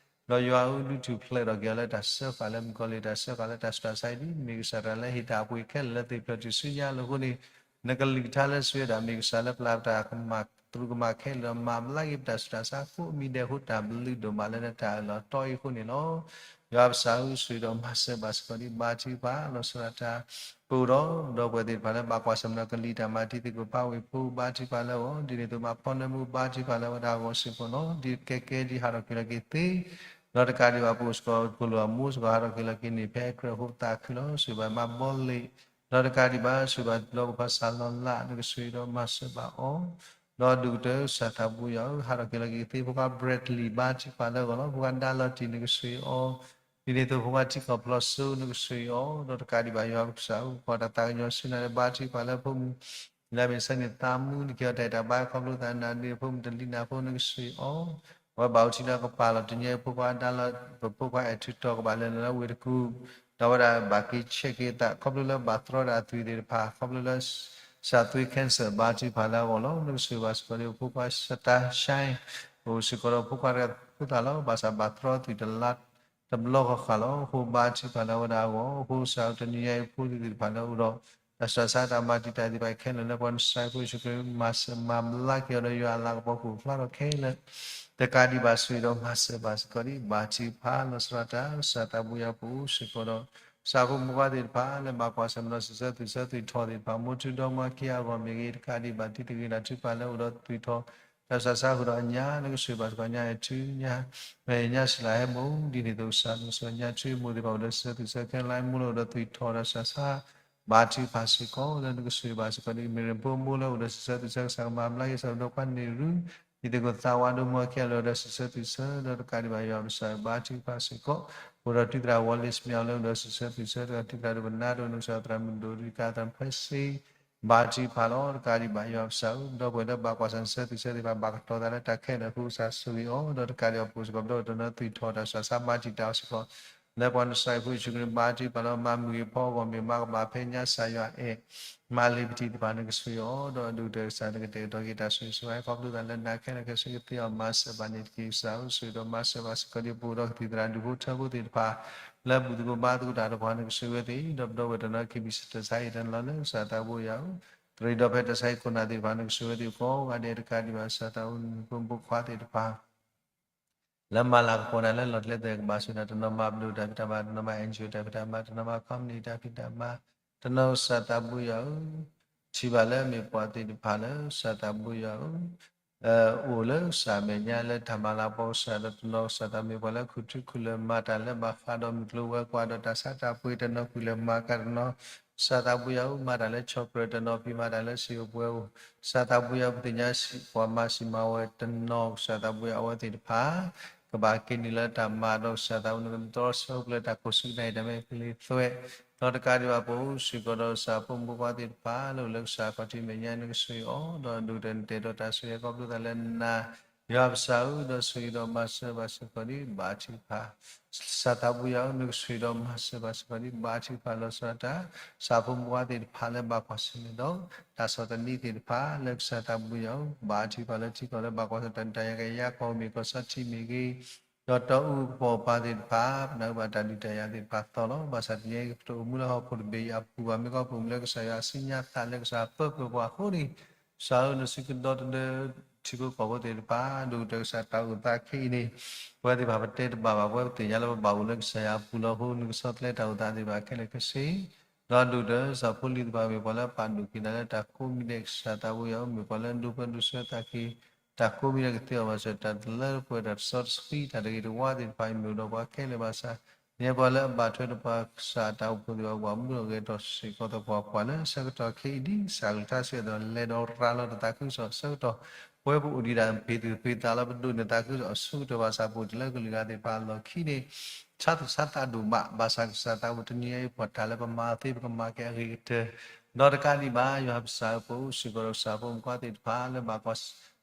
ဒီးယွၤဧၢ ဒုးထူၣ်ဖျဲးထီၣ်က့ၤအီၤလၢတၢ်စၢဃာ်လၢမုၣ်ကီၤလံၢ် တၢ်စၢဃာ်လၢတၢ်ဆူးတၢ်ဆါအံၤ ဒ်မ့ၢ်ကစၢ်တၢ်လၢဟ့ၣ်တၢ်အပှ့ၤခဲလၢာ်လၢသ့ၣ်ဖျၢၣ်ထူၣ်စုညါအလိၤအဃိန့ၣ် နကလုၢ်ကထါလၢစံးဝဲဒၣ် မ့ၢ်ကစၢ်လၢပျၢ်ပတၢ်ကမၣ်တြူးကမၣ်ခဲလၢာ်ဒီး မၤဘျါက့ၤပတၢ်ဆူးတၢ်ဆါကိးမံၤဒဲးအဃိ တၢ်ဘျုးဒိၣ်မးလၢနတၢ်အၢၣ်လီၤတီအံၤအဃိန့ၣ်လီၤ. ယွၤပစၢ်ဧၢ ဆိၣ်ဂ့ၤဒီးမၤစၢၤဘၣ်စ့ၢ်ကီးဒ် ဘါထုကဖၣ်လီၤဆီဒၣ်တၢ် ပအိၣ်ဒီးဒီပုၢ်ဝဲၢ်သ့ၣ်တဖၣ်လၢဘၣ်ကွၢ်ဆၢၣ်မဲာ်ဒီးကလံၤတၢ်မၤတံၤသကိး ပၢ်ဝ့ၢ်ဖိ ဘါထုကဖၣ်လၢအဂီၢ် ဒ်န့ၣ်အသိးမၤဖီနၢမူ ဘါထုကဖၣ်လၢအဝဲဒၣ်အဂီၢ်စ့ၢ်ကီးလီၤ. ဒ်ကဲကဲဒ်ဟးထီၣ်က့ၤလီၤက့ၤသ့ ဒီးတကးဒံးဘၣ် ပအိၣ်စ့ၢ်ကီး ဖိလၢအမိၢ်စ့ၢ်ကီးဟးထီၣ်က့ၤလီၤက့ၤန့ၢ်ဖဲအကြၢးအဃိ ပသးခုလီၤ. ဆိၣ်ဂ့ၤဘၣ်မါဘီလ့ၣ် ဒီးတကးဒံးဘၣ် ဆိၣ်ဂ့ၤဘၣ်ဒီပုၢ်ဝဲၢ်ခွါစၢ်လီၤလး နကဆိၣ်ဂ့ၤဒီးမၤစၢၤဘၣ်အီၤ ဒီးဒိၣ်ကတၢၢ်ကစၢ်သးဘိယွၤဧၢ ဟးထီၣ်က့ၤလီၤက့ၤသ့ ဖိခွါ Bradley ဘါထုကဖၣ်လၢအဂီၢ်လီၤ. ဖိခွါဒါလီၤတံၢ် နကဆိၣ်ဂ့ၤအီၤ ဒ်န့ၣ်အသိးဖိခွါထံကီၢ်ဖျီၣ်စိ နကဆိၣ်ဂ့ၤအီၤ ဒီးတကးဒံးဘၣ် ယွၤပကစၢ်ဧၢ ပကွၢ်တၢ်သးကညီၤဆူနၤလၢ ဘါထုကဖၣ်လၢဖိမုၣ် လၢအမ့ၢ်ဆၢန့ၣ်သးမူ နကဟ့ၣ်အီၤတၢ်အဲၣ်တၢ်ဘါ ခီဖျိသးနၤဒ်ဖိမုၣ်တလံၤနၤဖိ နကဆိၣ်ဂ့ၤအီၤ အဝဲဘၣ်အိၣ်ထံလၢကပာ်လီၤတညီ ဖိခွါဒါလီၤ ပဖိခွါအဲၣ်ထူးတီၢ်ကဘၣ်လဲၤလီၤလၢဝ့ၢ်တကူၣ် ဒီးအဝဲဒၣ်ဘၣ်က့ၤဆဲးက့ၤအသး ခီဖျိလၢဘၣ်တြီဒၣ်အသွံၣ်သ့ၣ်တဖၣ် ခီဖျိလၢ စၢ်သွံ cancer ဘါထုကဖၣ်လၢအဂီၢ်လီၤ. နကဆိၣ်ဂ့ၤဘၣ်စ့ၢ်ကီးဒ် ဖိခွါစတါ shine အိၣ်စ့ၢ်ကီးဒီးဖိခွါတဂၤဖိသၣ်လီၤ. ဘၣ်ဆၣ်ဘၣ်တြီသွံၣ်တလါ တဘျီဃီဃာ်လီၤ. အဃိဘါထုကဖၣ်လၢအဝဲဒၣ်အဂီၢ် အဃိစၢ်ဧၢ တနံၤညါအံၤဖိသ့ၣ်တဖၣ်လၢအအိၣ်ဒီး တၢ်ဆူးတၢ်ဆါတၢ်မၤတံာ်တာ်သ့ၣ်တဖၣ်ခဲလၢာ်လၢပှၤနစၢ်ဖိယ့ၣ်ၡူးခရံာ် မၤစၢၤမၤဘျါက့ၤအီၤဒီး ယွၤအလၤကပီၤကအိၣ်ဖျါထီၣ်ခဲလၢာ် တကးဒံးဘၣ် ဆိၣ်ဂ့ၤဒီးမၤစၢၤဘၣ်စ့ၢ်ကီးဒ် ဘါထုကဖၣ်လီၤဆီဒၣ်တၢ် ကစၢ်သးဘိယွၤပအိၣ်စ့ၢ်ကီးဒီး ကစၢ်ဖိမုၣ်ဖိခွါသ့ၣ်တဖၣ် လၢဘၣ်ကွၢ်ဆၢၣ်မဲာ်ဒီးစံးဆၢသွံၣ်ဆၢသွံၣ်ထီၣ်သ့ၣ်တဖၣ် မိၢ်ထူဒီမါခံဂၤအဂီၢ်မ့ၢ်ဂ့ၤ တကးဒံးဘၣ် တံၤသကိးတၢ်ထုကဖၣ်လၢအိၣ်ဒီးသွံၣ်ထီၣ် တၢ်ဆူးတၢ်ဆါဃုာ်ဒီးအညါ နကဆိၣ်ဂ့ၤဘၣ်စ့ၢ်ကီးညါအဲၣ်ထူ ညါ ညါစံလၤဟဲမူ ဒ်န့ၣ်အသိးကစၢ် နကဆိၣ်ဂ့ၤညါထူအမိၢ်သ့ၣ်တဖၣ်အိၣ်ဒီးစံးဆၢသွံၣ်ဆၢ ခဲလၢာ်မိၢ်လၢအိၣ်ဒီးသွံၣ်ထီၣ်တၢ်ဆူးတၢ်ဆါ ဘါထုကဖၣ်စ့ၢ်ကီး လၢနကဆိၣ်ဂ့ၤဘၣ်စ့ၢ်ကီးဒ် မ့ၢ်ရ့ၣ်ဖိမိၢ်လၢအိၣ်ဒီးစံးဆၢသွံၣ်ဆၢ ကစၢ်ကမၤဘျါက့ၤ ကစၢ်ဒီးကွၢ်န့ၢ်ရူ ဒ်သကိးသးဝးဒိၣ်မါခံဂၤလၢအိၣ်ဒီးစံးဆၢသွံၣ်ဆၢ ဒီးတကးဒံးဘၣ်ယွၤပစၢ်ဘါထုကဖၣ်စ့ၢ်ကီး အိၣ်ဒီးတံၤသရၣ်ဝီလ့ၣ်စမ့ၣ်အီၤလၢအိၣ်ဒီးစံးဆၢသွံၣ်ဆၢ ဒီးတံၤသရၣ်ဒိၣ်ပနါဒိၣ် နကစၢ်သရၣ်မုၣ်ဒိၣ်ရံကၤသရၣ်ဖဲစ့ ဘါထုကဖၣ်လီၤ. တကးဒံးဘၣ်ယွၤပစၢ်ဧၢ ဒီပုၢ်ဝဲၢ်လၢဘၣ်ကွၢ်ဆၢၣ်မဲာ်စံးဆၢသွံၣ်ဆၢသ့ၣ်တဖၣ် ဘၣ်ကတီၤသးလၢတၢ်ခဲလၢာ်အဃိ ကစၢ်ဆိၣ်ဂ့ၤအီၤ ဒီးတကးဒံးဘၣ်ပအိၣ်စ့ၢ်ကီး ဒီးတနီၤသွံၣ်ထီၣ်တၢ်ဆူးတၢ်ဆါ မၤတံာ်တာ်အီၤစ့ၢ်ကီး လၢပှၤနစၢ်ဖိယ့ၣ်ၡူးခရံာ်ဘါထုကဖၣ်လီၤ. မၤမုၢ်ဂ့ၤဖီအဂီၢ်မ့ၢ်မၤကဘၣ်ဖဲညါစၢ်ယွၤအဲၣ် မၤလ့ၤပတံၤသ့ၣ်တဖၣ် နကဆိၣ်ဂ့ၤအီၤ ဒီးအဒိၣ်ကတၢၢ်ကစၢ် နကတဲာ်ကတီၤက့ၤတၢ်ဆိၣ်ဂ့ၤဆိၣ်ဝါ ခီဖျိသးလၢနၤခဲလၢာ်ခဲဆ့ကသ့အီၤ မၤစၢၤဘၣ်န့ၣ်တက့ၢ်. ကစၢ်ဧၢ ဆိၣ်ဂ့ၤဒီးမၤစၢၤဘၣ်စ့ၢ်ကီးဒ်ပအိၣ်ဒီးကသံၣ်သရၣ်ဒူၣ်ဖိထၢဖိသ့ၣ်တဖၣ် လၢဘူၣ်သကိးဘါသကိးတၢ်ဒီးပှၤ နကဆိၣ်ဂ့ၤဝဲသ့ၣ် ဒီးပဒီပုၢ်ဝဲၢ်တနီၤခံမံၤတၢ်ဆါဟံၣ်တၢ်နီၤလၢ ကစၢ်သးဘိယွၤဧၢ တရံးဒီးဖဲတၢ်ဆါဟံၣ်ခိၣ်နၢ်သ့ၣ်တဖၣ် နကဆိၣ်ဂ့ၤဝဲသ့ၣ်ကိးဂၤဒဲး တကးဒံးဘၣ် ကစၢ်သးဘိဖိမုၣ်ဖိခွါသ့ၣ်တဖၣ် လၢမၤလၤကပီၤနၤလၢလီၢ်ကျဲသဲကဘၣ်ဆိၣ်ဂ့ၤနၤ တနီၤမၤဘျုးတၢ်ဖံးတၢ်မၤ တနီၤမၤ NGO တၢ်ဖံးတၢ်မၤ တနီၤမၤ company တၢ်ဖံးတၢ်မၤ တနီၤကစၢ်သးဘိယွၤဧၢ ထံၣ်ဘၣ်လၢမ့ၢ်ပှၤသ့ၣ်တဖၣ်လၢ ကစၢ်သးဘိယွၤဧၢ အိၣ်လၢကစၢ်မဲာ်ညါလၢတၢ်မၤလၤကပီၤကစၢ်ဒီးတနီၤကစၢ်သးမ့ၢ်ပှၤလၢခုၣ်ထူခုၣ်လၢာ်မၤတၢ်လၢဘၣ်ဃးဒီးမုၢ်ကျိၤဝဲၤကွာ်ဒီးတၢ်ဆါတၢ်ပှ့ၤတနီၤကွံာ်လၢမၤကတနီၤ ကစၢ်သးဘိယွၤအိၣ်မၤတၢ်လၢဆီၣ်ပြၢတနီၤဖံးမၤတၢ်လၢစံာ်အိၣ်ပှဲၤအိၣ် ကစၢ်သးဘိယွၤပသ့ၣ်ညါပှၤမၤစံးမၤဝဲတနီၤ ကစၢ်သးဘိယွၤအဝဲသ့ၣ်တဖၣ် ကဘၣ်က့ၤနုာ်လၢတၢ်မၤဒီးကစၢ်သးဘိယွၤနကသတြီဆၢပှဲၤလၢတၢ်ခိၣ်ဆူနၢ်အံၤတၢ်မဲာ်ကလံၤသွဲး ဒီးတကးဒံးဘၣ်ပအိၣ်စ့ၢ်ကီးဒီးကစၢ်ဖိမုၣ်ဖိခွါသ့ၣ်တဖၣ်လၢအိၣ်လၢကစၢ်ခီၣ်ထံးမဲာ်ညါနကဆိၣ်ဂ့ၤအီၤ ဒီးဒိၣ်ကတၢၢ်နတဲာ်ဒီးတၢ်ဆိၣ်ဂ့ၤခီဖျိသးလၢနၤ ယွၤပစၢ်ဧၢ ဒီးဆိၣ်ဂ့ၤဒီးမၤစၢၤဘၣ်စ့ၢ်ကီးဒံးဘၣ်ထံးတဖၣ် ကစၢ်သးဘိယွၤဧၢ နကဆိၣ်ဂ့ၤဒီးမၤစၢၤဘၣ်စ့ၢ်ကီးဒံးဘၣ်ထံးတဖၣ်လီၤဆီဒၣ်တၢ် ကစၢ်ဖိမုၣ်ဖိခွါသ့ၣ်တဖၣ်လၢဘၣ်ကွၢ်ဆၢၣ်မဲာ်ဒီး တၢ်ဆီၣ်သနံးသ့ၣ်တဖၣ်လၢကစၢ်သးဘိယွၤဧၢ ဘၣ်ထံးတဖၣ်လၢထံကီၢ်လၢဘၣ်ကွၢ်ဆၢၣ်မဲာ်တၢ်ဒုးတၢ်ယၤကယၤကီၢ်မ့ၢ်ကီၢ်စီထံမ့ၢ်ဂ့ၤ ဒီးတီအူကပီၤပၤသ့ၣ်တဖၣ် ပနၢ်ဟူဘၣ်တၢ်ဒုးတၢ်ယၤသ့ၣ်တဖၣ်သီလီၤ. ဘၣ်ဆၣ်တနံၤအံၤ ပတအိၣ်မူလၢဟီၣ်ခိၣ်တဘ့ၣ်အံၤအပူၤဘၣ် မ့ၢ်ကီၢ်ပအိၣ်မူလၢကစၢ်ယွၤအစုညါသးလၢကစၢ်ပၢပှဲၤပှၤအဃိန့ၣ် ကစၢ်ဧၢ နစုကဒီတဒၢထံဖိကီၢ်ဖိသ့ၣ်တဖၣ် ဒိၣ်ကတၢၢ်ကစၢ်တၢ်အိၣ်သးခဲအံၤန့ၣ် ပဝဲသ့ၣ်တဖၣ်ပတဲတဘၣ်ဘၣ် ပဝဲပသ့ၣ်ညါလၢပဘၣ်အိၣ်လၢကစၢ်ယွၤအပူၤလီၤအဃိ နကဆီတလဲတၢ်အိၣ်သးသ့ၣ်တဖၣ်ခဲလၢာ်ခဲဆ့ ဒီးဒိၣ်ကတၢၢ်ကစၢ်ဖိလံၤသ့ၣ်တဖၣ် မ့ၢ်ပှၤလၢအပာ်ဒိၣ်က့ၤနၤလၢတၢ်ကိးမံၤဒဲး ကစၢ်သးဘိယွၤဧၢ မ့ၢ်ပှၤလၢဒိၣ်ပၢဒိၣ်ဆှၢသးက့ၤ တၢ်ကိးမံၤဒဲးကသ့အီၤဘၣ်ဆၣ် တၢ်တလၢတပှဲၤတၢ်တစီတဆှံ တၢ်တဂ့ၤတဝါသ့ၣ်တဖၣ်အံၤ မ့ၢ်အိၣ်ဒီးပှၤခဲလၢာ်ဘၣ်ဆၣ် မ့ၢ်ပှၤလၢအဘၣ်ထွဲဒီးပှၤကစၢ်အတၢ်အိၣ်ဖှိၣ်သ့ၣ်တဖၣ် ပှၤမူထီၣ်ဂဲၤထီၣ်စ့ၢ်ကီးသပှၢ်ပှၢ်လၢအဆၢကတီၢ်ခဲအံၤဒ်ကစၢ်ကလုၢ်ကထါစံးအသိး လဲၤဒီးရၤလီၤတၢ်သးခုကစီၣ်အဆၢကတီၢ် ပဝဲပအိၣ်ဒံးဒၣ်ပ့ၤသူၣ်ပ့ၤသးလၢပဒိးန့ၢ်သးခုကစီၣ်အဆၢကတီၢ်ဘၣ်ဆၣ် ပအိၣ်တ့ၢ်လၢကလုာ်ဂၤသ့ၣ်တဖၣ်အလီၢ်ခံန့ၣ် ဆါသူၣ်ဆါသးဒိၣ်မး ဘၣ်ဆၣ်ကစၢ်သးဘိတနံၤအံၤ ပှၤတၢ်လၢပမၤသ့ ပကမၤက့ၤအဂ့ၤကတၢၢ် ဒီးတကးဒံးဘၣ် ယွၤပစၢ်ဧၢ ပအိၣ်စ့ၢ်ကီးဒီးကစၢ်ဖိမုၣ်ဖိခွါသ့ၣ်တဖၣ်လၢဘၣ်ကွၢ်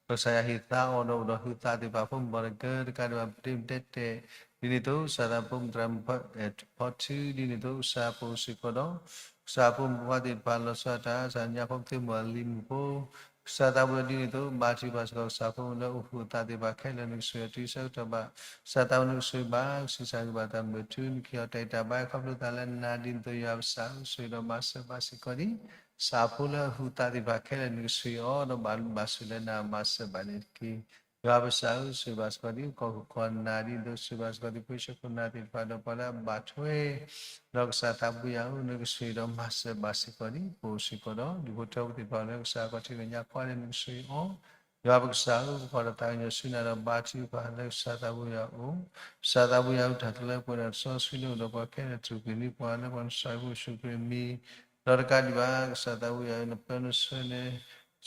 ကစၢ်ယွၤဟ့ၣ်သါအီၤဒီးအိၣ်ဒီးဟုးသးသ့ၣ်တဖၣ် ဖိမုၣ်ဘီတကၢၢ် တကးဒံးဘၣ် ပတ့မတဲတဲာ် ဒ်န့ၣ်အသိး ကစၢ်သးဖိမုၣ်သရၣ်မုၣ် ဖီထူ ဒ်န့ၣ်အသိး ကစၢ်ဖိစ့ၢ်ကီးဒီး ကစၢ်ဖိမုၣ်ဖိခွါသ့ၣ်တဖၣ်လီၤဆီဒၣ်တၢ် ကစၢ်ညါဖိပသ့ၣ်မုၣ်အလံၤမုၣ်ဖိ ကစၢ်သးဘိယွၤဒ်န့ၣ်အသိး ဘါထုကဖၣ်စ့ၢ်ကီး ကစၢ်ဖိမုၣ်လၢအိၣ်ဃုာ်အသးသ့ၣ်တဖၣ်ခဲလၢာ် နကဆိၣ်ဂ့ၤအီၤတုၤဆၢကတီၢ်ဘၣ် ကစၢ်သးဘိနကဆိၣ်ဂ့ၤဘၣ် ကဆံးစၢ်ဂံၢ်ဘါသးမုာ်ထူ နကဟ့ၣ်အီၤတၢ်ဂံၢ်တၢ်ဘါခီဖျိသးလၢနၤ ဒ်န့ၣ်အသိး ယွၤပစၢ်ဧၢ ဆိၣ်ဂ့ၤဒီးမၤစၢၤဘၣ်စ့ၢ်ကီးဒံး ကစၢ်ဖိလၢအဃုာ်အသးသ့ၣ်တဖၣ်ခဲလၢာ် နကဆိၣ်ဂ့ၤအီၤဒီးဘၣ်ဘၣ်ဆိၣ်လၢနၤ မၤစၢၤဘၣ်န့ၣ်တက့ၢ်. ယွၤပစၢ်ဧၢ ဆိၣ်ဂ့ၤဘၣ်စ့ၢ်ကီးဒံး ကီၢ်ခိၣ်ကီၢ်နၢ် ဒ်န့ၣ်အသိး ဆိၣ်ဂ့ၤဘၣ်စ့ၢ်ကီးဒံး ပှၤဆှၢခိၣ်နၢ်သ့ၣ်တဖၣ်ဒီးပှၤလၢအဘၣ်ထွဲ ဒီးကစၢ်သးဘိယွၤဧၢ နကဆိၣ်ဂ့ၤဒီးမၤစၢၤဘၣ်စ့ၢ်ကီးဒံး ပအိၣ်စ့ၢ်ကီးဒီး ဒူၣ်ဖိထၢဖိသ့ၣ်တဖၣ်လၢကစၢ်ခီၣ်ထံးမဲာ်ညါကိးဂၤဒဲး နကဆိၣ်ဂ့ၤအီၤ ယွၤပကစၢ်ဧၢ ပကွၢ်ဒီးသးကညီၤဆူနၤဒီးဘါထုကဖၣ်လၢကစၢ်သးဘိယွၤအအိၣ်, ကစၢ်သးဘိယွၤဧၢ တၢ်တလၢပှဲၤဒီးတစီဆှံလၢအိၣ်ဒီးပှၤခဲလၢာ် တြူာ်က့ၤန့ၢ်ပှၤလၢပှၤနဆှၢဖိယ့ၣ်ၡူးခရံာ်အမံၤ, ဒီးတကးဒံးဘၣ် ကစၢ်သးဘိယွၤဧၢ နပၢနဆှၢန့ၣ်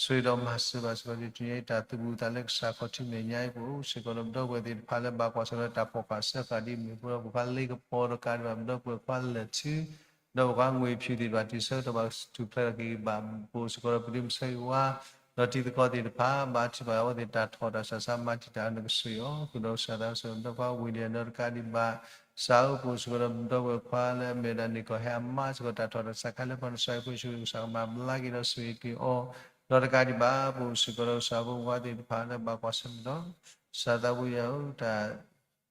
ဆိၣ်ဂ့ၤဒီးမၤစၢၤဘၣ်စ့ၢ်ကီး တနံၤအံၤတၢ်သူၣ်ဘူၣ်သးလၢကစၢ်ခီၣ်ထံးမဲာ်ညါအံၤ ပအိၣ်စ့ၢ်ကီးဒီးပဒီပုၢ်ဝဲၢ်သ့ၣ်တဖၣ်လၢဘၣ်ကွၢ်ဆၢၣ်မဲာ်ဒီးတၢ်ဖီၣ်ဃာ်စၢဃာ် ဒ်မုၣ်ဖိဒီးပိာ်ခွါလ့ကပီၤ ဒီးတကးဒံးဘၣ် ပဒီပုၢ်ဝဲၢ်ခွါလၢၢ်ထူ ဒီးပကွၢ်ငွေဖြူသ့ၣ်တဖၣ် တုၤဆၢကတီၢ်ဘၣ်စတူၢ်ဖျဲးထီၣ်က့ၤဘၣ် ပအိၣ်စ့ၢ်ကီးဒီးပဒုးမုၢ်ဆၢဂ့ၤဝါ ဒီးတံၤသကိးသ့ၣ်တဖၣ် ဘါထုကဖၣ်အဝဲသ့ၣ်တၢ်ထီၣ်တၢ်စၢ်ဆါမၤတံာ်တာ် နကဆိၣ်ဂ့ၤအီၤ ဃုာ်ဒီးကစၢ်သးစၢ် ပဒီပုၢ်ဝဲၢ်ခွါဝံၤလံ ဒီးတကးဒံးဘၣ် ကစၢ်ဧၢ ပအိၣ်စ့ၢ်ကီးဒီးပဒီပုၢ်ဝဲၢ်ခွါလၢအမ့ၢ်ဝဲဒၣ်န့ၣ် ကီၢ်ဟဲအမါစ့ၢ်ကီး တၢ်ထီၣ်တၢ်စၢ်ခါလၢပှၤနဆှၢဖိယ့ၣ်ၡူးခရံာ် ကစၢ်ကမၤဘျါက့ၤဒီးဆိၣ်ဂ့ၤက့ၤအီၤ ဒီးတကးဒံးဘၣ် ပအိၣ်စ့ၢ်ကီးဒီးကစၢ်ဖိမုၣ်ဖိခွါသ့ၣ်တဖၣ်လၢဘၣ်ကွၢ်ဆၢၣ်မဲာ်ဒီး ကစၢ်သးဘိယွၤဧၢ တၢ်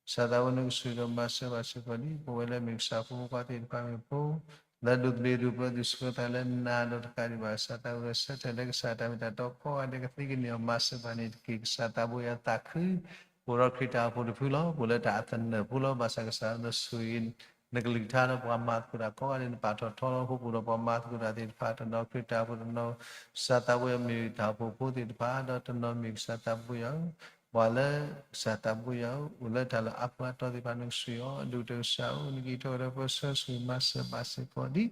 ကစၢ်သးဘိနကဆိၣ်ဂ့ၤဒီးမၤစၢၤဘၣ်စ့ၢ်ကီးဒံး ပဝဲလၢမ့ၢ်ကစၢ်ဖိမုၣ်ဖိခွါသ့ၣ်တဖၣ်မ့ၢ်ဖိ လၢဒိးသန့ၤဒိးပၢဒိးဆှၢသးလၢနၤဒီးတကးဒံးဘၣ် ကစၢ်သးဘိယွၤဆၢထၢၣ်လၢကစၢ်တၢ်မ့ၢ်တၢ်တီကိးဂၤဒဲး ကသ့ကန့ၢ်အီၤမၤစၢၤဘၣ်န့ၣ်တက့ၢ်. ကစၢ်သးဘိယွၤသးခု ပအိၣ်ဒီးခရံာ်တၢ်အိၣ်ဖှိၣ်တဖုလီၤ. ပအိၣ်လၢတၢ်အသနၢၣ်ဖိလီၤ. ဘၣ်ဆၣ်ကစၢ်နဆိၣ်ဂ့ၤ နကလုၢ်ကထါဒီးပှၤမၤသကိးတၢ်ကိးဂၤဒဲး နပာ်ထီၣ်ထီလီၤ. ပအိၣ်ဒီးပှၤမၤသကိးတၢ်သ့ၣ်တဖၣ် တနီၤခရံာ်တၢ်အိၣ်ဖှိၣ်တနီၤ ကစၢ်သးဘိယွၤမ့ၢ်တၢ်အိၣ်ဖှိၣ်ဖိသ့ၣ်တဖၣ် ဒီးတနီၤမ့ၢ်ကစၢ်သးဘိယွၤ ပှၤလၢကစၢ်သးဘိယွၤ အိၣ်လၢတၢ်လၢအါပူၤအါတီၤသ့ၣ်တဖၣ် နကဆိၣ်ဂ့ၤအီၤ ဒိၣ်ကတၢၢ်ကစၢ်ဧၢ နကဟ့ၣ်ထီၣ်က့ၤဒီးပၢဆှၢဆိၣ်ဂ့ၤမၤစၢၤဘၣ်စ့ၢ်ကီးဒံး ပအိၣ်ဒီး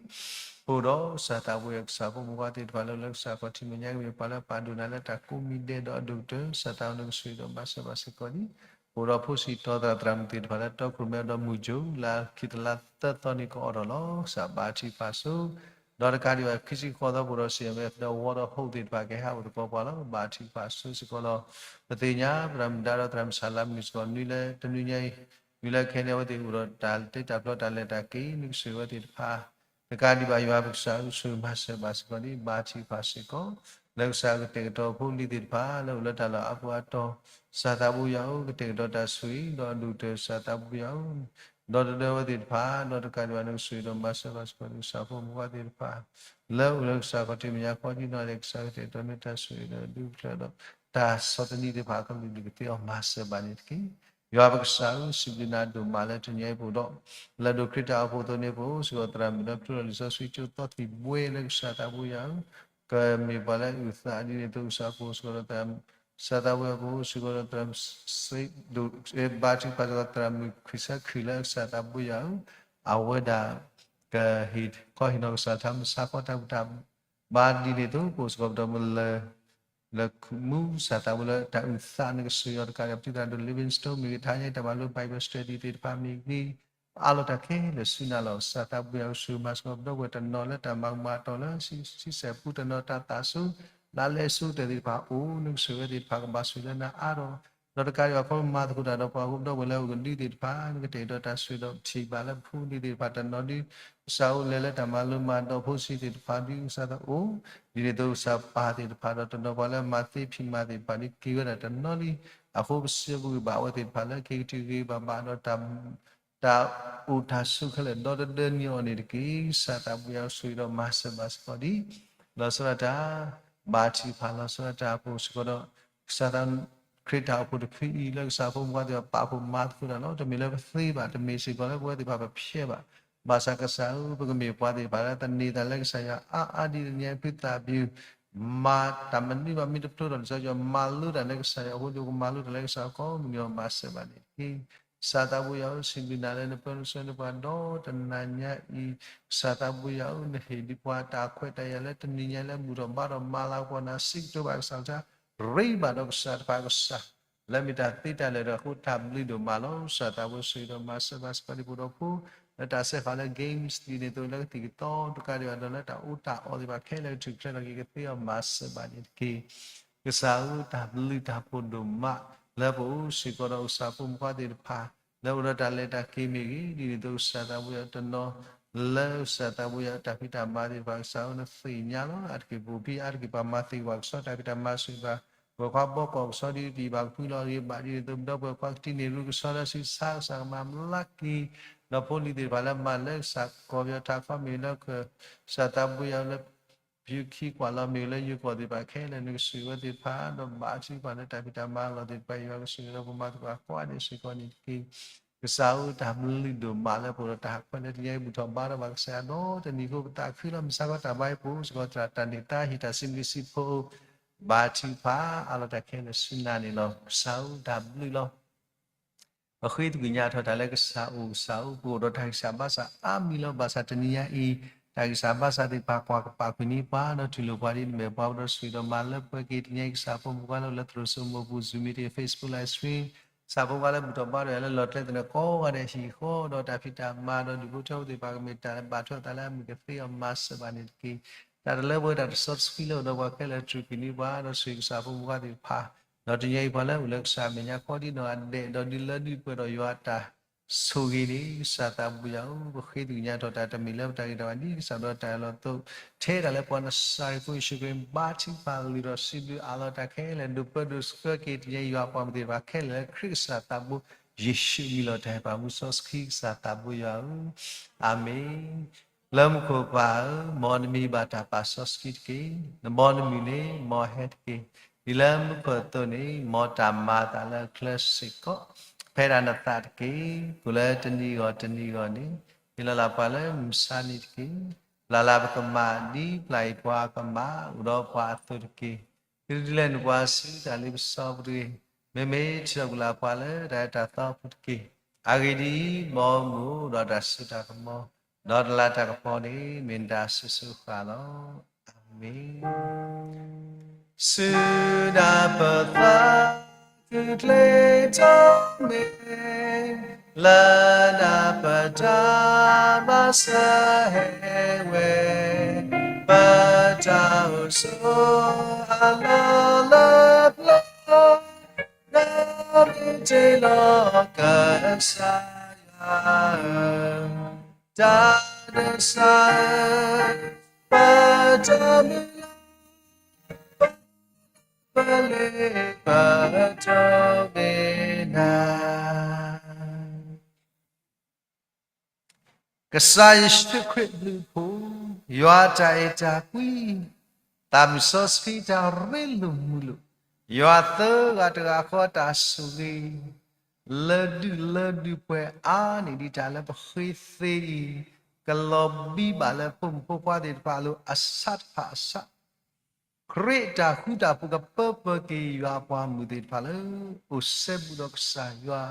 ကစၢ်သးဘိယွၤ ကစၢ်ဖိမုၣ်ဖိခွါသ့ၣ်တဖၣ်လၢ လၢကစၢ်ခီၣ်ထံးမဲာ်ညါကမ့ၢ်ပှၤလၢပာ်ဒိၣ်နၤလၢတၢ်ကိးမံၤဒဲးဒီး အဒိၣ်ကတၢၢ် ကစၢ်သးဘိယွၤ နကဆိၣ်ဂ့ၤဒီးမၤစၢၤဘၣ်စ့ၢ်ကီးဒံး ပအိၣ်ဒီးဖိဆံးတီၤသရၣ်သရၣ်မုၣ်သ့ၣ်တဖၣ်လၢတီခိၣ်ရိၣ်မဲဒီးမုၢ်ကၠိ လၢခံတလါသၢသီန့ၣ်ကအိးထီၣ်လီၤ. ကစၢ်ဘါထုကဖၣ်ဆိ ဒီးတကးဒံးဘၣ် ခံဆံဃိးသီပအိၣ်ဒီး စံၣ်အမဲာ်ဒီးဝီဒီးဟိၣ်သ့ၣ်တဖၣ် ကဟဲဟးအိၣ်သကိးပှၤလီၤ. ဘါထုကဖၣ်ဆိစ့ၢ်ကီးလီၤ. ပသ့ၣ်ညါ သရၣ်မုၣ်ဒါဒီးသရၣ်မုၣ်ဆၣ်လါမုၢ်စ့ၢ်ကီး နွံလၢတနွံညါအံၤ နွံလၢခဲန့ၣ် အဝဲသ့ၣ်အိၣ်ဒီးတၢ်တ့တၢ်ဖျီတၢ်လဲၤတၢ်က့ၤ နကဆိၣ်ဂ့ၤအဝဲသ့ၣ်တဖၣ် တကးဒံးဘၣ် ယွၤပကစၢ်ဧၢ ဆိၣ်ဂ့ၤမၤစၢၤဘၣ်စ့ၢ်ကီးဒံး ဘါထုကဖၣ်စ့ၢ်ကီး လၢကစၢ်ကတဲာ်ကတီၤဖိလံၤသ့ၣ်တဖၣ် လၢအိၣ်လၢတၢ်လီၢ်အါပူၤအါတီၤ ကစၢ်သးဘိယွၤဧၢ ကတဲာ်ကတီၤတၢ်ဆိၣ်ဂ့ၤ ဒီးအဒိၣ်ကတၢၢ်ကစၢ်သးဘိယွၤဧၢ ဒီးတဒၢဝဲသ့ၣ်တဖၣ် ဒီးတကးဒံးဘၣ် နကဆိၣ်ဂ့ၤဒီးမၤစၢၤဘၣ်စ့ၢ်ကီးဒံး ကစၢ်ဖိမုၣ်ဖိခွါသ့ၣ်တဖၣ် လၢအိၣ်လၢကစၢ်ခီၣ်ထံးမဲာ်ညါကိးဒံးနီၢ်ဂၤဒဲး ကစၢ်ကတဲာ်ကတီၤန့ၢ်တၢ်ဆိၣ်ဂ့ၤဒီးဒုးဖျၢၣ်ဒီး တၢ်ဆီၣ်သနံးသ့ၣ်တဖၣ် ကလုာ်ဒူၣ်ကသ့အီၤမၤစၢၤဘၣ်န့ၣ်တက့ၢ်. ယွၤပကစၢ်ဧၢ စံးဘျုးနၤဒိၣ်မးလၢတနံၤအံၤပအိၣ်ဒီး လၢဒိးခရံာ်တၢ်အိၣ်ဖှိၣ်အသိးန့ၣ် ပအိၣ်စ့ၢ်ကီးသရၣ်မုၣ်ဒီး ဖျိလီၤလံာ်စီဆှံကၠိသီသံၣ်ဘှဲလၢကစၢ်သးဘိယွၤဧၢ ကမ့ၢ်ပှၤလၢအုၣ်သးဒ်န့ၣ်အသိး ကစၢ်ပအိၣ်စ့ၢ်ကီးဒီးသရၣ် ကစၢ်သးဘိယွၤ ပအိၣ်စ့ၢ်ကီးဒီးသရၣ်မုၣ်စ့ဒိၣ် ဘါထုကဖၣ်စ့ၢ်ကီးသရၣ်မုၣ်ခွံဆၢခွံလၢကစၢ်သးဘိယွၤဧၢ, အဝဲဒၣ် ကဟ့ၣ်ခီဟ့ၣ်နီၤကစၢ်တၢ်မုၢ်ဆါခီတၢ်ဘူၣ်တၢ်ဘါဒ်န့ၣ်အသိး ပအိၣ်စ့ၢ်ကီးပဒီပုၢ်ဝဲၢ်လၢ လၢမူကစၢ်သးဘိလၢတၢ်အုၣ်သးန့ၣ် ကစၢ်ယွၤတကးဒံး ပတုၤသးဒိၣ် Livingstone မ့ၢ်ဂ့ၤ တဟါညါအံၤတၢ်မၤလိ Bible study သ့ၣ်တဖၣ်မ့ၢ်ဂ့ၤ အါလီၤတၢ်ခဲလၢာ်ဆူနၤလီၤ. ကစၢ်သးဘိယွၤ ကစၢ်မၤစ့ၢ်ကီးပဒီပုၢ်ဝဲၢ်တနီၤလၢတၢ်မၤကမၣ်အတီၢ်လၢဆံဆဲၣ်ပူ တနီၤတၢ်သးစူၤ လၢလဲၤဆူတၢၢ်သ့ၣ်တဖၣ်အိၣ် နကစၢ်ယွၤသ့ၣ်တဖၣ်ကဘၣ်ဆိၣ်ဂ့ၤလၢနၤအါထီၣ် ဒီးတကးဒံးဘၣ် ခီမၤသကိးတၢ်ဒီးပှၤဟီၣ်ခိၣ်ဒီပုၢ်ဝဲၢ်လၢအအိၣ်ကဒုသ့ၣ်တဖၣ် နကတဲာ်ကတီၤတၢ်ဆိၣ်ဂ့ၤဒီးပထံၣ်ဘၣ်လၢပဖိဒံသ့ၣ်တဖၣ်တနီၤဒု ကစၢ်အိၣ်လဲၤလၢတၢ်မၤလိမၤဒိးဖိဆံးသ့ၣ်တဖၣ်ဒု ကစၢ်သးအိၣ် ဒ်န့ၣ်အသိးကစၢ်ပၢ်သ့ၣ်တဖၣ်ဒီးတနီၤပှၤလၢမၤသ့ဖံးမၤသ့ၣ်တဖၣ်ဒု က့ၤဝဲဒၣ်တနီၤလံ. အဃိပစံးဘျုးဘၣ်အဝဲသ့ၣ်တဖၣ်လၢက့ၤကတုၤဂ့ၤဘၣ်ဘၣ်ဒီးတၢ် တၢ်အိၣ်တၢ်ဆိးခဲလၢာ်ဒီတဒၢနံၤအီၤန့ၣ်တက့ၢ်. ကစၢ်သးဘိယွၤဆိၣ်ဂ့ၤဒီးမၤစၢၤဘၣ်စ့ၢ်ကီးဒ် လီၤဆီဒၣ်တၢ် ဘါထုကဖၣ်လီၤဆီဒၣ်တၢ်အပူၤစ့ၢ်ကီးဒီး ကစၢ်သး ခရံာ်တၢ်အိၣ်ဖှိၣ်တဖုအံၤလၢကစၢ်ဖိမုၣ်ဖိခွါသ့ၣ်တဖၣ်ပာ်ဖှိၣ်မၤသကိးတၢ်လီၤ. တမ့ၢ်လၢပသ့ဘၣ်, တမ့ၢ်စ့ၢ်ကီးလၢပဝဲသ့ၣ်တဖၣ်ပဖျဲးဘၣ်. ဘၣ်ဆၣ်ကစၢ်ဧၢ, ပကမ့ၢ်ပှၤသ့ၣ်တဖၣ်လၢသန့ၤသးလၢကစၢ်ယွၤအါအါဒ်တနံၤအံၤ ဖုသၣ်ဘျုး မၤတၢ်မနုၤဘၣ် မ့ၢ်တဖျိထီၣ်ဒ်ကစၢ်ယွၤ မၤလိတၢ်လၢကစၢ်ယွၤအဃိဒီး ကမၤလိတၢ်လၢကစၢ်ယွၤ ကိးမုၢ်နံၤအီၤ မၤစၢၤဘၣ်န့ၣ်တက့ၢ်. ကစၢ်သးဘိယွၤဧၢ, စံးဘျုးနၤလၢနပၢနဆှၢနပှၤဒီတနၤညါအံၤ, ကစၢ်သးဘိယွၤဧၢ, နဟ့ၣ်ဒံးပှၤတၢ်ခွဲးတၢ်ယာ်လၢတနံၤညါလၢဘူၣ်ထီၣ်ဘါထီၣ်မၤလၤကပီၤနၤ စံးကတိၤဘၣ်ကစၢ်အကစၢ် ရ့ဘၣ်ဒီးကစၢ်တဖၣ်ကစၢ် လၢမ့ၢ်တၢ်သ့တၢ်လၢာ်ဒီးအဃိ တၢ်ဘျုးဒိၣ်မးလီၤ. ကစၢ်သးဘိဆိၣ်ဂ့ၤဒီးမၤစၢၤဘၣ်စ့ၢ်ကီးဒံးပှၤဒီဖိ လၢတၢ်စဲးဖးလၢ games ဒ်န့ၣ်အသိး လၢကသံၣ်ကသီတကးဒံးဘၣ်ဒီး လၢတၢ်အီၣ်တၢ်အီသ့ၣ်တဖၣ်ခဲလၢာ် ကထုးကထၢဒီးက့ၤကသ့အီၤ မၤစၢၤဘၣ်န့ၣ်တက့ၢ်. ကစၢ်ဧၢ, တၢ်ဘျုးတၢ်ဖှိၣ်ဒိၣ်မး လၢပအိၣ်စ့ၢ်ကီးဒီးကစၢ်ဖိမုၣ်ဖိခွါသ့ၣ်တဖၣ် လၢအိၣ်ဒီးတၢ်လဲၤတၢ်က့ၤမ့ၢ်ဂ့ၤ, ဒ်န့ၣ်အသိးကစၢ်သးဘိယွၤတနီၤ လၢကစၢ်သးဘိယွၤတၢ်ဖံးတၢ်မၤသ့ၣ်တဖၣ် ကစၢ်ဧၢ, နသ့ၣ်ညါလီၤ. အါတက့ၢ်ပအိၣ်ဖဲ အါတက့ၢ်ပှၤမၤသ့ၣ်ပှၤကဆှီ တၢ်ဖံးတၢ်မၤစ့ၢ်ကီး ပှၤခွါဘီကီၢ်ကဆှီဒ်တံၢ်ဘၣ်ကဖုလီၤဂ့ၤဘၣ် ဒ်န့ၣ်အသိး ပဒီပုၢ်ဝဲၢ်ခွါကတံာ်န့ၢ်ရူကဆှီလၢဆံးစါ ကစၢ်ကမၤမလါက့ၤ ဒီးဖိလံၤသ့ၣ်တဖၣ်လၢမၤလၢကစၢ်ကီၢ်ပယီၤထးခီမ့ၢ်ဂ့ၤ လၢကစၢ်သးဘိယွၤလၢ ပယူၤခံကွၢ်လီၤမ့ၢ်ဂ့ၤ လၢယိၤကီၢ်သ့ၣ်တဖၣ်ခဲလၢာ် နကဆိၣ်ဂ့ၤဝဲသ့ၣ်တဖၣ် ဒီးဘၣ်အထံပှၤလၢတၢ်ဖံးတၢ်မၤအလီၢ်သ့ၣ်တဖၣ် ယွၤကဆိၣ်ဂ့ၤဒီးပမၤသကိးအကွၢ်န့ၣ်စ့ၢ်ကီးန့ၣ်တက့ၢ်. ကစၢ်ဧၢ, တၢ်ဘျုးဒိၣ်မးလၢပအိၣ်ဒီးတၢ်ဟးခွဲးလၢတနံၤအံၤ ဘူၣ်ထီၣ်ဘါထီၣ်ဘၣ်ကစၢ်ယွၤဒီးတနံၤအဃိ ပသးခုလီၤ. မုၢ်ဆါခီတၢ်ဘါယွၤပူၤ စ့ၢ်ကီးသရၣ်တၢ်န့ၢ်သါဟ့ၣ်တၢ်စံးဘျုးစံးဖှိၣ် ဘါထုကဖၣ် အါလီၤတၢ်ခဲလၢာ်ဆူနၤန့ၣ်လီၤ. ကစၢ်ဧၢ, တၢ်ဘျုးလီၤ. ပဃ့သကွံာ်ညါထီၣ်တၢ်လၢကစၢ်အိၣ် ကစၢ်အိၣ် ပအိၣ်ဒီးတၢ်ဂံၢ်စၢ်ဘါစၢ်အါမံၤလီၤ. ဘၣ်ဆၣ်တနံၤညါအံၤ တၢ်ဂံၢ်စၢ်ဘါစၢ်သ့ၣ်တဖၣ် ကွၢ်ကပာ်ကွံာ်န့ၢ်ပှၤ ဒီးတူၢ်လိာ်ပှၤဒ်အမ့ၢ်ပှၤ ပဒီးဆိၣ်ဂ့ၤဒီးမၤလၢပှဲၤက့ၤတနံၤအံၤ ကစၢ်ဖိမုၣ်ဖိခွါလၢအိၣ်လၢသရိာ်စိမိၢ်ပူၤ Zoom meeting Facebook live stream ကစၢ်ဖိခွါလၢဘူၣ်ထီၣ်ဘါထီၣ်ယၤလၢလီၢ်ကျဲသနၢၣ် ကိးဂၤဒဲးဟံၣ်ဃီ ဒီးတၢ်ဖံးတၢ်မၤ ဒီးဒူၣ်ဖိထၢဖိသ့ၣ်တဖၣ် ကမ့ၢ်တၢ်ဘၣ်ထွဲသးလၢအမုာ်ကသ့အီၤ မၤစၢၤဘၣ်န့ၣ်တက့ၢ်. တၢ်တလၢပှဲၤ တၢ်တစီတဆှံလၢအိၣ်ဒီးပှၤခဲလၢာ် တူၢ်ကွံာ်န့ၢ်ပှၤဒီးဆိၣ်ဂ့ၤကစၢ်ဖိမုၣ်ဖိခွါသ့ၣ်တဖၣ် ဒီးတနံၤအံၤပှၤလၢအိၣ်လၢကစၢ်အမဲာ်ညါခီဒ်နီၢ်ဂၤဒဲး ဒီးဒုးလၢဒုးပှဲၤဒီးယွၤအတၢ်ဆိၣ်ဂ့ၤန့ၣ် ကစၢ်သးဘိယွၤဧၢ, ပဃ့သကွံာ်ညါထီၣ်တၢ် တမ့ၢ်လၢပတၢ်ဂ့ၤတၢ်ဘၣ် ဒ်ကစၢ်ဒီးတၢ်အၢၣ်လီၤအသိး ထဲဒၣ်လၢပှၤနစၤရ့းဖိယ့ၣ်ၡူးခရံာ် ဘါထုကဖၣ်လုၢ်ထီၣ်စံးဘျုးအးလီၤတၢ်ခဲလၢာ် ဒိးပၢဒိးဆှၢက့ၤတနံၤအံၤ ယွၤပှၤမုၣ်သ့ၣ်တဖၣ်ခဲလၢာ်လၢခရံာ်ကစၢ်သးဘိ ယ့ၣ်ၡူးအမံၤလီၤ. တၢ်ဟဲပာ်မူစီဆှံကစၢ်သးဘိယွၤဧၢ, အၤမ့ၣ်. လၢမူခိၣ်ပၢ်ဧၢ, မ်နမံၤဘၣ်တၢ်ပာ်စီဆှံတက့ၢ်. နဘီနမုၢ်န့ၣ် မ်ဟဲတက့ၢ်. ဒ်လၢမူခိၣ်အသိးန့ၣ် မ်တၢ်မၤအသးလၢအချၢစ့ၢ်ကီး ဖဲဒၣ်နသးတက့ၢ်. ကိးလၢတနံၤဂီၢ်တနံၤဂီၢ်န့ၣ် ဟ့ၣ်လီၤလၢပှၤလၢမုၢ်ဆါနံၤတက့ၢ်. ပျၢ်လၢပကမၣ် ဒ်ပျၢ်အံၤပှၤကမၣ် အိၣ်ဒီးပှၤအသိးတက့ၢ်. ကဒုးလဲၤနုာ်ပှၤဆူတၢ်လ့ပစီပူၤတဂ့ၤ. မ့မ့ၢ်ထံၣ်လိာ်ပှၤလၢတၢ်အဲၣ်တၢ်သီအပူၤတက့ၢ်. အဂ့ၢ်ဒ်အံၤ, မ်မုၢ်အိၣ်ဒီးတၢ်စိတၢ်ကမီၤ, ဒီးတလၤတၢ်ကပီၤန့ၣ် မ့ၢ်နတၢ်ဆိၣ်ဂ့ၤဃာ်လီၤ. အၤမ့ၣ်. စူၢ်ဒၣ်ပသးခုချ့ထီၣ်မ့ၢ် လၢနပတၢ်မၤစၢၤဟဲဝဲ, ပတၢ်အိၣ်ဆိးအလီၢ်လၢပျၢၤ, ဒီးမ့ၢ်တ့ၢ်လီၤကစၢ်ယွၤဧၢ, တၢ်ဒိးစၢ်ဧၢ, ပတၢ်မုၢ်လၢ် ပလ့ပတိၢ်မ့ၢ်နၤ. ကစၢ်ယ့ၣ်ၡူးခရံာ်အဘျုးအဖှိၣ်, ယွၤအတၢ်အဲၣ်တၢ်ကွံ, သးမုၢ်စီဆှံတၢ်ရ့လိာ်မုာ်လိာ်, ယွၤသၢဂၤတဂၤဃီတၢ်ဆိၣ်ဂ့ၤ, လၢဒုၣ်လၢဒုၣ်ပှဲၤအါန့ၢ်ဒံးတၢ်လၢပဃ့သ့အံၤ, ကလီၤဘံဘၣ်လၢဖိမုၣ်ဖိခွါသ့ၣ်တဖၣ်အလိၤအဆးတဖၣ်အဆး ခရံာ်အတၢ်ဃူတၢ်ဖိးကပၢပၢက့ၤယွၤအပှၤမုၣ်သ့ၣ်တဖၣ်လၢ အိၣ်စဲဘူးဒီးကစၢ်ယွၤ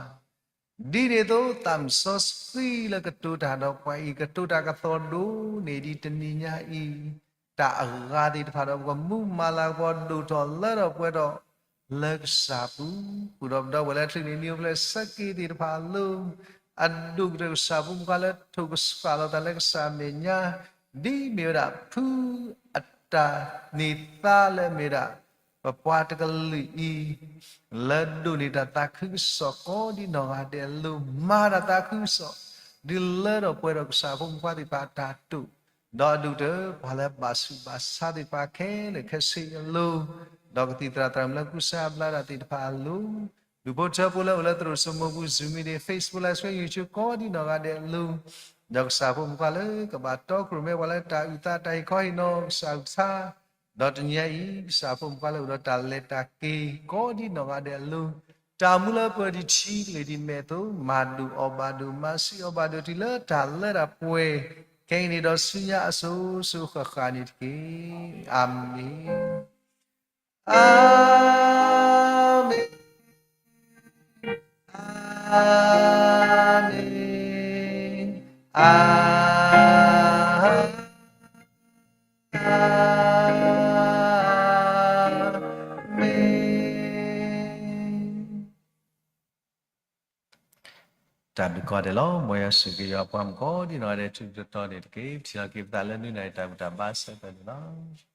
ဒ်န့ၣ်အသိးသးစီဆှံလၢကတိၤတၢ်ဒီးပှၤအံၤ ကတိၤတၢ်ကသီၣ်ဒိၣ်န့ၢ်ဒံးတနံၤညါအံၤ, တၢ်အဂၤသ့ၣ်တဖၣ်ဒီးပကမူမၤလၤကပီၤဒိၣ်ထီၣ်လၢထီၣ်ပှဲၤထီၣ်လၢကစၢ်ပူၤ, ဃုာ်ဒီးပဒီပုၢ်ဝဲၢ်လၢအချုးန့ၣ် နံၣ်အိၣ်ဖျဲၣ်ဆၢက့ၤသ့ၣ်တဖၣ်အလိၤ, အဒိၣ်ကတၢၢ်ကစၢ်ဖိမုၣ်ခွါလၢထိၣ်ကစှၤလီၤသးလၢကစၢ်မဲာ်ညါ, ဒ်မ့ၢ်ဝဲဒၣ်ဖုအတၢ်န့ၢ်သါလၢအမ့ၢ်ဒၣ် ပပှၤတကလုာ်အံၤ လၢဒိးန့ၢ်တၢ်သးခုကစီၣ်ကိးဒံနီၢ်ဂၤဒဲးအလိၤ, မၤတၢ်သးခုကစီၣ် ဒုးလၢထီၣ်ပှဲၤထီၣ်ကစၢ်ဖိမုၣ်ခွါသ့ၣ်တဖၣ်အတၢ်တိာ်, ဒီးအဒိၣ်ကတၢၢ်ပှၤလၢဘၣ်ဆူးဘၣ်ဆါသ့ၣ်တဖၣ်ခဲလၢာ်ခဲဆ့အလိၤ, ဒီးကသံၣ်သရၣ်သရၣ်မုၣ်လၢကူစါအဘျါတၢ်သ့ၣ်တဖၣ်အလိၤ, ဒူၣ်ဖိထၢဖိလၢအိၣ်လၢသရိာ်စိမိၤပူၤ Zoom meeting, Facebook Live Stream, YouTube ကိးဒံနီၢ်ဂၤဒဲးအလိၤ, ဒီးကစၢ်ဖိမုၣ်ခွါလၢကဘၣ်တီခိၣ်ရိၣ်မဲပှၤလၢတၢ်အုၣ်သးတၢ်ဟ့ၣ်ခီဟ့ၣ်နီၤကစၢ်အုၣ်ဆါ ဒီးတနံၤအံၤ ကစၢ်ဖိမုၣ်ခွါလၢအိၣ်ဒီးတၢ်လဲၤတၢ်က့ၤ ကိးဒံနီၢ်ဂၤဒဲးအလိၤ, တၢ်မူလၢပှဲၤဒံးထံကလ့ၤဒံးမဲာ်အသိး မၤဒိၣ်အီၣ်ဘၣ်ဒိၣ် မၤဆူၣ်အီၣ်ဘၣ်ဒိၣ်တုၤလၢတၢ်လၢတၢ်ပှဲၤ ခဲအံၤန့ၣ်ဒီးဆူညါအစိၤစိၤဃၣ်ဃၣ်န့ၣ်တက့ၢ်. အၤမ့ၣ်, အၤမ့ၣ်, အၤမ့ၣ်, အၤ တၢ်ဘျုးကိးဂၤဒဲးလီၤ. မ်ယွၤဆိၣ်ဂ့ၤယွၤအပှၤမုၣ် ကိးဒံနီၢ်ဂၤဒဲး ထူးထူးတီၤတီၤန့ၣ်တက့ၢ်. ပထံၣ်လိာ်က့ၤပသးလၢနွံနၣ်ရံၣ်တၢ်ဘူၣ်တၢ်ဘါအဆၢကတီၢ်န့ၣ်လီၤ.